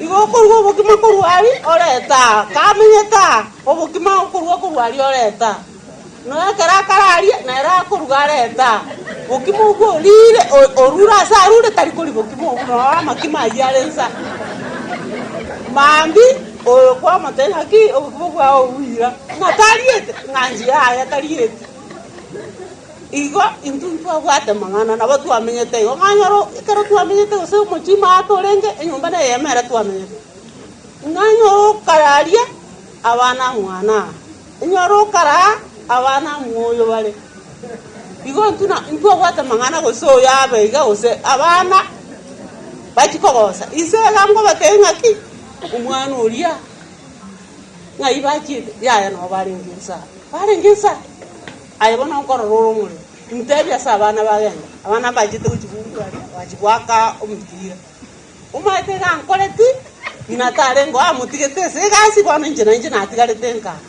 Igo okoruga obokima korwa aria orete aa, kamenyete aa, obokima okoruga korwa aria orete aa. Nonya ekero akare aria, nere akoruga arete aa. Bokima obwo orire orure ase arure tari koria bokima obwo nonya amakima ayio are nsa. Mambia oyo kwamotebia ng'aki obokima bwao obuira, ng'a tariete, ng'a inche yaya tarieti. Igo intwe ntwabwate mang'ana nabo twamenyete igo, ng'anyore ekero twamenyete gose omochie maate orenge, enyomba na eyemo ere twamenyete. Ng'anyore okararia abana mwana aa, enyore okaraa abana mwoyo bare. Igo intwe na intwabwate amang'ana gose oyo abe iga gose abana bachie kogosa. Inse iga nkobatebia ng'aki, omwana oria ng'ai bachiete, yaya nabo barenge insaa, barenge insaa. Aye bono nkorora ore omorero, ntebie ase abana bagenda, abana mbachete gochia bungwa aria, bachia goaka omopira. Omanyete iga ankoreti, ng'ina tarenge oo amotigete ase egasi, bono inche nainche natigarete nkaa.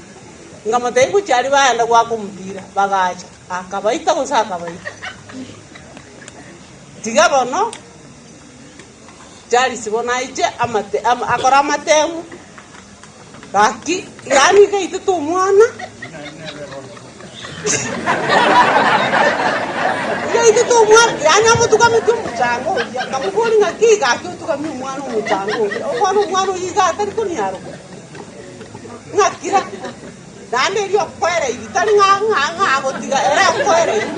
Nkamotebia ngochia aria bagenda goaka omopira, bagacha, akabaita gose akabaita. Tiga bono, Charles bono aiche amate ama akore amatemu, gaki yaani iga aitete omwana, iga aitete omwana yaani amotugameti omochanga oria, nkamobori ng'aki gaki otugamie omwana omochanga oria, bono omwana oyio iga atari koniaroka, ng'aki ra? Naende erio okoereiri, tari ng'a ng'a ng'a agotiga ere akoereiri.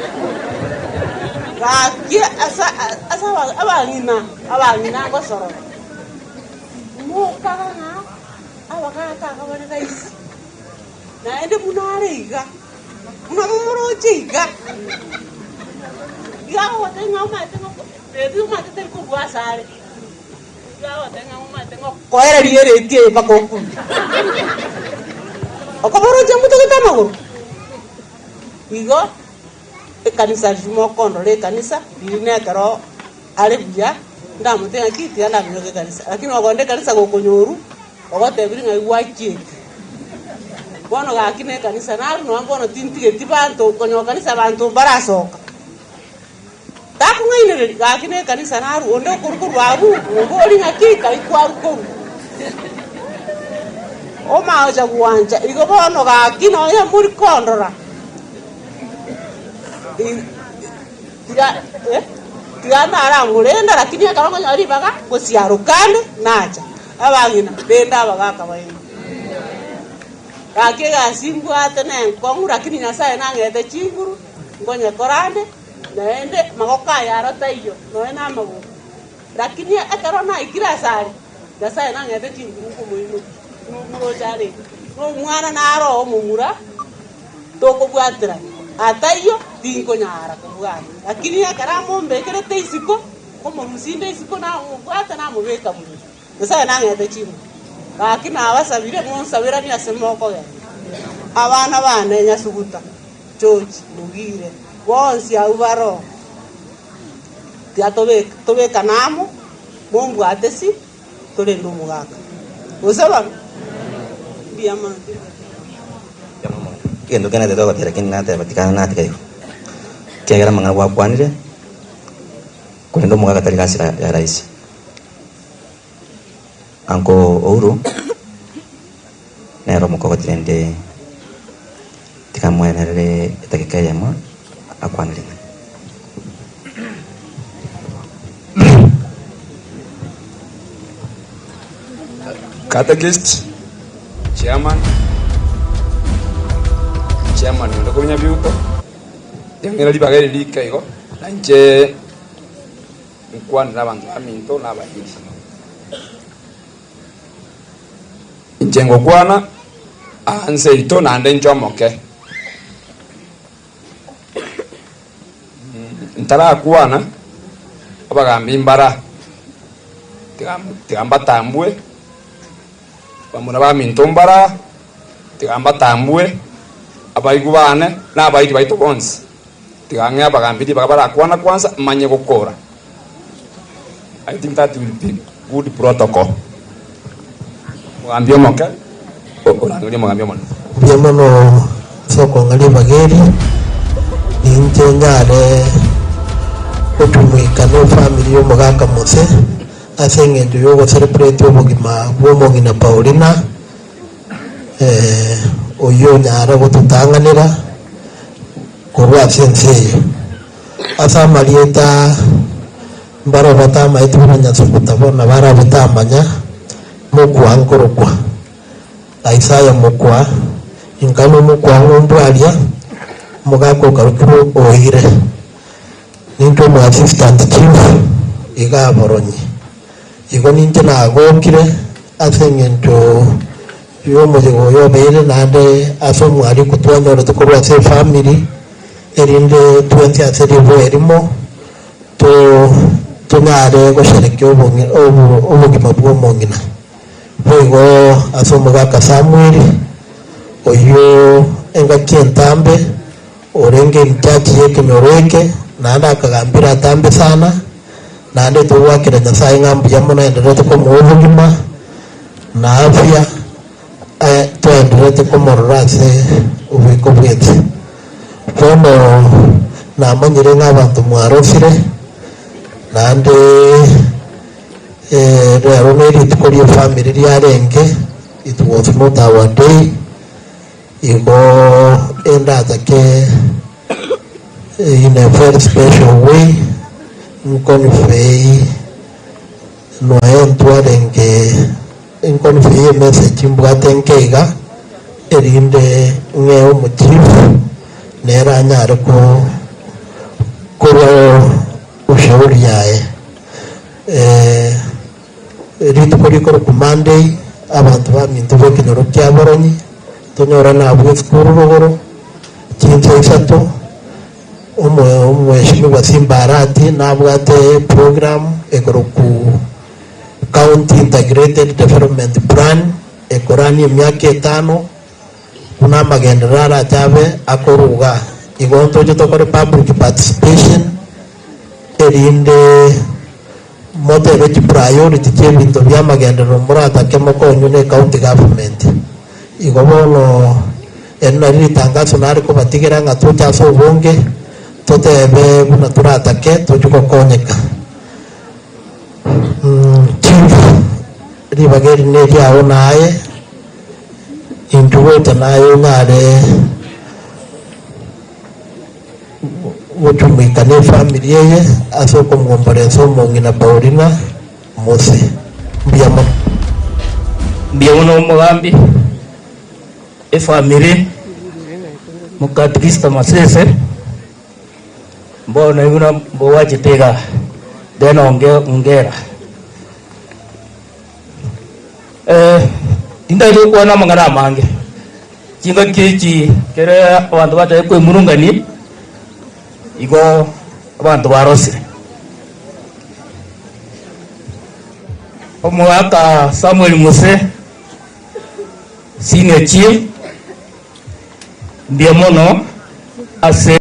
Gaki ase ase abang'ina abang'ina ngosorora, mokaga ng'a abagaka aba bare rahisi, naende buna are iga, buna momoroche iga, iga agogotebia ng'a omanyete ng'a maybe omanyete tari kobua asare. Koereria ereti eye mpaka okure. Okobora oche mbutogete amagoro. Igo ekanisa riria mokondora ekanisa riria nekero are buya ndamotebie ng'aki tiga ndamenyoke ekanisa lakini ogonda ekanisa gokonyorwa ogotebirie ng'ai gwachiete. Bono gaki na ekanisa narwo nonya bono tintigeti banto konyoka kanisa banto mbarasoka. Takong'ainereria, gaki nekanisa narue onde okorwa korwa abwo, moborie ng'aki kai kwarwa korwa. Omaocha gwancha, igo bono gaki nonya mori kondora, tiga eh, tiga naramorenda lakini ekero nkonyora ribaga, gosiaroka ande, nacha. Abang'ina, rende abagaka baino. Gaki egasi mbwate nenkong'u lakini Nyasaye nang'ete chinguru, nkonyekora ande. Naende amagoko aye aro taiyo, nonya namagoro. Lakini ekero naikire asare, Nyasae nang'ete chinguru nkomoimokia, nomoroche are iga. Nomwana naro omomura, tokobwaterana, ataiyo tinkonyara kobwata. Lakini ekero amombekerete isiko, nkomorusia inde isiko namobwata namobeka buya. Nyasae nang'ete chinguru. Gaki nabasabire, monsaberanie ase mokogenda. Abana bane nyasuguta. George Mogire, bonsi abwo baroo, tiga tobeke tobekane amo, mombwate si, torende omogaka. Gose bono? Mbuya mono. Egento kende natete gogotera kende nateba tiga natiga igo, ekiagera amang'ana gwakwanire, korende omogaka tari gasi ya rahisi. Uncle Ouru, nere omokogoti rende tikamwenerere edageka eyemo akwane ring'ana. Catechist, chairman, chairman onde korwa Nyabiuto, riang'ina ribaga eri rike igo, na inche nkwane nabanto baminto na abairi. Inche ngokwana aa nse yaito naende inche omoke. Ntarakwana, abagambi mbara, tiga mbatambue, bamura baminto mbara, tiga mbatambue, abaigwa bane na abairi baito bonsi, tiga ng'e abagambi ribaga barakwana kwansa, manye gokora. I think that will be good protocol. Omogambi omoke orangerie omogambi omonene. Mbuya mono ase okong'a ribaga eri, ninche nyare gochumuika ne efamiri y'omogaka Mose ase eng'encho y'ogocelebrate obogima bw'omong'ina Paulina, oyio onyare gototang'anera korwa ase ense eye. Ase amarieta mbare batamaete buna Nyasuguta bono barabwo tamanya, mokwa nkorokwa Isaya mokwa, inka nomokwa ng'umbu aria, omogaka okarokirwe oire. Nintwe omo assistant chief iga aboronyi. Igo ninche nagokire ase eng'encho y'omoyega oyo obeire naende ase omwariku twanyorete korwa ase efamiri. erinde twensi ase ribuya erimo to tonyare gosherekea obong'i obo obogima bw'omong'ina. Boigo ase omogaka Samweli, oyio engaki entambe orenge in charge y'ekenyoro eke, naende akagambire atambe sana, naende togoakera Nyasae ng'a mbuya mono aendererete komoa obogima na afya, twaendererete komorora ase oboiko bw'ense. Bono namanyire ng'a abanto mwarosire, naende rero nerituko ri'efamiri riarenge, it was not our day, igo endatake in a very special way, nkonvey noe ntwarenge nkonvey emessage mbwate nke iga, erinde ng'ee omochief nere anyare ko korwa ushauri yaye. Rituko rikorokwa Monday, abanto baminto b'ekenyoro kia Boronyi tonyorane abwo esukuru rogoro chinsa isato, Omweshimiwa Simba Arati nabwate eprogram ekorokwa County Integrated Development Plan ekorania emiaka etano buna amagenderero arache abe akoruga. Igo ntoche tokore public participation erinde motebe chipriority chi'ebinto bi'amagenderero moratake mokonywe ne county government. Igo bono eri nario ritangaso nare kobatigera ng'a toche ase obonge totebe buna toratake toche gokonyeka. Chief, ribaga eri neriao naye, intwe gocha naye onyare gochumuika nefamiri eye ase okomwomborensa omong'ina Paulina Mose. Mbuya mono. Mbuya mono omogambi, efamiri, mokatikista Masese, mbono buna mbowachete igaa, then onge ongera. Eh, tindari gokwana amang'ana amange. Chingaki echi kere abanto batari kwemurungania, igo abanto barosire. Omogaka Samuel Mose, senior chief, mbuya mono ase.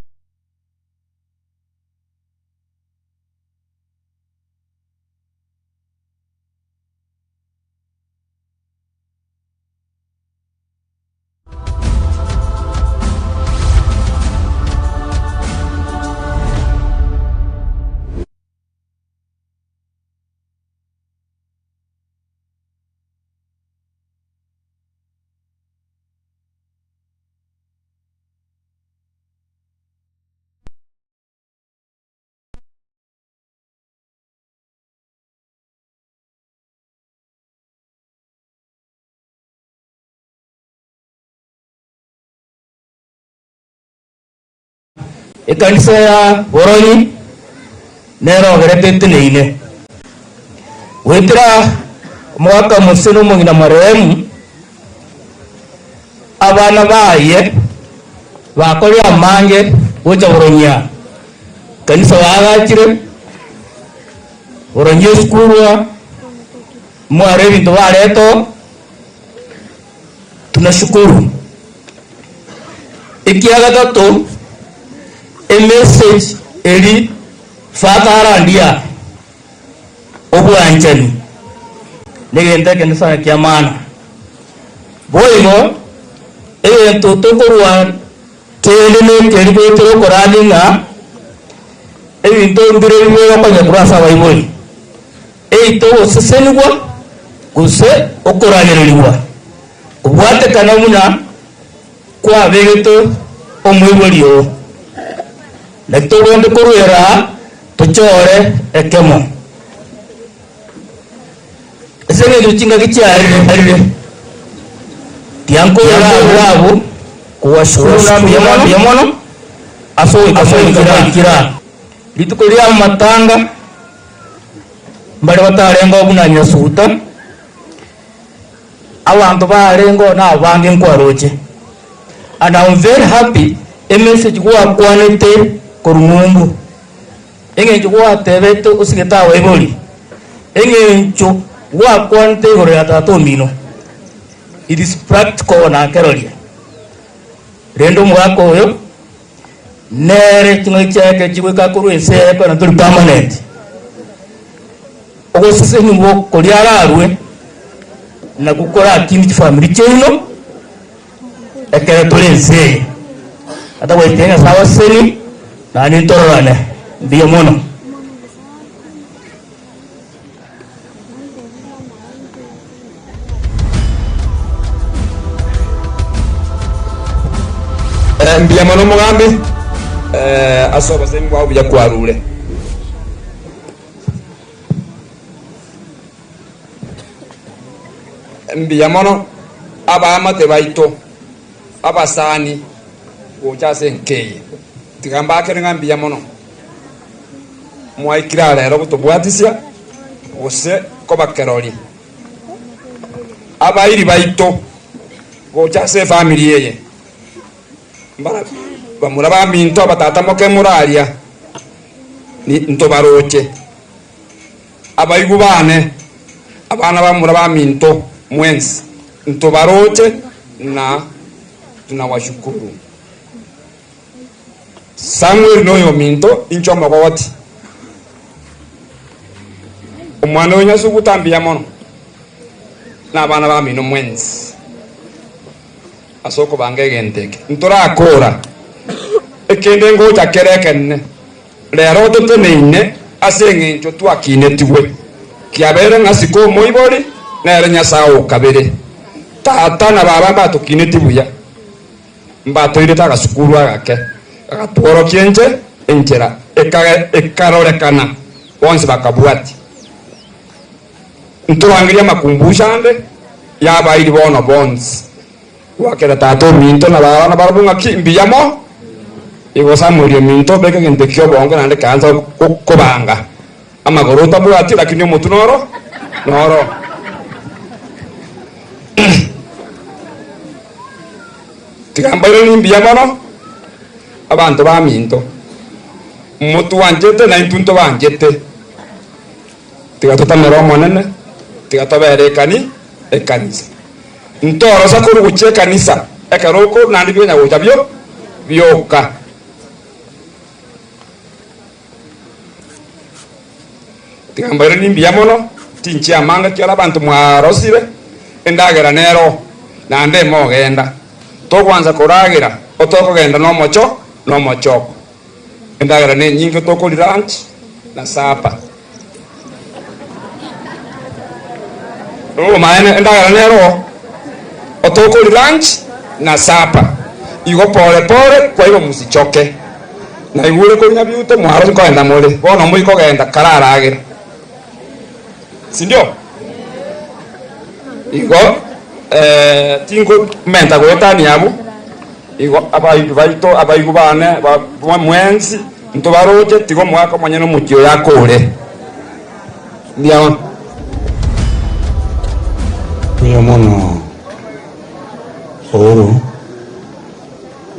Ekanisa ya Boronyi nerogerete eteneine goetera omogaka Mose na omong'ina marehemu, abana baye bakorire amange gocha Boronyia. Ekanisa baagachire, Boronyi esukuru aa, mware ebinto bareta oo. Tunashukuru. Ekiagatato, emessage eri Father arandia obwanchani negento ekende sana kia maana. Boigo egento tokorwa kende nekeri goetera okorandi ng'a ebinto mbire bigokonya korwa ase abaibori. Eito ogosesenigwa gose okoragererigwa kobwatekana buna kwabegete omoibori oo. Naki togende koruera aa tochore ekemo. Ase engencho chingaki chiarire, tiankorera abwo kowashukuru na mbuya mono ase ogoika mwaikire aa. Rituko ri'amatanga Mbare batarengeo buna nyasuguta, abanto barengeo nabange nkwaroche. And I'm very happy. Emessage gwakwanete korwa ng'umbu, eng'encho gwatebete osigete abaibori, eng'encho gwakwanete igoro ya tata omino, it is practical nakeroria. Rende omogaka oyo nere ching'aki chiaye ekero chigoika korwa ense eye ekero tori permanent, ogosesenigwa koria ararwe nakwo korakine chifamiri chiaino. Ekero tore ense eye, atagoetia Nyasae abaseni, naende ntororane. Mbuya mono. Eh, mbuya mono omogambi eh, ase obosemi bwao buya kwarure. Mbuya mono abaamate baito abasani gocha ase enka eye. Tiga mbakere ng'a mbuya mono mwaikire aa rero gotobwatisia gose koba kerori. Abairi baito gocha ase efamiri eye mbara bamura baminto abatata moke moraria ntobaroche. Abaigwa baane, abana bamura baminto mwensi, ntobaroche na tunawashukuru. Samweli noyominto, inche omogoti. Omwana oyo Nyasuguta mbuya mono, na abana bamino mwensi, ase okobanga egento eke. Ntorakora ekende ngocha kere ekenene. Rero toteneine ase engencho twakinetigwe, kiabeire ng'a siko omoibori nere Nyasae o kabere. Tata na baba mbatokineti buya, mbatoirete agasukuru agake, gagatworokia inche enchera, ekarorekana bonsi bakabwatia. Ntorangerie amakumbusho ande y'abairi bono bonsi. Gwakera tata ominto na baba nabarabwo ng'aki mbuya mo? Igo Samueli ominto beka egento ki'obongo naende kaansa kobanga amagoro otabwati lakini omotwe noro noro. Tiga mbairanie mbuya mono abanto baminto, motwanchete naintwe ntobanchete. Tiga totamere Omonene, tiga tobere ekani ekanisa. Ntorosa korwa gochia ekanisa ekero okorwa naende bionya gocha bio bioka. Tiga mbairanie mbuya mono, tinchia amanga ekiagera abanto mwarosire, endagera nero, naende imogenda. Togwansa koragera, otokogenda nomocho nomochoko. Endagera nenyinge tokoria lunch na supper. Obomaene endagera nero otokori lunch na supper. Igo pore pore kwaiba musichoke. Naigure koria nyabiuto mwaro nkoenda more bono moikogenda kararagera. Sindio? Igo eh, tinkomenta goetania abwo. Igo abaibwi baito, abaigwa baane, ba mwensi, ntobaroche, tiga omogaka omonyene omochie oyo akore. Mbuya mono. Mbuya mono Uhuru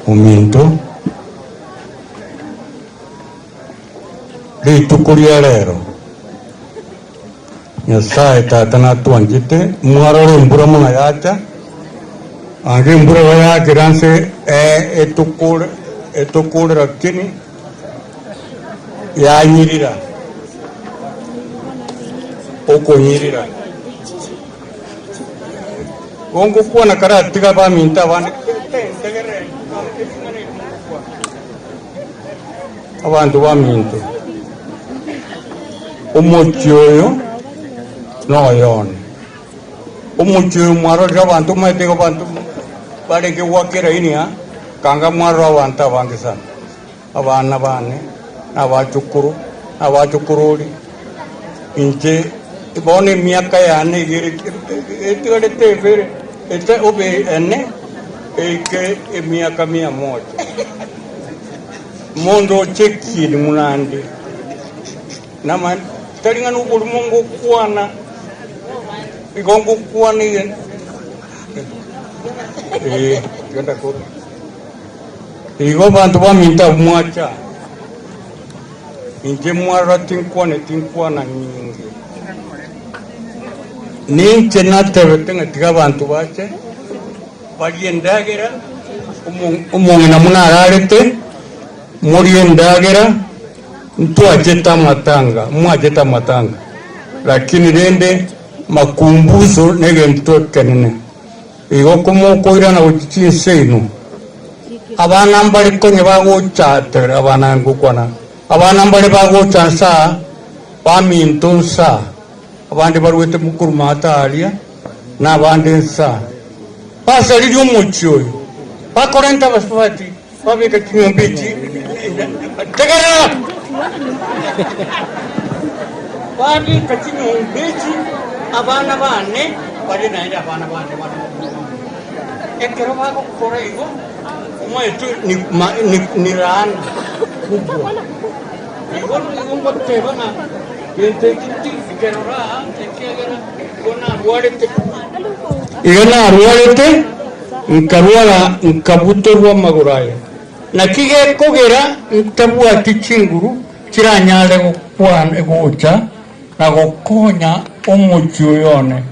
ominto, rituko ria rero Nyasae Tata natwanchete, mwarora embura buna yacha, naende embura igo yakire ase etukure etukure lakini yanyirira, okonyirira. Igo ngokwana karatiga abaminto abande, Abanto baminto, omochie oyo noyo one. Omochie oyo mwarorire abanto omanyete igo abanto barenge goaka eraini aa, kanga mwarora abanto abange sana, abana bane, na abachukuru, na abachukururi, inche bono emiaka yane iga ere etigarete ebere, ete obe ene, eike emiaka mia moja. Omonto ochekirie buna ande, namaene, tari ng'a noborimo ngokwana, igo ngokwana ee, tiga ndakore. Igo abanto baminto abwo mwacha, inche mwarora tinkwaneti nkwana nyinge. Ninche natebete ng'a tiga abanto bache barie endagera, omong'ina buna ararete, morie endagera, ntwachete amatanga, mwachete amatanga, lakini rende makumbuso negento ekenene. Igo komokoirana gochia chinse inwe, abana mbare konya bagocha, tebera abana ngokwana, abana mbare bagocha nsa, baminto nsa, abande barwete korwa maata aria, na abande nsa. Basaririe omochie oyo, bakorenta abasubati, babeka chinyomba echi, tegerera! Babeka chinyomba echi abana bane baria naende abana bane bane ekero bagokora igo, omanyete ni laana kubwa. Igo nigo ngoteba ng'a gento eki tikerora aa, ekiagera igo narwarete. Iga narwarete, nkarwara nkabutorwa amagoro aya. Naki gekogera ntabwati chinguru chiranyare gokwana gocha na gokonya omochie oyo one.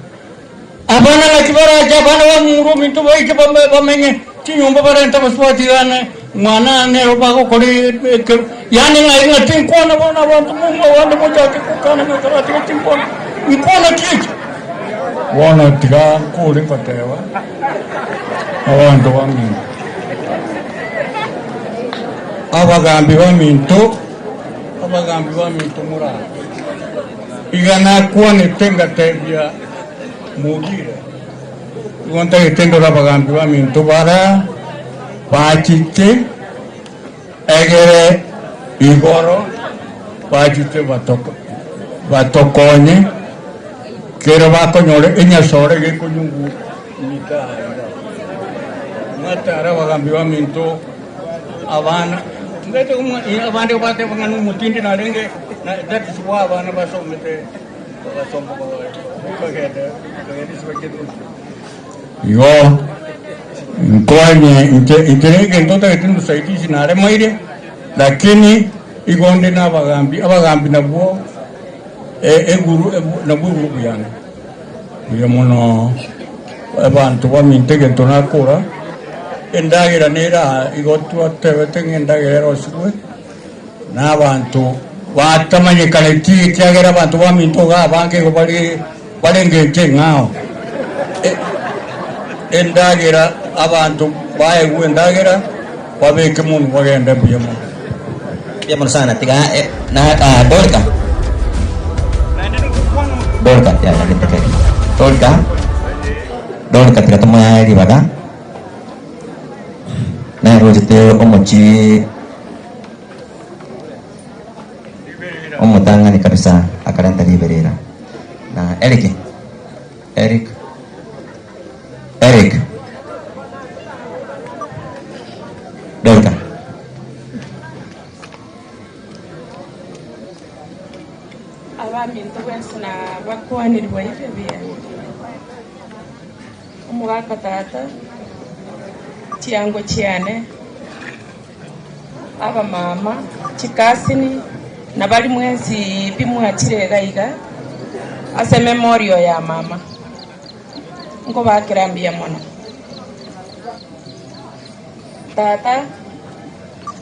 Abana naki barache abana bamura ominto baiche bamenye chinyomba barente abasubati gane mwana nero bagokora ekero yaani ng'ai ng'a tinkwana bono abanto momwe abande mochake gokana ng'a karatiga tinkwana nkwana ki echi? Bono tiga nkore ngoteba abanto baminto abagambi baminto abagambi baminto morache iga nakwanete ngatebia Mogire, igo ntagete ndore abagambi baminto baria bachete egere igoro bachete batokonye, kero bakonyora enyasore gekonyungu nyika iga. Mwatara abagambi baminto abana abande bateba ng'a nomotindi narenge that is why abana basomete. Igo nkonye inche inche negento ntagete mosaidizi naremoire, lakini igo nde na abagambi, abagambi nabwo eguru nabwo egurupu yane. Mbuya mono abanto baminto egento nakora, endagera nere aa igo twatebete ng'a endagera erosigwe. Na abanto batamanyekaneti, ekiagera abanto baminto iga abange igo bare bare engencho eng'ao. Endagera abanto baegwe endagera babeke monwe bagende mbuya mono. Mbuya mono sana tiga eh, na ah, Dorika. Dorika, ya, ya, gete kere. Dorika. Dorika tiga tomoe ribaga. Nere ochete omochie omotang'ani kabisa akarenta riberera. Na Eric, Eric, Eric, Dorika. Abaminto bwensi na bakwanirwe ebibe. Omogaka tata, chiango chiane, abamama, chikasini, na baria mwensi pi mwachire iga iga ase memorial ya mama. Nkobakera mbuya mono. Tata,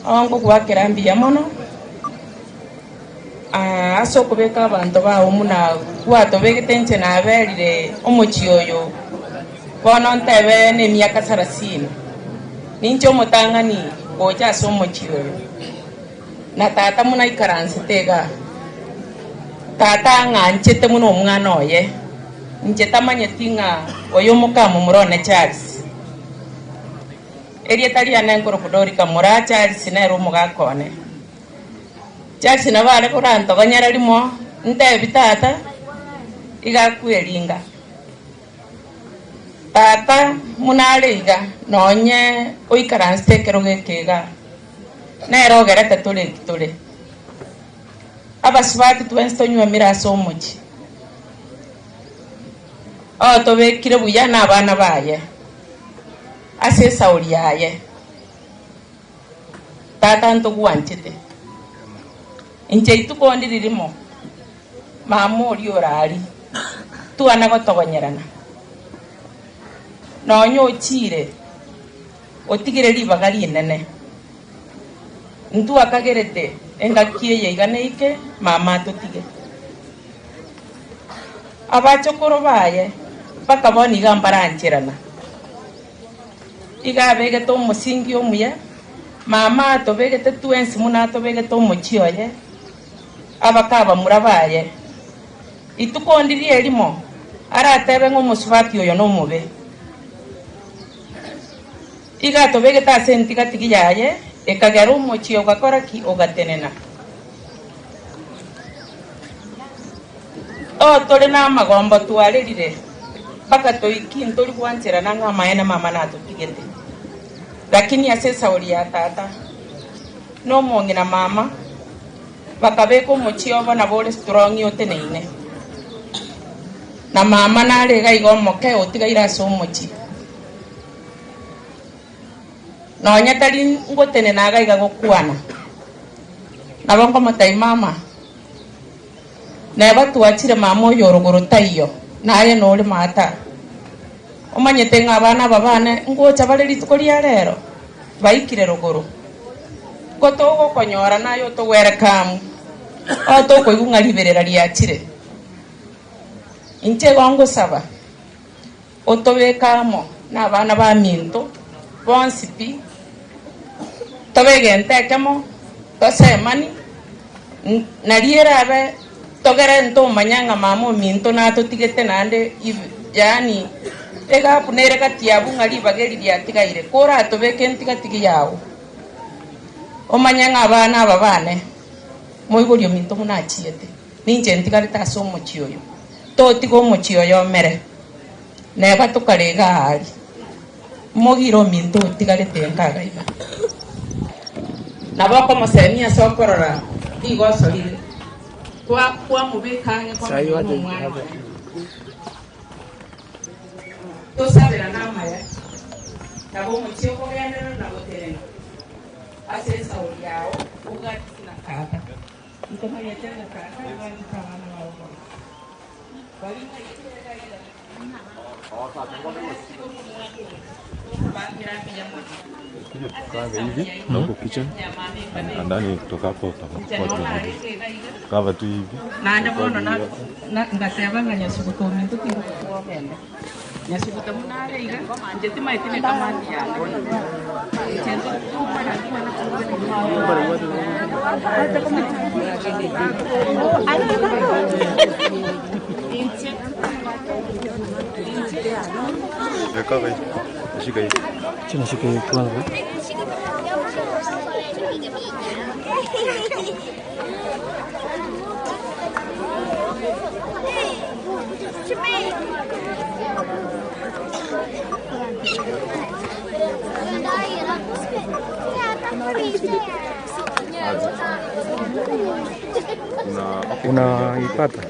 oo nkogwakera mbuya mono. Ase okobeka abanto bao buna gwatobegete inche naberire omochie oyo bono ntebe nemiaka sarasini, ninche omotang'ani gocha ase omochie oyo, na tata buna aikaransete igaa. Tata ang'anchete buna omwana oye, inche tamanyeti ng'a oyo mokamomura one Charles. Erieta riane nkorokwa Dorika Moraa Charles nere omogaka one. Charles nabo are korantogonyera rimo, ntebi tata iga akweringa. Tata buna are iga nonye oikaransete ekerogo eke igaa, nere ogerete tore eki tore. Abasubati twensi tonywomire ase omochie, otobekire buya na abana baye, ase esauri yaye. Tata ntogwanchete. Inche rituko ndiri rimo, mama oria ore aria, twana gotogonyerana. Nonya ochiire, otigire ribaga rinene. Ntwakagerete engaki eye iga neike, mama atotige. Abachokoro baye mpaka bono iga mbarancherana. Iga abegete omosingi omuya, mama atobegete twensi buna atobegete omochie oye, abake abamura baye. Rituko ndiria erimo aratebe ng'a omosubati oyo nomobe. Iga atobegete ase entigatigi yaye, ekagera omochie ogakora ki? Ogatenena. O tore namagombo twarerire, mpaka toiki ntori gwancherana ng'a amaene mama natotigete. Lakini ase esauri ya tata, na omong'ina mama, bakabeka omochie obo nabo ore strong oteneine. Na mama nare iga iga omoke otigaire ase omochie. Nonya tari ngotenena iga iga gokwana, nabo nkomotebia mama, Neba twachire mama oyo orogoro taiyo, naye nore maata. Omanyete ng'a abana aba bane ngocha bare rituko ria rero, baikire rogoro. Ko togokonyora naye otogwere kamu, oo tokoigwa ng'a riberera riachire. Inche igo ngosaba, otobeke amo nabana baminto bonsi pi, tobe egento ekemo, tosemani, nario erabe togere ntomanya ng'a mama ominto natotigete naende yaani egapu nere gati abwo ng'a ribaga eri riatigaire, koratobeke ntigatigi yago, omanye ng'a abana aba bane, moibori ominto buna achiete, ninche ntigarete ase omochie oyo. Totiga omochie oyo omere, neba tokare iga aria. Mogire ominto otigarete enkaga iga. Nabo okomosemia ase okorora rigoso rire, kwamobeka ang'e komenya nomwana oye. Tosaberane amaya, nabo omochie okogenderera na gotenena ase esauri yao obwatisi na tata. Ntomanyete ng'a tata abanchete abana bao mono. Baria ng'aikire iga Kava hivi na huko kitchen and ndani kutoka hapo utakuwa tunarudi. Kava tu hivi. Naende bono ngateba ng'a Nyasuguta ominto tingokwa ogende. Nyasuguta buna are iga, inche timaeti nekamati yane. Inche ntokumanya Kava hivi. Shika hivi. Chini shika hivi kwanza. Unaipata?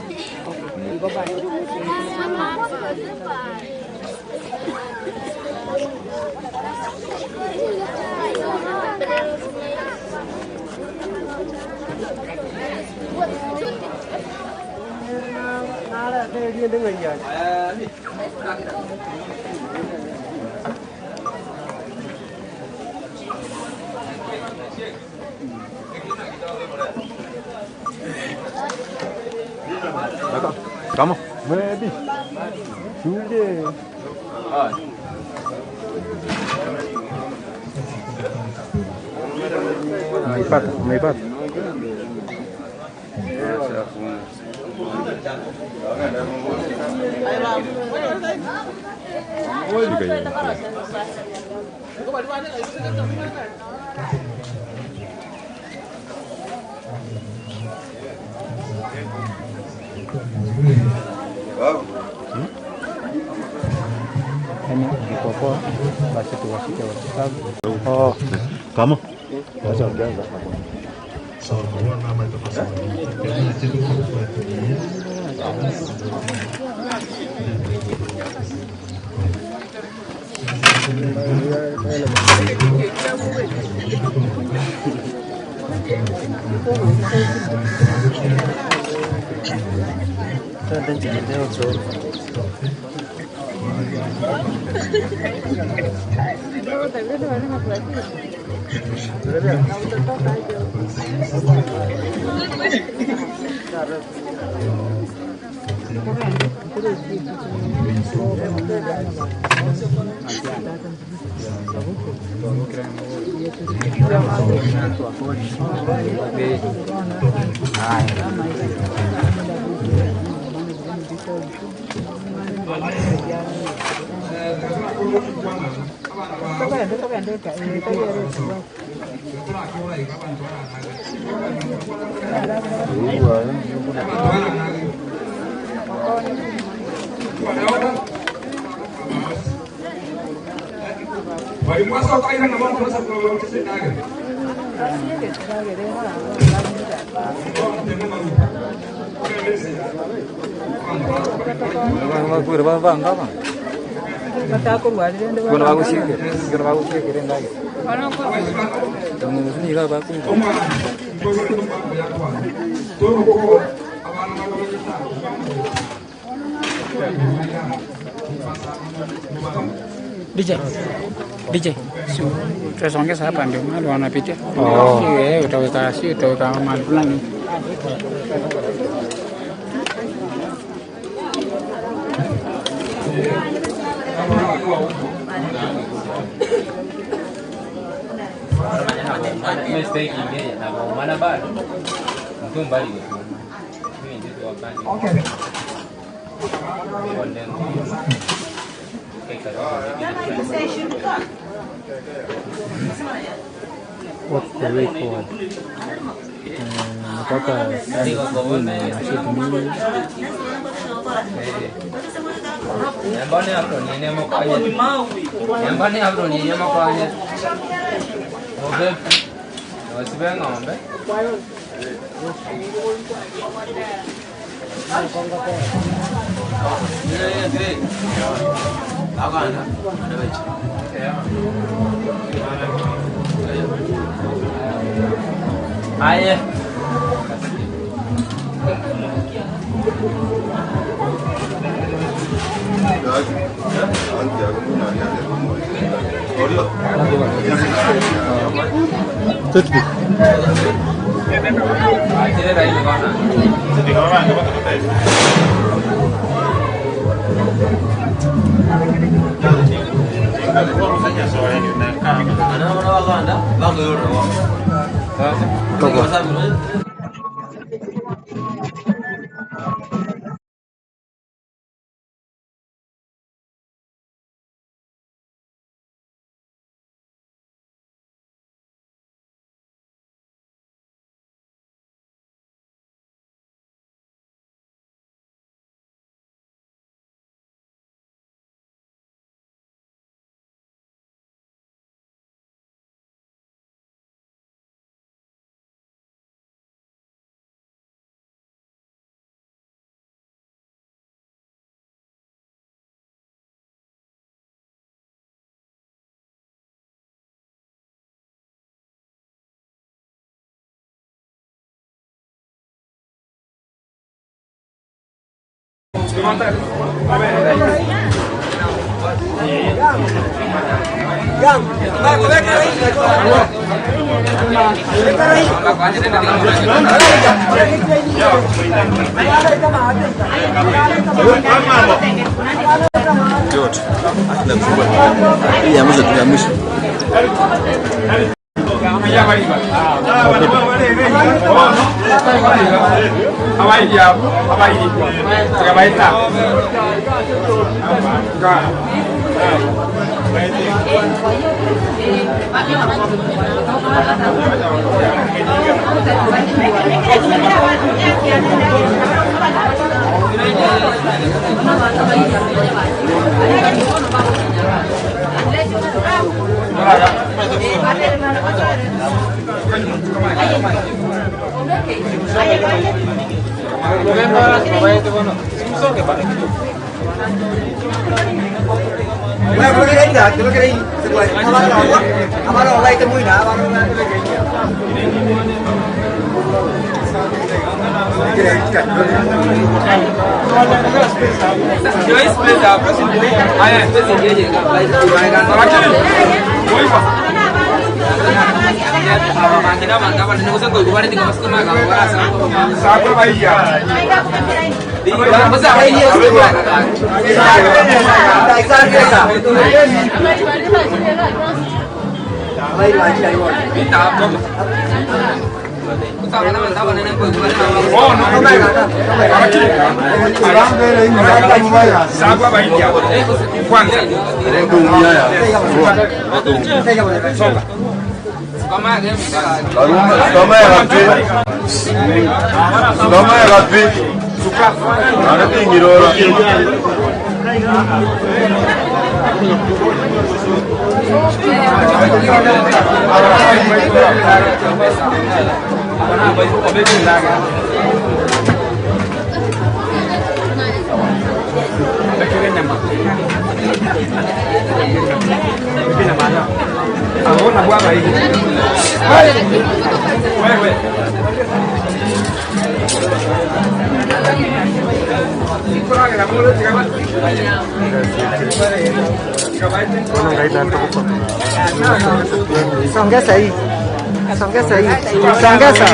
Kama. Maybe. Shule. Umeipata? Umeipata? Shika hiyo. Yaani iko poa, basi tuwashike wakisabu. Oh. Kama. Wacha ukianza. DJ, DJ, si utasongeza hapa ndio mahali wanapitia. Oh. Si wewe utaweka, si utaweka mahali fulani. What's the way forward? Nataka sijui na shit mingi. Aye. Hii ya mwisho tu ya mwisho. Songeza hii. Songeza hii. Songeza.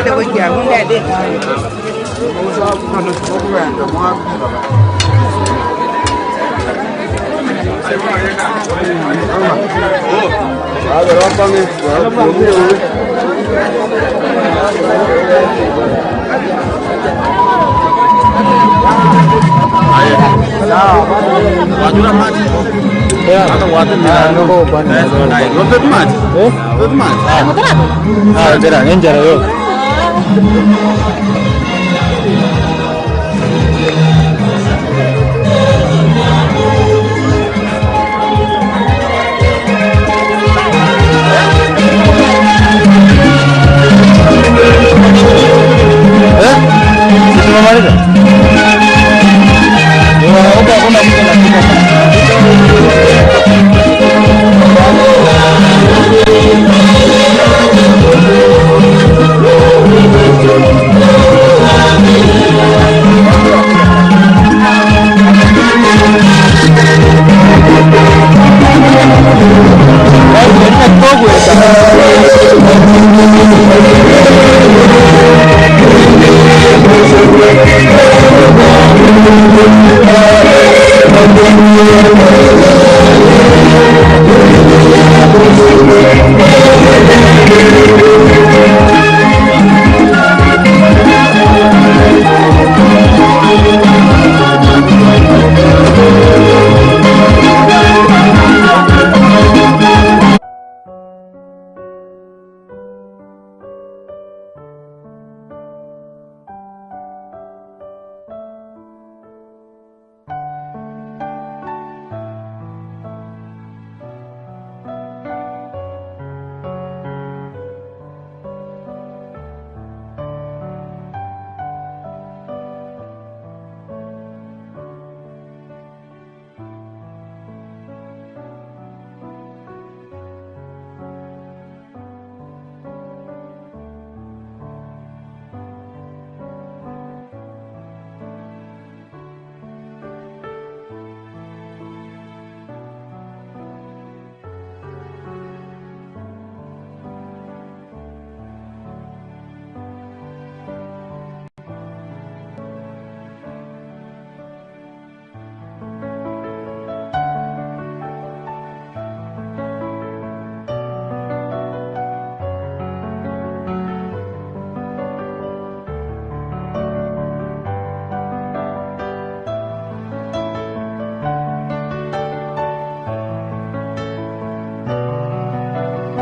Eh?